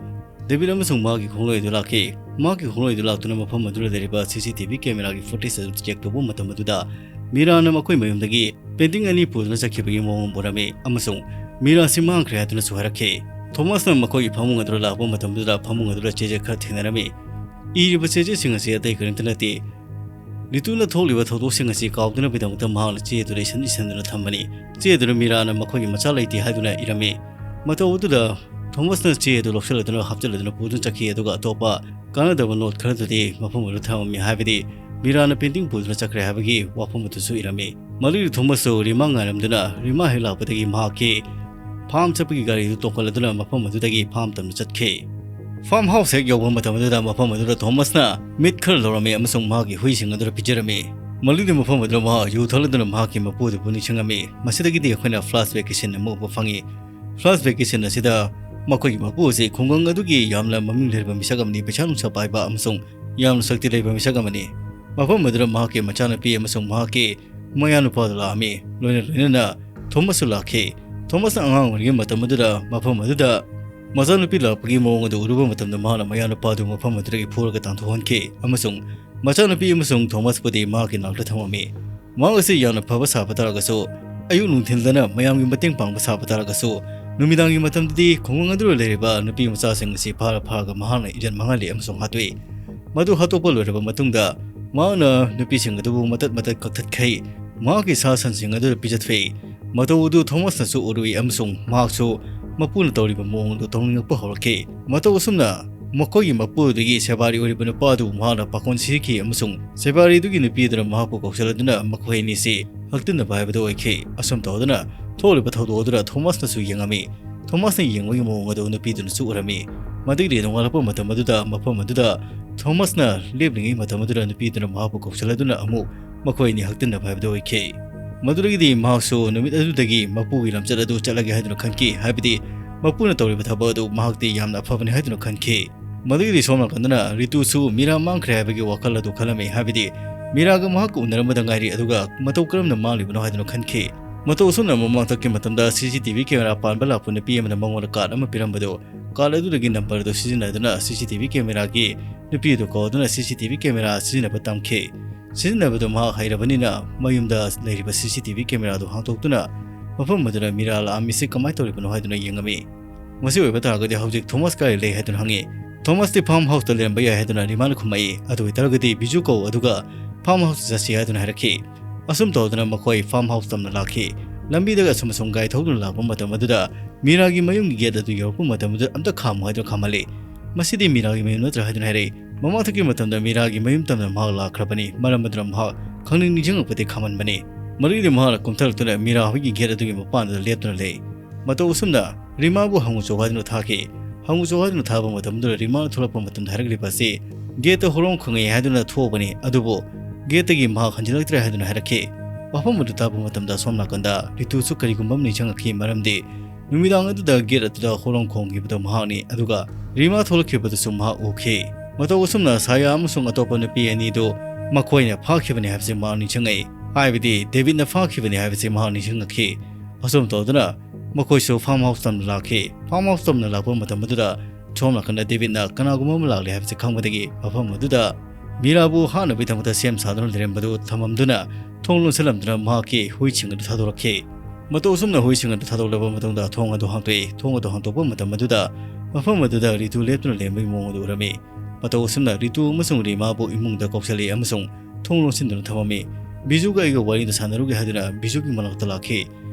ꯗꯦꯕꯤꯠ ꯑꯃꯁꯨꯡ ꯃꯍꯥꯛꯀꯤ ꯈꯣꯡꯂꯣꯏ ꯑꯗꯨ ꯂꯥꯛꯈꯤ꯫ ꯃꯍꯥꯛꯀꯤ ꯈꯣꯡꯂꯣꯏ ꯑꯗꯨ ꯂꯥꯛꯇꯨꯅ ꯃꯐꯝ ꯑꯗꯨꯗ ꯂꯩꯔꯤꯕ CCTV cameraꯒꯤ footage ꯑꯗꯨ check ꯇꯧꯕ ꯃꯇꯝ ꯑꯗꯨꯗ ꯃꯤꯔꯥꯅ ꯃꯈꯣꯏ ꯃꯌꯨꯝꯗꯒꯤ painting ꯑꯅꯤ ꯄꯨꯗꯨꯅ ꯆꯠꯈꯤꯕꯒꯤ ꯃꯑꯣꯡ ꯑꯃ ꯎꯔꯝꯃꯤ ꯑꯃꯁꯨꯡ ꯃꯤꯔꯥꯁꯤ ꯃꯥꯡꯈ꯭ꯔꯦ ꯍꯥꯏꯗꯨꯅꯁꯨ ꯍꯥꯏꯔꯛꯈꯤ꯫ ꯊꯣꯃꯁꯅ ꯃꯈꯣꯏꯒꯤ ꯐꯃꯨꯡ ꯑꯗꯨꯗ ꯂꯥꯛꯄ ꯃꯇꯝꯗꯨꯗ ꯐꯃꯨꯡ ꯑꯗꯨꯗ ꯆꯦꯖꯦꯠ ꯈꯔ ꯊꯦꯡꯅꯔꯝꯃꯤ꯫ ꯏꯔꯤꯕ ꯆꯦꯖꯦꯠꯁꯤꯡ ꯑꯁꯤ ꯑꯇꯩ ꯀꯔꯤꯝꯇ ꯅꯠꯇꯦ꯫ ꯂꯤꯇꯨꯅ ꯊꯣꯛꯂꯤꯕ ꯊꯧꯗꯣꯛꯁꯤꯡ ꯑꯁꯤ ꯀꯥꯎꯗꯅꯕꯒꯤꯗꯃꯛꯇ ꯃꯍꯥꯛꯅ ꯆꯦ ꯑꯗꯨꯗ ꯏꯁꯟ ꯏꯁꯟꯗꯨꯅ ꯊꯝꯕꯅꯤ꯫ ꯆꯦ ꯑꯗꯨꯗ ꯃꯤꯔꯥꯅ ꯃꯈꯣꯏꯒꯤ ꯃꯆꯥ ꯂꯩꯇꯦ ꯍꯥꯏꯗꯨꯅ ꯏꯔꯝꯃꯤ꯫ ꯃꯇꯧ ꯑꯗꯨꯗ ꯊꯣꯃꯁꯅ ꯆꯦ ꯑꯗꯨ ꯂꯧꯁꯤꯜꯂꯗꯨꯅ ꯍꯥꯞꯆꯤꯜꯂꯗꯨꯅ ꯄꯨꯗꯨꯅ ꯆꯠꯈꯤ, ꯑꯗꯨꯒ ꯑꯇꯣꯞꯄ ꯀꯥꯟꯅꯗꯕ note ꯈꯔꯗꯨꯗꯤ ꯃꯐꯝ ꯑꯗꯨꯗ ꯊꯝꯃꯝꯃꯤ, ꯍꯥꯏꯕꯗꯤ ꯃꯤꯔꯥꯅ painting ꯄꯨꯗꯨꯅ ꯆꯠꯈ꯭ꯔꯦ ꯍꯥꯏꯕꯒꯤ ꯋꯥꯐꯝ ꯑꯗꯨꯁꯨ ꯏꯔꯝꯃꯤ꯫ ꯃꯗꯨꯒꯤ ꯊꯣꯃꯁꯁꯨ ꯔꯤꯃꯥ ꯉꯥꯏꯔꯝꯗꯨꯅ ꯔꯤꯃꯥ ꯍꯦꯛ ꯂꯥꯛꯄꯗꯒꯤ ꯃꯍꯥꯛꯀꯤ farm ꯆꯠꯄꯒꯤ ꯒꯥꯔꯤꯗꯨ ꯇꯣꯡꯈꯠꯂꯗꯨꯅ ꯃꯐꯝ ꯑꯗꯨꯗꯒꯤ farm ꯇꯝꯅ ꯆꯠꯈꯤ꯫ Farm house ꯍꯦꯛ ꯌꯧꯕ ꯃꯇꯝ ꯑꯗꯨꯗ ꯃꯐꯝ ꯑꯗꯨꯗ ꯊꯣꯃꯁꯅ meat ꯈꯔ ꯂꯧꯔꯝꯃꯤ ꯑꯃꯁꯨꯡ ꯃꯍꯥꯛꯀꯤ ꯍꯨꯏꯁꯤꯡ ꯑꯗꯨꯗ ꯄꯤꯖꯔꯝꯃꯤ꯫ ꯃꯗꯨꯒꯤ ꯃꯐꯝ ꯑꯗꯨꯗ ꯃꯍꯥꯛ ꯌꯨ ꯊꯛꯂꯗꯨꯅ ꯃꯍꯥꯛꯀꯤ ꯃꯄꯨ ꯑꯗꯨꯕꯨ ꯅꯤꯡꯁꯤꯡꯂꯝꯃꯤ꯫ ꯃꯁꯤꯗꯒꯤꯗꯤ ꯑꯩꯈꯣꯏꯅ flashbackꯀꯤ scene ꯑꯃ ꯎꯕ ꯐꯪꯏ꯫ Flashbackꯀꯤ scene ꯑꯁꯤꯗ ꯃꯈꯣꯏꯒꯤ ꯃꯄꯨ ꯑꯁꯤ ꯈꯨꯡꯒꯪ ꯑꯗꯨꯒꯤ ꯌꯥꯝꯅ ꯃꯃꯤꯡ ꯂꯩꯔꯕ ꯃꯤꯁꯛ ꯑꯃꯅꯤ, ꯄꯩꯁꯥ ꯅꯨꯡꯁꯥ ꯄꯥꯏꯕ ꯑꯃꯁꯨꯡ ꯌꯥꯝꯅ ꯁꯛꯇꯤ ꯂꯩꯕ ꯃꯤꯁꯛ ꯑꯃꯅꯤ꯫ ꯃꯐꯝ ꯑꯗꯨꯗ ꯃꯍꯥꯛꯀꯤ ꯃꯆꯥꯅꯨꯄꯤ ꯑꯃꯁꯨꯡ ꯃꯍꯥꯛꯀꯤ ꯃꯌꯥꯅꯨꯄꯥꯗꯨ ꯂꯥꯛꯂꯝꯃꯤ꯫ ꯂꯣꯏꯅ ꯂꯣꯏꯅꯅ ꯊꯣꯃꯁꯁꯨ ꯂꯥꯛꯈꯤ꯫ ꯊꯣꯃꯁꯅ ꯑꯉꯥꯡ ꯑꯣꯏꯔꯤꯉꯩ ꯃꯇꯝ ꯑꯗꯨꯗ ꯃꯐꯝ ꯑꯗꯨꯗ ꯃꯆꯥꯅꯨꯄꯤ ꯂꯥꯛꯄꯒꯤ ꯃꯑꯣꯡ ꯑꯗꯨ ꯎꯔꯨꯕ ꯃꯇꯝꯗ ꯃꯍꯥꯛꯅ ꯃꯌꯥꯅꯨꯄꯥꯗꯨ ꯃꯐꯝ ꯑꯗꯨꯗꯒꯤ ꯐꯨꯔꯒ ꯇꯥꯟꯊꯣꯛꯍꯟꯈꯤ ꯑꯃꯁꯨꯡ ꯃꯆꯥꯅꯨꯄꯤ ꯑꯃꯁꯨꯡ ꯊꯣꯃꯁꯄꯨꯗꯤ ꯃꯍꯥꯛꯀꯤ ꯅꯥꯛꯇ ꯊꯝꯃꯝꯃꯤ꯫ ꯃꯍꯥꯛ ꯑꯁꯤ ꯌꯥꯝꯅ ꯐꯕ ꯁꯥꯕ ꯇꯥꯔꯒꯁꯨ, ꯑꯌꯨꯛ ꯅꯨꯡꯊꯤꯜꯗꯅ ꯃꯌꯥꯝꯒꯤ ꯃꯇꯦꯡ ꯄꯥꯡꯕ ꯁꯥꯕ ꯇꯥꯔꯒꯁꯨ, ꯅꯨꯃꯤꯗꯥꯡꯒꯤ ꯃꯇꯝꯗꯗꯤ ꯈꯨꯡꯒꯪ ꯑꯗꯨꯗ ꯂꯩꯔꯤꯕ ꯅꯨꯄꯤ ꯃꯆꯥꯁꯤꯡ ꯑꯁꯤ ꯐꯥꯔ ꯐꯥꯔꯒ ꯃꯍꯥꯛꯅ ꯏꯖꯠ ꯃꯥꯡꯍꯜꯂꯤ ꯑꯃꯁꯨꯡ ꯍꯥꯠꯇꯣꯛꯏ꯫ ꯃꯗꯨ ꯍꯥꯠꯇꯣꯛꯄ ꯂꯣꯏꯔꯕ ꯃꯇꯨꯡꯗ, ꯃꯍꯥꯛꯅ ꯅꯨꯄꯤꯁꯤꯡ ꯑꯗꯨꯕꯨ ꯃꯇꯠ ꯃꯇꯠ ꯀꯛꯊꯠꯈꯩ ꯃꯍꯥꯛꯀꯤ ꯁꯥ ꯁꯟꯁꯤꯡ ꯑꯗꯨꯗ ꯄꯤꯖꯊꯣꯛꯏ꯫ ꯃꯇꯧ ꯑꯗꯨ ꯊꯣꯃꯥꯁꯅꯁꯨ ꯎꯔꯨꯏ ꯑꯃꯁꯨꯡ ꯃꯍꯥꯛꯁꯨ ꯃꯄꯨꯅ ꯇꯧꯔꯤꯕ ꯃꯑꯣꯡ ꯑꯗꯨ ꯇꯧꯅꯤꯡꯂꯛꯄ ꯍꯧꯔꯛꯈꯤ꯫ ꯃꯇꯧ ꯑꯁꯨꯝꯅ ꯃꯈꯣꯏꯒꯤ ꯃꯄꯨ ꯑꯗꯨꯒꯤ ꯁꯦꯕꯥꯔꯤ ꯑꯣꯏꯔꯤꯕ ꯅꯨꯄꯥ ꯑꯗꯨ ꯃꯍꯥꯛꯅ ꯄꯥꯈꯣꯟ ꯁꯤꯈꯤ ꯑꯃꯁꯨꯡ ꯁꯦꯕꯥꯔꯤ ꯑꯗꯨꯒꯤ ꯅꯨꯄꯤ ꯑꯗꯨꯅ ꯃꯍꯥꯛꯄꯨ ꯀꯧꯁꯤꯜꯂꯗꯨꯅ ꯃꯈꯣꯏ ꯑꯅꯤꯁꯤ ꯍꯛꯇꯤꯟꯅꯕ ꯍꯥꯏꯕꯗꯨ ꯑꯣꯏꯈꯤ꯫ ꯑꯁꯨꯝ ꯇꯧꯗꯨꯅ ꯊꯣꯛꯂꯤꯕ ꯊꯧꯗꯣꯛ ꯑꯗꯨꯗ ꯊꯣꯃꯥꯁꯅꯁꯨ ꯌꯦꯡꯉꯝꯃꯤ꯫ ꯊꯣꯃꯥꯁꯅ ꯌꯦꯡꯕꯒꯤ ꯃꯑꯣꯡ ꯑꯗꯨ ꯅꯨꯄꯤꯗꯨꯅꯁꯨ ꯎꯔꯝꯃꯤ꯫ ꯃꯗꯨꯒꯤꯗꯤ ꯅꯣꯡꯉꯥꯜꯂꯛꯄ ꯃꯇꯝ ꯑꯗꯨꯗ ꯃꯐꯝ ꯑꯗꯨꯗ ꯊꯣꯃꯥꯁꯅ ꯂꯦꯞꯂꯤꯉꯩ ꯃꯇꯝ ꯑꯗꯨꯗ ꯅꯨꯄꯤꯗꯨꯅ ꯃꯍꯥꯛꯄꯨ ꯀꯧꯁꯤꯜꯂꯗꯨꯅ ꯑꯃꯨꯛ ꯃꯈꯣꯏ ꯑꯅꯤ ꯍꯛꯇꯤꯟꯅꯕ ꯍꯥꯏꯕꯗꯨ ꯑꯣꯏꯈꯤ꯫ ꯃꯗꯨꯗꯒꯤꯗꯤ ꯃꯍꯥꯛꯁꯨ ꯅꯨꯃꯤꯠ ꯑꯗꯨꯗꯒꯤ ꯃꯄꯨꯒꯤ ꯂꯝꯆꯠ ꯑꯗꯨ ꯆꯠꯂꯒꯦ ꯍꯥꯏꯗꯨꯅ ꯈꯟꯈꯤ, ꯍꯥꯏꯕꯗꯤ ꯃꯄꯨꯅ ꯇꯧꯔꯤꯕ ꯊꯕꯛ ꯑꯗꯨ ꯃꯍꯥꯛꯇꯤ ꯌꯥꯝꯅ ꯑꯐꯕꯅꯤ ꯍꯥꯏꯗꯨꯅ ꯈꯟꯈꯤ꯫ ꯃꯗꯨꯒꯤꯗꯤ ꯁꯣꯝ ꯅꯥꯀꯟꯗꯅ ꯔꯤꯇꯨꯁꯨ ꯃꯤꯔꯥ ꯃꯥꯡꯈ꯭ꯔꯦ ꯍꯥꯏꯕꯒꯤ ꯋꯥꯈꯜ ꯑꯗꯨ ꯈꯜꯂꯝꯃꯤ, ꯍꯥꯏꯕꯗꯤ ꯃꯤꯔꯥꯒ ꯃꯍꯥꯛꯀ ꯎꯅꯔꯝꯕꯗ ꯉꯥꯏꯔꯤ, ꯑꯗꯨꯒ ꯃꯇꯧ ꯀꯔꯝꯅ ꯃꯥꯡꯂꯤꯕꯅꯣ ꯍꯥꯏꯗꯨꯅ ꯈꯟꯈꯤ꯫ ꯃꯇꯧ ꯑꯁꯨꯝꯅ ꯃꯃꯥꯡꯊꯛꯀꯤ ꯃꯇꯝꯗ ꯁꯤ ꯁꯤ ꯇꯤ ꯚꯤ ꯀꯦꯃꯦꯔꯥ ꯄꯥꯟꯕ ꯂꯥꯛꯄ ꯅꯨꯄꯤ ꯑꯃꯅ ꯃꯉꯣꯟꯗ ꯀꯥꯔꯗ ꯑꯃ ꯄꯤꯔꯝꯕꯗꯨ, ꯀꯥꯔꯗ ꯑꯗꯨꯗꯒꯤ ꯅꯝꯕꯔ ꯑꯗꯨ ꯁꯤꯖꯤꯟꯅꯗꯨꯅ ꯁꯤ ꯁꯤ ꯇꯤ ꯚꯤ ꯀꯦꯃꯦꯔꯥꯒꯤ ꯅꯨꯄꯤ ꯑꯗꯨ ꯀꯧꯗꯨꯅ ꯁꯤ ꯁꯤ ꯇꯤ ꯚꯤ ꯀꯦꯃꯦꯔꯥ ꯁꯤꯖꯤꯟꯅꯕ ꯇꯝꯈꯤ꯫ ꯁꯤꯖꯤꯟꯅꯕꯗꯨ ꯃꯍꯥꯛ ꯍꯩꯔꯕꯅꯤꯅ ꯃꯌꯨꯝꯗ ꯂꯩꯔꯤꯕ ꯁꯤ ꯁꯤ ꯇꯤ ꯚꯤ ꯀꯦꯃꯦꯔꯥꯗꯨ ꯍꯥꯡꯗꯣꯛꯇꯨꯅ ꯃꯐꯝ ꯑꯗꯨꯗ ꯃꯤꯔꯥ ꯂꯥꯛꯑꯝꯃꯤꯁꯤ ꯀꯃꯥꯏꯅ ꯇꯧꯔꯤꯕꯅꯣ ꯍꯥꯏꯗꯨꯅ ꯌꯦꯡꯉꯝꯃꯤ꯫ ꯃꯁꯤ ꯑꯣꯏꯕ ꯇꯥꯔꯒꯗꯤ ꯍꯧꯖꯤꯛ ꯊꯣꯃꯥꯁ ꯀꯥꯏ ꯂꯩ ꯍꯥꯏꯗꯨꯅ ꯍꯪꯉꯤ꯫ ꯊꯣꯃꯥꯁꯇꯤ ꯐꯥꯔꯝ ꯍꯥꯎꯁꯇ ꯂꯩꯔꯝꯕ ꯌꯥꯏ ꯍꯥꯏꯗꯨꯅ ꯔꯤꯃꯥꯅ ꯈꯨꯝꯃꯛꯏ꯫ ꯑꯗꯨ ꯑꯣꯏꯇꯥꯔꯒꯗꯤ ꯕꯤꯖꯨ ꯀꯧ, ꯑꯗꯨꯒ ꯐꯥꯔꯝ ꯍꯥꯎꯁꯇ ꯆꯠꯁꯤ ꯍꯥꯏꯗꯨꯅ ꯍꯥꯏꯔꯛꯈꯤ꯫ ꯑꯁꯨꯝ ꯇꯧꯗꯨꯅ ꯃꯈꯣꯏ ꯐꯥꯔꯝ ꯍꯥꯎꯁ ꯇꯝꯅ ꯂꯥꯛꯈꯤ꯫ ꯂꯝꯕꯤꯗꯒ ꯑꯁꯨꯝ ꯑꯁꯨꯝ ꯒꯥꯔꯤ ꯊꯧꯗꯨꯅ ꯂꯥꯛꯄ ꯃꯇꯝ ꯑꯗꯨꯗ ꯃꯤꯔꯥꯒꯤ ꯃꯌꯨꯝꯒꯤ ꯒꯦꯠ ꯑꯗꯨ ꯌꯧꯔꯛꯄ ꯃꯇꯝ ꯑꯗꯨꯗ ꯑꯝꯇ ꯈꯥꯝꯃꯨ ꯍꯥꯏꯗꯨꯅ ꯈꯥꯝꯍꯜꯂꯤ꯫ ꯃꯁꯤꯗꯤ ꯃꯤꯔꯥꯒꯤ ꯃꯌꯨꯝ ꯅꯠꯇ꯭ꯔꯥ ꯍꯥꯏꯗꯨꯅ ꯍꯥꯏꯔꯛꯏ꯫ ꯃꯃꯥꯡꯊꯛꯀꯤ ꯃꯇꯝꯗ ꯃꯤꯔꯥꯒꯤ ꯃꯌꯨꯝ ꯇꯝꯅ ꯃꯍꯥꯛ ꯂꯥꯛꯈ꯭ꯔꯕꯅꯤ, ꯃꯔꯝ ꯑꯗꯨꯅ ꯃꯍꯥꯛ ꯈꯪꯅꯤꯡ ꯅꯤꯡꯁꯤꯡꯉꯛꯄꯗꯒꯤ ꯈꯥꯝꯍꯟꯕꯅꯤ꯫ ꯃꯗꯨꯒꯤꯗꯤ ꯃꯍꯥꯛꯅ ꯀꯨꯝꯊꯔꯛꯇꯨꯅ ꯃꯤꯔꯥ ꯍꯣꯏꯒꯤ ꯒꯦꯠ ꯑꯗꯨꯒꯤ ꯃꯄꯥꯟꯗꯨꯗ ꯂꯦꯞꯇꯨꯅ ꯂꯩ꯫ ꯃꯇꯧ ꯑꯁꯨꯝꯅ ꯔꯤꯃꯥꯕꯨ ꯍꯪꯉꯨ ꯆꯣ ꯍꯥꯏꯗꯨꯅ ꯊꯥꯈꯤ꯫ ꯍꯪꯉꯨ ꯆꯣ ꯍꯥꯏꯗꯨꯅ ꯊꯥꯕ ꯃꯇꯝꯗꯨꯗ ꯔꯤꯃꯥꯅ ꯊꯣꯛꯂꯛꯄ ꯃꯇꯝꯗ ꯍꯥꯏꯔꯛꯂꯤꯕ ꯑꯁꯤ ꯒꯦꯠꯇ ꯍꯣꯔꯣꯡ ꯈꯣꯡꯉꯛꯏ ꯍꯥꯏꯗꯨꯅ ꯊꯣꯛꯑꯕꯅꯤ, ꯑꯗꯨꯕꯨ ꯒꯦꯠꯇꯒꯤ ꯃꯍꯥꯛ ꯍꯟꯖꯤꯜꯂꯛꯇ꯭ꯔꯦ ꯍꯥꯏꯗꯨꯅ ꯍꯥꯏꯔꯛꯈꯤ꯫ ꯋꯥꯐꯝ ꯑꯗꯨ ꯇꯥꯕ ꯃꯇꯝꯗ ꯑꯁꯣꯝ ꯅꯥꯀꯟꯗ ꯔꯤꯇꯨꯁꯨ ꯀꯔꯤꯒꯨꯝꯕ ꯑꯃ ꯅꯤꯡꯁꯤꯡꯉꯛꯈꯤ, ꯃꯔꯝꯗꯤ ꯅꯨꯃꯤꯗꯥꯡ ꯑꯗꯨꯗ ꯒꯦꯠ ꯑꯗꯨꯗ ꯍꯣꯔꯣꯡ ꯈꯣꯡꯈꯤꯕꯗꯨ ꯃꯍꯥꯛꯅꯤ, ꯑꯗꯨꯒ ꯔꯤꯃꯥ ꯊꯣꯛꯂꯛꯈꯤꯕꯗꯨꯁꯨ ꯃꯍꯥꯛ ꯎꯈꯤ꯫ ꯃꯇꯧ ꯑꯁꯨꯝꯅ ꯁꯥꯌꯥ ꯑꯃꯁꯨꯡ ꯑꯇꯣꯞꯄ ꯅꯨꯄꯤ ꯑꯅꯤꯗꯨ ꯃꯈꯣꯏꯅ ꯐꯥꯈꯤꯕꯅꯤ ꯍꯥꯏꯕꯁꯤ ꯃꯍꯥꯛ ꯅꯤꯡꯁꯤꯡꯉꯛꯏ, ꯍꯥꯏꯕꯗꯤ ꯗꯦꯕꯤꯠꯅ ꯐꯥꯈꯤꯕꯅꯤ ꯍꯥꯏꯕꯁꯤ ꯃꯍꯥꯛ ꯅꯤꯡꯁꯤꯡꯉꯛꯈꯤ꯫ ꯑꯁꯨꯝ ꯇꯧꯗꯨꯅ ꯃꯈꯣꯏꯁꯨ ꯐꯥꯔꯝ ꯍꯥꯎꯁ ꯇꯝꯅ ꯂꯥꯛꯈꯤ꯫ ꯐꯥꯔꯝ ꯍꯥꯎꯁ ꯇꯝꯅ ꯂꯥꯛꯄ ꯃꯇꯝ ꯑꯗꯨꯗ ꯁꯣꯝ ꯅꯥꯀꯟꯗ ꯗꯦꯕꯤꯠꯅ ꯀꯅꯥꯒꯨꯝꯕ ꯑꯃ ꯂꯥꯛꯂꯦ ꯍꯥꯏꯕꯁꯤ ꯈꯪꯕꯗꯒꯤ ꯃꯐꯝ ꯑꯗꯨꯗ ꯃꯤꯔꯥꯕꯨ ꯍꯥꯠꯅꯕꯒꯤꯗꯃꯛꯇ ꯁꯦꯝ ꯁꯥꯗꯨꯅ ꯂꯩꯔꯝꯕꯗꯨ ꯊꯝꯃꯝꯗꯨꯅ ꯊꯣꯡ ꯂꯣꯟꯁꯤꯜꯂꯝꯗꯨꯅ ꯃꯍꯥꯛꯀꯤ ꯍꯨꯏꯁꯤꯡ ꯑꯗꯨ ꯊꯥꯗꯣꯔꯛꯈꯤ꯫ ꯃꯇꯧ ꯑꯁꯨꯝꯅ ꯍꯨꯏꯁꯤꯡ ꯑꯗꯨ ꯊꯥꯗꯣꯛꯂꯕ ꯃꯇꯨꯡꯗ ꯊꯣꯡ ꯑꯗꯨ ꯍꯥꯡꯗꯣꯛꯏ꯫ ꯊꯣꯡ ꯑꯗꯨ ꯍꯥꯡꯗꯣꯛꯄ ꯃꯇꯝ ꯑꯗꯨꯗ ꯃꯐꯝ ꯑꯗꯨꯗ ꯔꯤꯇꯨ ꯂꯦꯞꯇꯨꯅ ꯂꯩꯔꯝꯕꯒꯤ ꯃꯑꯣꯡ ꯑꯗꯨ ꯎꯔꯝꯃꯤ꯫ ꯃꯇꯧ ꯑꯁꯨꯝꯅ ꯔꯤꯇꯨ ꯑꯃꯁꯨꯡ ꯔꯤꯃꯥꯕꯨ ꯏꯃꯨꯡꯗ ꯀꯧꯁꯜꯂꯤ ꯑꯃꯁꯨꯡ ꯊꯣꯡ ꯂꯣꯟꯁꯤꯟꯗꯨꯅ ꯊꯝꯃꯝꯃꯤ꯫ ꯕꯤꯖꯨꯒ ꯑꯩꯒ ꯋꯥꯔꯤꯗ ꯁꯥꯟꯅꯔꯨꯒꯦ ꯍꯥꯏꯗꯨꯅ ꯕꯤꯖꯨꯒꯤ ꯃꯅꯥꯛꯇ ꯂꯥꯛꯈꯤ꯫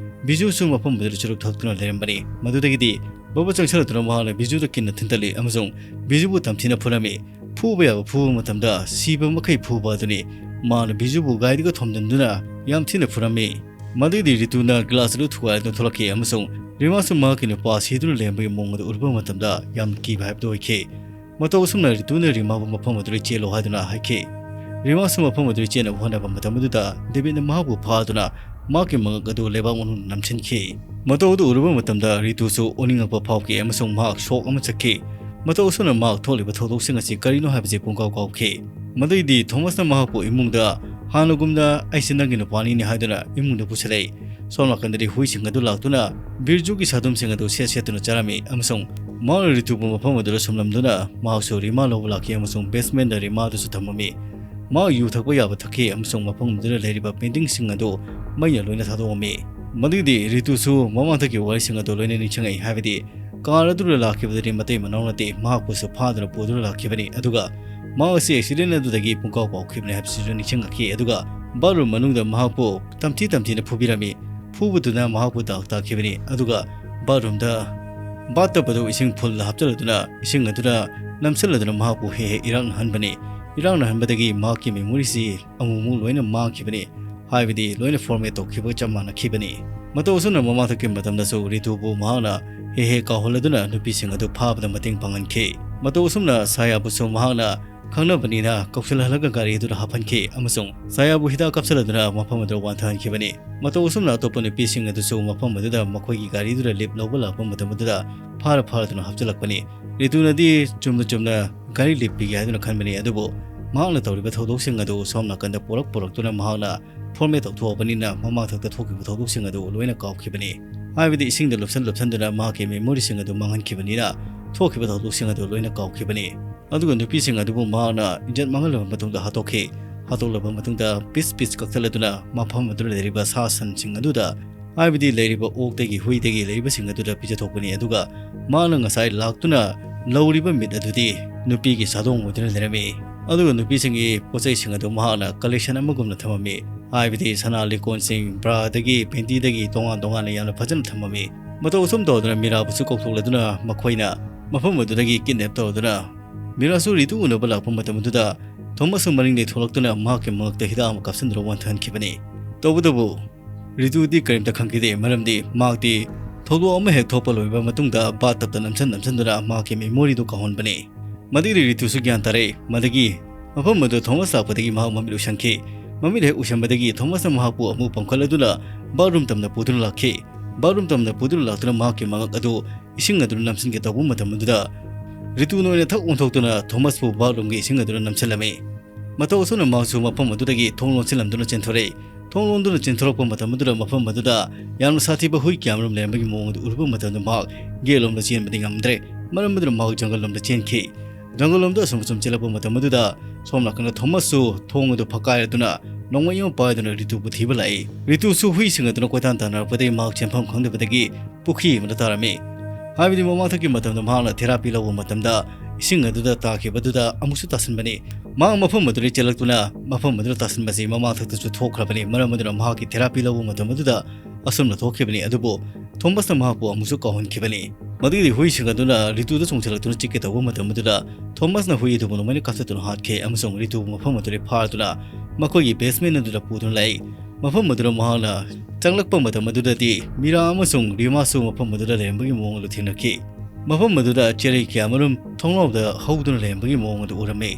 ꯕꯤꯖꯨꯁꯨ ꯃꯐꯝ ꯑꯗꯨꯗ ꯆꯨꯔꯨꯞ ꯊꯛꯇꯨꯅ ꯂꯩꯔꯝꯕꯅꯤ꯫ ꯃꯗꯨꯗꯒꯤꯗꯤ ꯕꯕ ꯆꯪꯁꯤꯜꯂꯛꯇꯨꯅ ꯃꯍꯥꯛꯅ ꯕꯤꯖꯨꯗ ꯀꯤꯟꯅ ꯊꯤꯟꯇꯠꯂꯤ ꯑꯃꯁꯨꯡ ꯕꯤꯖꯨꯕꯨ ꯇꯝꯊꯤꯅ ꯐꯨꯔꯝꯃꯤ꯫ ꯐꯨꯕ ꯌꯥꯕ ꯐꯨꯕ ꯃꯇꯝꯗ ꯁꯤꯕ ꯃꯈꯩ ꯐꯨꯕ ꯑꯗꯨꯅꯤ꯫ ꯃꯍꯥꯛꯅ ꯕꯤꯖꯨꯕꯨ ꯒꯥꯔꯤꯗꯒ ꯊꯣꯝꯖꯤꯟꯗꯨꯅ ꯌꯥꯝ ꯊꯤꯅ ꯐꯨꯔꯝꯃꯤ꯫ ꯃꯗꯨꯒꯤꯗꯤ ꯔꯤꯇꯨꯅ ꯒ꯭ꯂꯥꯁ ꯑꯗꯨ ꯊꯨꯒꯥꯏꯗꯨꯅ ꯊꯣꯛꯂꯛꯈꯤ ꯑꯃꯁꯨꯡ ꯔꯤꯃꯥꯁꯨ ꯃꯍꯥꯛꯀꯤ ꯅꯨꯄꯥ ꯁꯤꯗꯨꯅ ꯂꯩꯔꯝꯕꯒꯤ ꯃꯑꯣꯡ ꯑꯗꯨ ꯎꯔꯨꯕ ꯃꯇꯝꯗ ꯌꯥꯝꯅ ꯀꯤꯕ ꯍꯥꯏꯕꯗꯨ ꯑꯣꯏꯈꯤ꯫ ꯃꯇꯧ ꯑꯁꯨꯝꯅ ꯔꯤꯇꯨꯅ ꯔꯤꯃꯥꯕꯨ ꯃꯐꯝ ꯑꯗꯨꯗ ꯆꯦꯜꯂꯣ ꯍꯥꯏꯗꯨꯅ ꯍꯥꯏꯈꯤ꯫ ꯔꯤꯃꯥꯁꯨ ꯃꯐꯝ ꯑꯗꯨꯗ ꯆꯦꯟꯅꯕ ꯍꯣꯠꯅꯕ ꯃꯇꯝ ꯑꯗꯨꯗ ꯗꯦꯕꯤꯠꯅ ꯃꯍꯥꯛꯄꯨ ꯐꯥꯗꯨꯅ ꯃꯍꯥꯛꯀꯤ ꯃꯉꯛ ꯑꯗꯨ ꯂꯩꯕꯥꯛ ꯃꯅꯨꯡꯗ ꯅꯝꯁꯤꯟꯈꯤ꯫ ꯃꯇꯧ ꯑꯗꯨ ꯎꯔꯨꯕ ꯃꯇꯝꯗ ꯔꯤꯇꯨꯁꯨ ꯑꯣꯅꯤꯡꯉꯛꯄ ꯐꯥꯎꯈꯤ ꯑꯃꯁꯨꯡ ꯃꯍꯥꯛ ꯁꯣꯛ ꯑꯃ ꯆꯠꯈꯤ꯫ ꯃꯇꯧ ꯑꯁꯨꯝꯅ ꯃꯍꯥꯛ ꯊꯣꯛꯂꯤꯕ ꯊꯧꯗꯣꯛꯁꯤꯡ ꯑꯁꯤ ꯀꯔꯤꯅꯣ ꯍꯥꯏꯕꯁꯤ ꯄꯨꯡꯀꯥꯎ ꯀꯥꯎꯈꯤ꯫ ꯃꯗꯨꯗꯩꯗꯤ ꯊꯣꯃꯁꯅ ꯃꯍꯥꯛꯄꯨ ꯏꯃꯨꯡꯗ ꯍꯥꯟꯅꯒꯨꯝꯅ "ꯑꯩꯁꯦ ꯅꯪꯒꯤ ꯅꯨꯄꯥꯅꯤꯅꯦ" ꯍꯥꯏꯗꯨꯅ ꯏꯃꯨꯡꯗ ꯄꯨꯁꯤꯜꯂꯛꯏ꯫ ꯁꯣꯝ ꯅꯥꯀꯟꯗꯗꯤ ꯍꯨꯏꯁꯤꯡ ꯑꯗꯨ ꯂꯥꯛꯇꯨꯅ ꯕꯤꯔꯖꯨꯒꯤ ꯁꯥꯗꯨꯝꯁꯤꯡ ꯑꯗꯨ ꯁꯦꯠ ꯁꯦꯠꯇꯨꯅ ꯆꯥꯔꯝꯃꯤ ꯑꯃꯁꯨꯡ ꯃꯍꯥꯛꯅ ꯔꯤꯇꯨꯕꯨ ꯃꯐꯝ ꯑꯗꯨꯗ ꯁꯨꯝꯂꯝꯗꯨꯅ ꯃꯍꯥꯛꯁꯨ ꯔꯤꯃꯥ ꯂꯧꯕ ꯂꯥꯛꯈꯤ ꯑꯃꯁꯨꯡ ꯕꯦꯁꯃꯦꯟꯗ ꯔꯤꯃꯥꯗꯨꯁꯨ ꯊꯝꯃꯝꯃꯤ꯫ ꯃꯍꯥꯛ ꯌꯨ ꯊꯛꯄ ꯌꯥꯕ ꯊꯛꯈꯤ ꯑꯃꯁꯨꯡ ꯃꯐꯝ ꯑꯗꯨꯗ ꯂꯩꯔꯤꯕ ꯄꯦꯟꯇꯤꯡꯁꯤꯡ ꯑꯗꯨ ꯃꯩꯅ ꯂꯣꯏꯅ ꯊꯥꯗꯣꯛꯑꯝꯃꯤ꯫ ꯃꯗꯨꯒꯤꯗꯤ ꯔꯤꯇꯨꯁꯨ ꯃꯃꯥꯡꯊꯛꯀꯤ ꯋꯥꯔꯤꯁꯤꯡ ꯑꯗꯨ ꯂꯣꯏꯅ ꯅꯤꯡꯁꯤꯡꯉꯛꯏ, ꯍꯥꯏꯕꯗꯤ ꯀꯥꯔ ꯑꯗꯨꯗ ꯂꯥꯛꯈꯤꯕꯗꯨꯗꯤ ꯃꯇꯩ ꯃꯅꯥꯎ ꯅꯠꯇꯦ, ꯃꯍꯥꯛꯄꯨꯁꯨ ꯐꯥꯗꯨꯅ ꯄꯨꯗꯨꯅ ꯂꯥꯛꯈꯤꯕꯅꯤ꯫ ꯑꯗꯨꯒ ꯃꯍꯥꯛ ꯑꯁꯤ ꯑꯦꯛꯁꯤꯗꯦꯟ ꯑꯗꯨꯗꯒꯤ ꯄꯨꯡꯀꯥꯎ ꯀꯥꯎꯈꯤꯕꯅꯤ ꯍꯥꯏꯕꯁꯤꯁꯨ ꯅꯤꯡꯁꯤꯡꯉꯛꯈꯤ꯫ ꯑꯗꯨꯒ ꯕꯥꯠꯔꯨꯝ ꯃꯅꯨꯡꯗ ꯃꯍꯥꯛꯄꯨ ꯇꯝꯊꯤ ꯇꯝꯊꯤꯅ ꯐꯨꯕꯤꯔꯝꯃꯤ꯫ ꯐꯨꯕꯗꯨꯅ ꯃꯍꯥꯛꯄꯨ ꯗꯥꯛ ꯇꯥꯛꯈꯤꯕꯅꯤ꯫ ꯑꯗꯨꯒ ꯕꯥꯠꯔꯨꯝꯗ ꯕꯥꯠꯇꯞ ꯑꯗꯨ ꯏꯁꯤꯡ ꯐꯨꯜꯗ ꯍꯥꯞꯆꯤꯜꯂꯗꯨꯅ ꯏꯁꯤꯡ ꯑꯗꯨꯅ ꯅꯝꯁꯤꯜꯂꯗꯨꯅ ꯃꯍꯥꯛꯄꯨ ꯍꯦꯛ ꯍꯦꯛ ꯏꯔꯥꯛꯅꯍꯟꯕꯅꯤ꯫ ꯏꯔꯥꯛꯅꯍꯟꯕꯗꯒꯤ ꯃꯍꯥꯛꯀꯤ ꯃꯦꯃꯣꯔꯤꯁꯤ ꯑꯃꯨꯛ ꯑꯃꯨꯛ ꯂꯣꯏꯅ ꯃꯥꯡꯈꯤꯕꯅꯤ꯫ ꯍꯥꯏꯕꯗꯤ ꯂꯣꯏꯅ ꯐꯣꯔꯃꯦꯠ ꯇꯧꯈꯤꯕꯒ ꯆꯞ ꯃꯥꯟꯅꯈꯤꯕꯅꯤ꯫ ꯃꯇꯧ ꯑꯁꯨꯝꯅ ꯃꯃꯥꯡꯊꯛꯀꯤ ꯃꯇꯝꯗꯁꯨ ꯔꯤꯇꯨꯕꯨ ꯃꯍꯥꯛꯅ ꯍꯦꯛ ꯍꯦꯛ ꯀꯥꯎꯍꯜꯂꯗꯨꯅ ꯅꯨꯄꯤꯁꯤꯡ ꯑꯗꯨ ꯐꯥꯕꯗ ꯃꯇꯦꯡ ꯄꯥꯡꯍꯟꯈꯤ꯫ ꯃꯇꯧ ꯑꯁꯨꯝꯅ ꯁꯥꯌꯥꯕꯨꯁꯨ ꯃꯍꯥꯛꯅ ꯈꯪꯅꯕꯅꯤꯅ ꯀꯧꯁꯤꯜꯍꯜꯂꯒ ꯒꯥꯔꯤ ꯑꯗꯨꯗ ꯍꯥꯞꯍꯟꯈꯤ ꯑꯃꯁꯨꯡ ꯁꯥꯌꯥꯕꯨ ꯍꯤꯗꯥꯛ ꯀꯥꯞꯁꯤꯜꯂꯗꯨꯅ ꯃꯐꯝ ꯑꯗꯨꯗ ꯋꯥꯟꯊꯍꯟꯈꯤꯕꯅꯤ꯫ ꯃꯇꯧ ꯑꯁꯨꯝꯅ ꯑꯇꯣꯞꯄ ꯅꯨꯄꯤꯁꯤꯡ ꯑꯗꯨꯁꯨ ꯃꯐꯝ ꯑꯗꯨꯗ ꯃꯈꯣꯏꯒꯤ ꯒꯥꯔꯤꯗꯨꯗ ꯂꯤꯞ ꯂꯧꯕ ꯂꯥꯛꯄ ꯃꯇꯝ ꯑꯗꯨꯗ ꯐꯥꯔ ꯐꯥꯔꯗꯨꯅ ꯍꯥꯞꯆꯤꯜꯂꯛꯄꯅꯤ꯫ ꯔꯤꯇꯨꯅꯗꯤ ꯆꯨꯝꯅ ꯆꯨꯝꯅ ꯒꯥꯔꯤ ꯂꯤꯞ ꯄꯤꯒꯦ ꯍꯥꯏꯗꯨꯅ ꯈꯟꯕꯅꯤ, ꯑꯗꯨꯕꯨ ꯃꯍꯥꯛꯅ ꯇꯧꯔꯤꯕ ꯊꯧꯗꯣꯛꯁꯤꯡ ꯑꯗꯨ ꯁꯣꯝ ꯅꯥꯀꯟꯗ ꯄꯣꯔꯛ ꯄꯣꯔꯛꯇꯨꯅ ꯃꯍꯥꯛꯅ ꯐꯣꯔꯃꯦꯠ ꯇꯧꯊꯣꯛꯑꯕꯅꯤꯅ ꯃꯃꯥꯡꯊꯛꯇ ꯊꯣꯛꯈꯤꯕ ꯊꯧꯗꯣꯛꯁꯤꯡ ꯑꯗꯨ ꯂꯣꯏꯅ ꯀꯥꯎꯈꯤꯕꯅꯤ꯫ ꯍꯥꯏꯕꯗꯤ ꯏꯁꯤꯡꯗ ꯂꯨꯞꯁꯟ ꯂꯨꯞꯁꯟꯗꯨꯅ ꯃꯍꯥꯛꯀꯤ ꯃꯦꯃꯣꯔꯤꯁꯤꯡ ꯑꯗꯨ ꯃꯥꯡꯍꯟꯈꯤꯕꯅꯤꯅ ꯊꯣꯛꯈꯤꯕ ꯊꯧꯗꯣꯛꯁꯤꯡ ꯑꯗꯨ ꯂꯣꯏꯅ ꯀꯥꯎꯈꯤꯕꯅꯤ꯫ ꯑꯗꯨꯒ ꯅꯨꯄꯤꯁꯤꯡ ꯑꯗꯨꯕꯨ ꯃꯍꯥꯛꯅ ꯏꯖꯠ ꯃꯥꯡꯍꯜꯂꯕ ꯃꯇꯨꯡꯗ ꯍꯥꯠꯇꯣꯛꯈꯤ꯫ ꯍꯥꯠꯇꯣꯛꯂꯕ ꯃꯇꯨꯡꯗ ꯄꯤꯁ ꯄꯤꯁ ꯀꯛꯊꯠꯂꯗꯨꯅ ꯃꯐꯝ ꯑꯗꯨꯗ ꯂꯩꯔꯤꯕ ꯁꯥ ꯁꯟꯁꯤꯡ ꯑꯗꯨꯗ, ꯍꯥꯏꯕꯗꯤ ꯂꯩꯔꯤꯕ ꯑꯣꯛꯇꯒꯤ ꯍꯨꯏꯗꯒꯤ ꯂꯩꯔꯤꯕꯁꯤꯡ ꯑꯗꯨꯗ ꯄꯤꯖꯊꯣꯛꯄꯅꯤ꯫ ꯑꯗꯨꯒ ꯃꯍꯥꯛꯅ ꯉꯁꯥꯏ ꯂꯥꯛꯇꯨꯅ ꯂꯧꯔꯤꯕ ꯃꯤꯠ ꯑꯗꯨꯗꯤ ꯅꯨꯄꯤꯒꯤ ꯁꯥꯗꯣꯡ ꯑꯣꯏꯗꯨꯅ ꯂꯩꯔꯝꯃꯤ꯫ ꯑꯗꯨꯒ ꯅꯨꯄꯤꯁꯤꯡꯒꯤ ꯄꯣꯠꯆꯩꯁꯤꯡ ꯑꯗꯨ ꯃꯍꯥꯛꯅ collection ꯑꯃꯒꯨꯝꯅ ꯊꯝꯃꯝꯃꯤ꯫ ꯍꯥꯏꯕꯗꯤ ꯁꯅꯥ ꯂꯤꯛꯀꯣꯟꯁꯤꯡ, bra ꯗꯒꯤ panty ꯗꯒꯤ ꯇꯣꯉꯥꯟ ꯇꯣꯉꯥꯟꯅ ꯌꯥꯝꯅ ꯐꯖꯅ ꯊꯝꯃꯝꯃꯤ꯫ ꯃꯇꯧ ꯑꯁꯨꯝ ꯇꯧꯗꯨꯅ ꯃꯤꯔꯥꯕꯨꯁꯨ ꯀꯧꯊꯣꯛꯂꯗꯨꯅ ꯃꯈꯣꯏꯅ ꯃꯐꯝ ꯑꯗꯨꯗꯒꯤ kidnap ꯇꯧꯗꯨꯅ ꯃꯤꯔꯥꯁꯨ ꯔꯤꯇꯨ ꯎꯅꯕ ꯂꯥꯛꯄ ꯃꯇꯝ ꯑꯗꯨꯗ ꯊꯣꯃꯥꯁꯁꯨ ꯃꯅꯤꯡꯗꯒꯤ ꯊꯣꯛꯂꯛꯇꯨꯅ ꯃꯍꯥꯛꯀꯤ ꯃꯉꯛꯇ ꯍꯤꯗꯥꯛ ꯑꯃ ꯀꯥꯞꯁꯤꯟꯗꯨꯅ ꯋꯥꯟꯊꯍꯟꯈꯤꯕꯅꯤ꯫ ꯇꯧꯕꯇꯕꯨ ꯔꯤꯇꯨꯗꯤ ꯀꯔꯤꯝꯇ ꯈꯪꯈꯤꯗꯦ, ꯃꯔꯝꯗꯤ ꯃꯍꯥꯛꯇꯤ ꯊꯧꯗꯣꯛ ꯑꯃ ꯍꯦꯛ ꯊꯣꯛꯄ ꯂꯣꯏꯕ ꯃꯇꯨꯡꯗ bathtub ꯇ ꯅꯝꯁꯤꯟ ꯅꯝꯁꯤꯟꯗꯨꯅ ꯃꯍꯥꯛꯀꯤ memory ꯗꯨ ꯀꯥꯎꯍꯟꯕꯅꯤ꯫ ꯃꯗꯨꯒꯤ ꯔꯤꯇꯨꯁꯨ ꯒ꯭ꯌꯥꯟ ꯇꯥꯔꯦ꯫ ꯃꯗꯒꯤ ꯃꯐꯝ ꯑꯗꯨ ꯊꯣꯃꯥꯁ ꯂꯥꯛꯄꯗꯒꯤ ꯃꯍꯥꯛ ꯃꯃꯤꯠ ꯎꯏꯁꯟꯈꯤ꯫ ꯃꯃꯤꯠ ꯍꯦꯛ ꯎꯏꯁꯟꯕꯗꯒꯤ ꯊꯣꯃꯥꯁꯅ ꯃꯍꯥꯛꯄꯨ ꯑꯃꯨꯛ ꯄꯝꯈꯠꯂꯗꯨꯅ bathroom ꯇꯝꯅ ꯄꯨꯗꯨꯅ ꯂꯥꯛꯈꯤ꯫ Bathroom ꯇꯝꯅ ꯄꯨꯗꯨꯅ ꯂꯥꯛꯇꯨꯅ ꯃꯍꯥꯛꯀꯤ ꯃꯉꯛ ꯑꯗꯨ ꯏꯁꯤꯡ ꯑꯗꯨꯅ ꯅꯝꯁꯤꯟꯒꯦ ꯇꯧꯕ ꯃꯇꯝ ꯑꯗꯨꯗ ꯔꯤꯇꯨꯅ ꯑꯣꯏꯅ ꯊꯛ ꯑꯣꯟꯊꯣꯛꯇꯨꯅ ꯊꯣꯃꯥꯁꯄꯨ bathroom ꯒꯤ ꯏꯁꯤꯡ ꯑꯗꯨꯅ ꯅꯝꯁꯤꯜꯂꯝꯃꯤ꯫ ꯃꯇꯧ ꯑꯁꯨꯝꯅ ꯃꯍꯥꯛꯁꯨ ꯃꯐꯝ ꯑꯗꯨꯗꯒꯤ ꯊꯣꯡ ꯂꯣꯟꯁꯤꯜꯂꯝꯗꯨꯅ ꯆꯦꯟꯊꯣꯔꯛꯏ꯫ ꯊꯣꯡ ꯂꯣꯟꯗꯨꯅ ꯆꯦꯟꯊꯣꯔꯛꯄ ꯃꯇꯝ ꯑꯗꯨꯗ ꯃꯐꯝ ꯑꯗꯨꯗ ꯌꯥꯝꯅ ꯁꯥꯊꯤꯕ ꯍꯨꯏ ꯀꯌꯥ ꯑꯃꯔꯣꯝ ꯂꯩꯔꯝꯕꯒꯤ ꯃꯑꯣꯡ ꯑꯗꯨ ꯎꯔꯨꯕ ꯃꯇꯝꯗ ꯃꯍꯥꯛ ꯒꯦꯠꯂꯣꯝꯗ ꯆꯦꯟꯕꯗꯤ ꯉꯝꯗ꯭ꯔꯦ꯫ ꯃꯔꯝ ꯑꯗꯨꯅ ꯃꯍꯥꯛ ꯖꯪꯒꯜ ꯂꯣꯝꯗ ꯆꯦꯟꯈꯤ꯫ ꯖꯪꯒꯜ ꯂꯣꯝꯗ ꯑꯁꯨꯝ ꯑꯁꯨꯝ ꯆꯦꯜꯂꯛꯄ ꯃꯇꯝ ꯑꯗꯨꯗ ꯁꯣꯝ ꯅꯥꯀꯟꯗ ꯊꯣꯃꯥꯁꯁꯨ ꯊꯣꯡ ꯑꯗꯨ ꯐꯛꯀꯥꯏꯔꯗꯨꯅ ꯅꯣꯡꯃꯩ ꯑꯃ ꯄꯥꯏꯗꯨꯅ ꯔꯤꯇꯨꯕꯨ ꯊꯤꯕ ꯂꯥꯛꯏ꯫ ꯔꯤꯇꯨꯁꯨ ꯍꯨꯏꯁꯤꯡ ꯑꯗꯨꯅ ꯀꯣꯏꯇꯥꯟ ꯇꯥꯟꯅꯔꯛꯄꯗꯒꯤ ꯃꯍꯥꯛ ꯆꯦꯟꯐꯝ ꯈꯪꯗꯕꯗꯒꯤ ꯄꯨꯈ꯭ꯔꯤ ꯑꯃꯗ ꯇꯥꯔꯝꯃꯤ꯫ ꯍꯥꯏꯕꯗꯤ ꯃꯃꯥꯡꯊꯛꯀꯤ ꯃꯇꯝꯗ ꯃꯍꯥꯛꯅ therapy ꯂꯧꯕ ꯃꯇꯝꯗ ꯏꯁꯤꯡ ꯑꯗꯨꯗ ꯇꯥꯈꯤꯕꯗꯨꯗ ꯑꯃꯨꯛꯁꯨ ꯇꯥꯁꯤꯟꯕꯅꯤ꯫ ꯃꯍꯥꯛ ꯃꯐꯝ ꯑꯗꯨꯗꯒꯤ ꯆꯦꯜꯂꯛꯇꯨꯅ ꯃꯐꯝ ꯑꯗꯨꯗ ꯇꯥꯁꯤꯟꯕꯁꯤ ꯃꯃꯥꯡꯊꯛꯇꯁꯨ ꯊꯣꯛꯈ꯭ꯔꯕꯅꯤ꯫ ꯃꯔꯝ ꯑꯗꯨꯅ ꯃꯍꯥꯛꯀꯤ therapy ꯂꯧꯕ ꯃꯇꯝ ꯑꯗꯨꯗ ꯑꯁꯨꯝꯅ ꯊꯣꯛꯈꯤꯕꯅꯤ꯫ ꯑꯗꯨꯕꯨ ꯊꯣꯃꯥꯁꯅ ꯃꯍꯥꯛꯄꯨ ꯑꯃꯨꯛꯁꯨ ꯀꯥꯎꯍꯟꯈꯤꯕꯅꯤ꯫ ꯃꯗꯨꯒꯤꯗꯤ ꯍꯨꯏꯁꯤꯡ ꯑꯗꯨꯅ ꯔꯤꯇꯨꯗ ꯆꯣꯡꯁꯤꯜꯂꯛꯇꯨꯅ ꯆꯤꯛꯀꯦ ꯇꯧꯕ ꯃꯇꯝ ꯑꯗꯨꯗ ꯊꯣꯃꯥꯁꯅ ꯍꯨꯏ ꯑꯗꯨꯕꯨ ꯅꯣꯡꯃꯩꯅ ꯀꯥꯞꯊꯠꯇꯨꯅ ꯍꯥꯠꯈꯤ ꯑꯃꯁꯨꯡ ꯔꯤꯇꯨꯕꯨ ꯃꯐꯝ ꯑꯗꯨꯗꯒꯤ ꯐꯥꯗꯨꯅ ꯃꯈꯣꯏꯒꯤ basement ꯑꯗꯨꯗ ꯄꯨꯗꯨꯅ ꯂꯥꯛꯏ꯫ ꯃꯐꯝ ꯑꯗꯨꯗ ꯃꯍꯥꯛꯅ ꯆꯪꯂꯛꯄ ꯃꯇꯝ ꯑꯗꯨꯗꯗꯤ ꯃꯤꯔꯥ ꯑꯃꯁꯨꯡ ꯔꯤꯃꯥꯁꯨ ꯃꯐꯝ ꯑꯗꯨꯗ ꯂꯩꯔꯝꯕꯒꯤ ꯃꯑꯣꯡ ꯑꯗꯨ ꯊꯦꯡꯅꯈꯤ꯫ ꯃꯐꯝ ꯑꯗꯨꯗ ꯆꯦꯔꯩ ꯀꯌꯥ ꯑꯃꯔꯣꯝ ꯊꯣꯡꯅꯥꯎꯗ ꯍꯧꯗꯨꯅ ꯂꯩꯔꯝꯕꯒꯤ ꯃꯑꯣꯡ ꯑꯗꯨ ꯎꯔꯝꯃꯤ꯫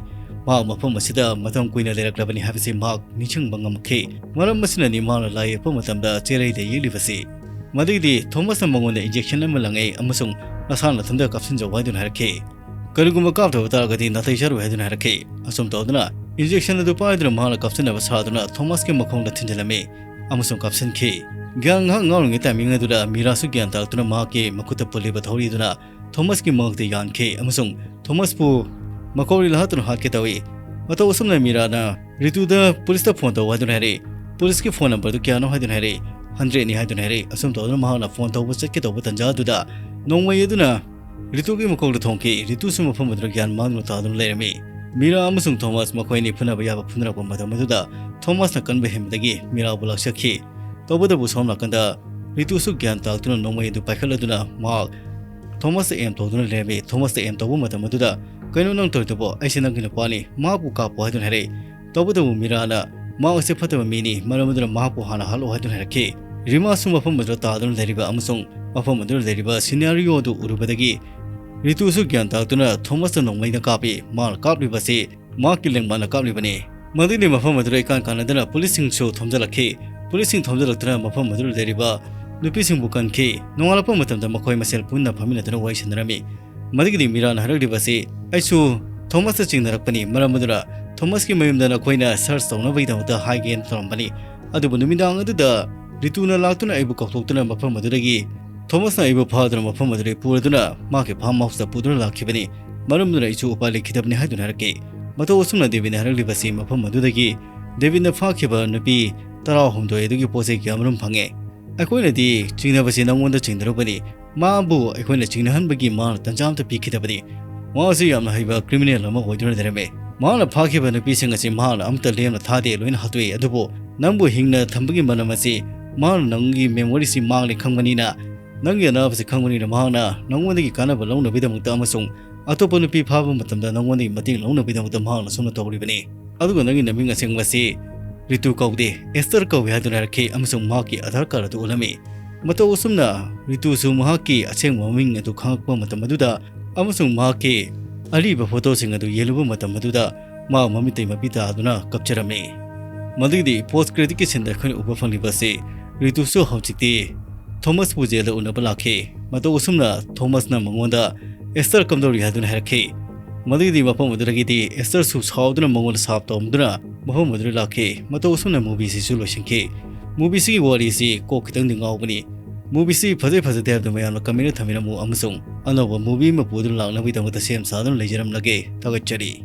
ꯃꯍꯥꯛ ꯃꯐꯝ ꯑꯁꯤꯗ ꯃꯇꯝ ꯀꯨꯏꯅ ꯂꯩꯔꯛꯂꯕꯅꯤ ꯍꯥꯏꯕꯁꯤ ꯃꯍꯥꯛ ꯅꯤꯡꯁꯤꯡꯕ ꯉꯝꯈꯤ꯫ ꯃꯔꯝ ꯑꯁꯤꯅꯅꯤ ꯃꯍꯥꯛꯅ ꯂꯥꯏ ꯌꯦꯛꯄ ꯃꯇꯝꯗ ꯆꯦꯔꯩꯗ ꯌꯦꯛꯂꯤꯕꯁꯤ꯫ ꯃꯗꯨꯒꯤꯗꯤ ꯊꯣꯃꯥꯁꯅ ꯃꯉꯣꯟꯗ injection ꯑꯃ ꯂꯪꯉꯛꯏ ꯑꯃꯁꯨꯡ "ꯅꯁꯥ ꯅꯊꯟꯗ ꯀꯥꯞꯁꯤꯟꯖꯧ" ꯍꯥꯏꯗꯨꯅ ꯍꯥꯏꯔꯛꯈꯤ꯫ "ꯀꯔꯤꯒꯨꯝꯕ ꯀꯥꯞꯇꯕ ꯇꯥꯔꯒꯗꯤ ꯅꯥꯇꯩ ꯆꯥꯔꯣꯏ" ꯍꯥꯏꯗꯨꯅ ꯍꯥꯏꯔꯛꯈꯤ꯫ ꯑꯁꯨꯝ ꯇꯧꯗꯨꯅ injection ꯑꯗꯨ ꯄꯥꯏꯗꯨꯅ ꯃꯍꯥꯛꯅ ꯀꯥꯞꯁꯤꯟꯅꯕ ꯁꯥꯗꯨꯅ ꯊꯣꯃꯥꯁꯀꯤ ꯃꯈꯣꯡꯗ ꯊꯤꯟꯖꯤꯜꯂꯝꯃꯤ ꯑꯃꯁꯨꯡ ꯀꯥꯞꯁꯤꯟꯈꯤ꯫ ꯒ꯭ꯌꯥꯟ ꯉꯥꯏꯍꯥꯛ ꯉꯥꯎꯔꯤꯉꯩ timing ꯑꯗꯨꯗ ꯃꯤꯔꯥꯁꯨ ꯒ꯭ꯌꯥꯟ ꯇꯥꯔꯛꯇꯨꯅ ꯃꯍꯥꯛꯀꯤ ꯃꯈꯨꯠꯇ ꯄꯨꯜꯂꯤꯕ ꯊꯧꯔꯤꯗꯨꯅ ꯊꯣꯃꯥꯁꯀꯤ ꯃꯉꯛꯇ ꯌꯥꯟꯈꯤ ꯑꯃꯁꯨꯡ ꯊꯣꯃꯥꯁꯄꯨ ꯃꯀꯧꯔꯤ ꯂꯥꯛꯇꯨꯅ ꯍꯥꯠꯀꯦ ꯇꯧꯏ꯫ ꯃꯇꯧ ꯑꯁꯨꯝꯅ ꯃꯤꯔꯥꯅ ꯔꯤꯇꯨꯗ ꯄꯨꯂꯤꯁꯇ ꯐꯣꯟ ꯇꯧ ꯍꯥꯏꯗꯨꯅ ꯍꯥꯏꯔꯛꯏ꯫ ꯄꯨꯂꯤꯁꯀꯤ ꯐꯣꯟ ꯅꯝꯕꯔꯗꯨ ꯀꯌꯥꯅꯣ ꯍꯥꯏꯗꯨꯅ ꯍꯥꯏꯔꯛꯏ꯫ "ꯍꯟꯗ꯭ꯔꯦꯠꯅꯤ" ꯍꯥꯏꯗꯨꯅ ꯍꯥꯏꯔꯛꯏ꯫ ꯑꯁꯨꯝ ꯇꯧꯗꯨꯅ ꯃꯍꯥꯛꯅ ꯐꯣꯟ ꯇꯧꯕ ꯆꯠꯀꯦ ꯇꯧꯕ ꯇꯥꯟꯖꯥ ꯑꯗꯨꯗ ꯅꯣꯡꯃꯩ ꯑꯗꯨꯅ ꯔꯤꯇꯨꯒꯤ ꯃꯀꯣꯛꯇ ꯊꯣꯡꯈꯤ꯫ ꯔꯤꯇꯨꯁꯨ ꯃꯐꯝ ꯑꯗꯨꯗ ꯒ꯭ꯌꯥꯟ ꯃꯥꯡꯗꯨꯅ ꯇꯥꯗꯨꯅ ꯂꯩꯔꯝꯃꯤ꯫ ꯃꯤꯔꯥ ꯑꯃꯁꯨꯡ ꯊꯣꯃꯥꯁ ꯃꯈꯣꯏ ꯑꯅꯤ ꯐꯨꯅꯕ ꯌꯥꯕ ꯐꯨꯅꯔꯛꯄ ꯃꯇꯝ ꯑꯗꯨꯗ ꯊꯣꯃꯥꯁꯅ ꯀꯟꯕ ꯍꯦꯟꯕꯗꯒꯤ ꯃꯤꯔꯥꯕꯨ ꯂꯥꯛꯆꯈꯤ꯫ ꯇꯧꯕꯇꯕꯨ ꯁꯣꯝ ꯅꯥꯀꯟꯗ ꯔꯤꯇꯨꯁꯨ ꯒ꯭ꯌꯥꯟ ꯇꯥꯔꯛꯇꯨꯅ ꯅꯣꯡꯃꯩ ꯑꯗꯨ ꯄꯥꯏꯈꯠꯂꯗꯨꯅ ꯃꯍꯥꯛ ꯊꯣꯃꯥꯁꯇ ꯑꯦꯝ ꯇꯧꯗꯨꯅ ꯂꯩꯔꯝꯃꯤ꯫ ꯊꯣꯃꯥꯁꯇ ꯑꯦꯝ ꯇꯧꯕ ꯃꯇꯝ ꯑꯗꯨꯗ, "ꯀꯩꯅꯣ ꯅꯪ ꯇꯧꯔꯤꯗꯨꯕꯣ? ꯑꯩꯁꯦ ꯅꯪꯒꯤ ꯅꯨꯄꯥꯅꯤ, ꯃꯍꯥꯛꯄꯨ ꯀꯥꯞꯄꯣ" ꯍꯥꯏꯗꯨꯅ ꯍꯥꯏꯔꯛꯏ꯫ ꯇꯧꯕꯇꯕꯨ ꯃꯤꯔꯥꯅ ꯃꯍꯥꯛ ꯑꯁꯤ ꯐꯠꯇꯕ ꯃꯤꯅꯤ, ꯃꯔꯝ ꯑꯗꯨꯅ ꯃꯍꯥꯛꯄꯨ ꯍꯥꯟꯅ ꯍꯥꯠꯂꯣ ꯍꯥꯏꯗꯨꯅ ꯍꯥꯏꯔꯛꯈꯤ꯫ ꯔꯤꯃꯥꯁꯨ ꯃꯐꯝ ꯑꯗꯨꯗ ꯇꯥꯗꯨꯅ ꯂꯩꯔꯤꯕ ꯑꯃꯁꯨꯡ ꯃꯐꯝ ꯑꯗꯨꯗ ꯂꯩꯔꯤꯕ ꯁꯤꯅꯥꯔꯤꯑꯣ ꯑꯗꯨ ꯎꯔꯨꯕꯗꯒꯤ ꯔꯤꯇꯨꯁꯨ ꯒ꯭ꯌꯥꯟ ꯇꯥꯔꯛꯇꯨꯅ ꯊꯣꯃꯥꯁꯇ ꯅꯣꯡꯃꯩꯅ ꯀꯥꯞꯄꯤ꯫ ꯃꯍꯥꯛꯅ ꯀꯥꯞꯂꯤꯕ ꯑꯁꯤ ꯃꯍꯥꯛꯀꯤ ꯂꯦꯡꯕꯥꯟꯅ ꯀꯥꯞꯂꯤꯕꯅꯤ꯫ ꯃꯗꯨꯒꯤ ꯃꯐꯝ ꯑꯗꯨꯗ ꯏꯀꯥꯟ ꯀꯥꯟꯅꯗꯅ ꯄꯨꯂꯤꯁꯁꯤꯡꯁꯨ ꯊꯣꯝꯖꯤꯜꯂꯛꯈꯤ꯫ ꯄꯨꯂꯤꯁꯁꯤꯡ ꯊꯣꯝꯖꯤꯜꯂꯛꯇꯨꯅ ꯃꯐꯝ ꯑꯗꯨꯗ ꯂꯩꯔꯤꯕ ꯅꯨꯄꯤꯁꯤꯡꯕꯨ ꯀꯟꯈꯤ꯫ ꯅꯣꯡꯉꯥꯜꯂꯛꯄ ꯃꯇꯝꯗ ꯃꯈꯣꯏ ꯃꯁꯦꯜ ꯄꯨꯟꯅ ꯐꯝꯃꯤꯟꯅꯗꯨꯅ ꯋꯥꯔꯤ ꯁꯥꯟꯅꯔꯝꯃꯤ꯫ ꯃꯗꯨꯒꯤꯗꯤ ꯃꯤꯔꯥꯅ ꯍꯥꯏꯔꯛꯂꯤꯕ ꯑꯁꯤ, "ꯑꯩꯁꯨ ꯊꯣꯃꯥꯁꯇ ꯆꯤꯡꯅꯔꯛꯄꯅꯤ, ꯃꯔꯝ ꯑꯗꯨꯅ ꯊꯣꯃꯥꯁꯀꯤ ꯃꯌꯨꯝꯗ ꯅꯈꯣꯏꯅ ꯁꯔꯆ ꯇꯧꯅꯕꯒꯤꯗꯃꯛꯇ ꯍꯥꯏꯒꯦꯅ ꯇꯧꯔꯝꯕꯅꯤ꯫ ꯑꯗꯨꯕꯨ ꯅꯨꯃꯤꯗꯥꯡ ꯑꯗꯨꯗ ꯔꯤꯇꯨꯅ ꯂꯥꯛꯇꯨꯅ ꯑꯩꯕꯨ ꯀꯧꯊꯣꯛꯇꯨꯅ ꯃꯐꯝ ꯑꯗꯨꯗꯒꯤ ꯊꯣꯃꯥꯁꯅ ꯑꯩꯕꯨ ꯐꯥꯗꯨꯅ ꯃꯐꯝ ꯑꯗꯨꯗꯒꯤ ꯄꯨꯔꯗꯨꯅ ꯃꯍꯥꯛꯀꯤ ꯐꯥꯔꯝ ꯍꯥꯎꯁꯇ ꯄꯨꯗꯨꯅ ꯂꯥꯛꯈꯤꯕꯅꯤ꯫ ꯃꯔꯝ ꯑꯗꯨꯅ ꯑꯩꯁꯨ ꯎꯄꯥꯏ ꯂꯩꯈꯤꯗꯕꯅꯤ" ꯍꯥꯏꯗꯨꯅ ꯍꯥꯏꯔꯛꯈꯤ꯫ ꯃꯇꯧ ꯑꯁꯨꯝꯅ ꯗꯦꯕꯤꯠꯅ ꯍꯥꯏꯔꯛꯂꯤꯕꯁꯤ ꯃꯐꯝ ꯑꯗꯨꯗꯒꯤ ꯗꯦꯕꯤꯠꯅ ꯐꯥꯈꯤꯕ ꯅꯨꯄꯤ ꯇꯔꯥꯍꯨꯝꯗꯣꯏ ꯑꯗꯨꯒꯤ ꯄꯣꯠ ꯆꯩ ꯀꯌꯥ ꯑꯃꯔꯣꯝ ꯐꯪꯉꯦ꯫ "ꯑꯩꯈꯣꯏꯅꯗꯤ ꯆꯤꯡꯅꯕꯁꯤ ꯅꯪꯉꯣꯟꯗ ꯆꯤꯡꯅꯔꯨꯕꯅꯤ꯫ ꯃꯥꯕꯨ ꯑꯩꯈꯣꯏꯅ ꯆꯤꯡꯅꯍꯟꯕꯒꯤ ꯃꯥꯅ ꯇꯟꯖꯥ ꯑꯃꯠꯇ ꯄꯤꯈꯤꯗꯕꯅꯤ꯫ ꯃꯥꯁꯤ ꯌꯥꯝꯅ ꯍꯩꯕ ꯀ꯭ꯔꯤꯃꯤꯅꯦꯜ ꯑꯃ ꯑꯣꯏꯗꯨꯅ ꯂꯩꯔꯝꯃꯦ꯫ ꯃꯥꯅ ꯐꯥꯈꯤꯕ ꯅꯨꯄꯤꯁꯤꯡ ꯑꯁꯤ ꯃꯍꯥꯛꯅ ꯑꯃꯠꯇ ꯂꯦꯝꯅ ꯊꯥꯗꯦ, ꯂꯣꯏꯅ ꯍꯥꯠꯇꯣꯛꯏ꯫ ꯑꯗꯨꯕꯨ ꯅꯪꯕꯨ ꯍꯤꯡꯅ ꯊꯝꯕꯒꯤ ꯃꯔꯝ ꯑꯁꯤ ꯃꯥꯅ ꯅꯪꯒꯤ ꯃꯦꯃꯣꯔꯤꯁꯤ ꯃꯥꯡꯂꯦ ꯈꯪꯕꯅꯤꯅ, ꯅꯪꯒꯤ ꯑꯅꯥꯕꯁꯤ ꯈꯪꯕꯅꯤꯅ ꯃꯍꯥꯛꯅ ꯅꯪꯉꯣꯟꯗꯒꯤ ꯀꯥꯟꯅꯕ ꯂꯧꯅꯕꯒꯤꯗꯃꯛꯇ ꯑꯃꯁꯨꯡ ꯑꯇꯣꯞꯄ ꯅꯨꯄꯤ ꯐꯥꯕ ꯃꯇꯝꯗ ꯅꯪꯉꯣꯟꯗꯒꯤ ꯃꯇꯦꯡ ꯂꯧꯅꯕꯒꯤꯗꯃꯛꯇ ꯃꯍꯥꯛꯅ ꯁꯨꯝꯅ ꯇꯧꯔꯤꯕꯅꯤ꯫ ꯑꯗꯨꯒ ꯅꯪꯒꯤ ꯅꯃꯤꯡ ꯑꯁꯦꯡꯕꯁꯤ ꯔꯤꯇꯨ ꯀꯧꯗꯦ, ꯑꯦꯁꯇꯔ ꯀꯧꯏ" ꯍꯥꯏꯗꯨꯅ ꯍꯥꯏꯔꯛꯈꯤ ꯑꯃꯁꯨꯡ ꯃꯍꯥꯛꯀꯤ ꯑꯙꯥꯔ ꯀꯥꯔꯗ ꯑꯗꯨ ꯎꯠꯂꯝꯃꯤ꯫ ꯃꯇꯧ ꯑꯁꯨꯝꯅ ꯔꯤꯇꯨꯁꯨ ꯃꯍꯥꯛꯀꯤ ꯑꯁꯦꯡꯕ ꯃꯃꯤꯡ ꯑꯗꯨ ꯈꯪꯂꯛꯄ ꯃꯇꯝ ꯑꯗꯨꯗ ꯑꯃꯁꯨꯡ ꯃꯍꯥꯛꯀꯤ ꯑꯔꯤꯕ ꯐꯣꯇꯣꯁꯤꯡ ꯑꯗꯨ ꯌꯦꯡꯂꯨꯕ ꯃꯇꯝ ꯑꯗꯨꯗ ꯃꯍꯥꯛ ꯃꯃꯤꯠꯇꯩ ꯃꯄꯤ ꯇꯥꯗꯨꯅ ꯀꯞꯆꯔꯝꯃꯤ꯫ ꯃꯗꯨꯒꯤꯗꯤ ꯄꯣꯁ ꯀ꯭ꯔꯦꯗꯤꯠꯀꯤ ꯁꯤꯟꯗ ꯑꯩꯈꯣꯏꯅ ꯎꯕ ꯐꯪꯂꯤꯕ ꯑꯁꯤ ꯔꯤꯇꯨꯁꯨ ꯍꯧꯖꯤꯛꯇꯤ ꯊꯣꯃꯥꯁꯄꯨ ꯖꯦꯜꯗ ꯎꯅꯕ ꯂꯥꯛꯈꯤ꯫ ꯃꯇꯧ ꯑꯁꯨꯝꯅ ꯊꯣꯃꯥꯁꯅ ꯃꯉꯣꯟꯗ ꯑꯦꯁꯇꯔ ꯀꯝꯗꯧꯔꯤ ꯍꯥꯏꯗꯨꯅ ꯍꯥꯏꯔꯛꯈꯤ꯫ ꯃꯗꯨꯒꯤꯗꯤ ꯃꯐꯝ ꯑꯗꯨꯗꯒꯤꯗꯤ ꯑꯦꯁꯇꯔꯁꯨ ꯁꯥꯎꯗꯨꯅ ꯃꯉꯣꯟꯗ ꯁꯥꯞ ꯇꯧꯔꯝꯗꯨꯅ ꯃꯐꯝ ꯑꯗꯨꯗ ꯂꯥꯛꯈꯤ꯫ ꯃꯇꯧ ꯑꯁꯨꯝꯅ ꯃꯨꯚꯤꯁꯤꯁꯨ ꯂꯣꯏꯁꯤꯟꯈꯤ꯫ ꯃꯨꯚꯤꯁꯤꯒꯤ ꯋꯥꯔꯤꯁꯤ ꯀꯣꯛ ꯈꯤꯇꯪꯗꯤ ꯉꯥꯎꯕꯅꯤ꯫ ꯃꯨꯚꯤꯁꯤ ꯐꯖꯩ ꯐꯖꯗꯦ ꯍꯥꯏꯕꯗꯨ ꯃꯌꯥꯝꯅ ꯀꯃꯦꯟꯗ ꯊꯝꯕꯤꯔꯝꯃꯨ ꯑꯃꯁꯨꯡ ꯑꯅꯧꯕ ꯃꯨꯚꯤ ꯑꯃ ꯄꯨꯗꯨꯅ ꯂꯥꯛꯅꯕꯒꯤꯗꯃꯛꯇ ꯁꯦꯝ ꯁꯥꯗꯨꯅ ꯂꯩꯖꯔꯝꯂꯒꯦ꯫ ꯊꯥꯒꯠꯆꯔꯤ꯫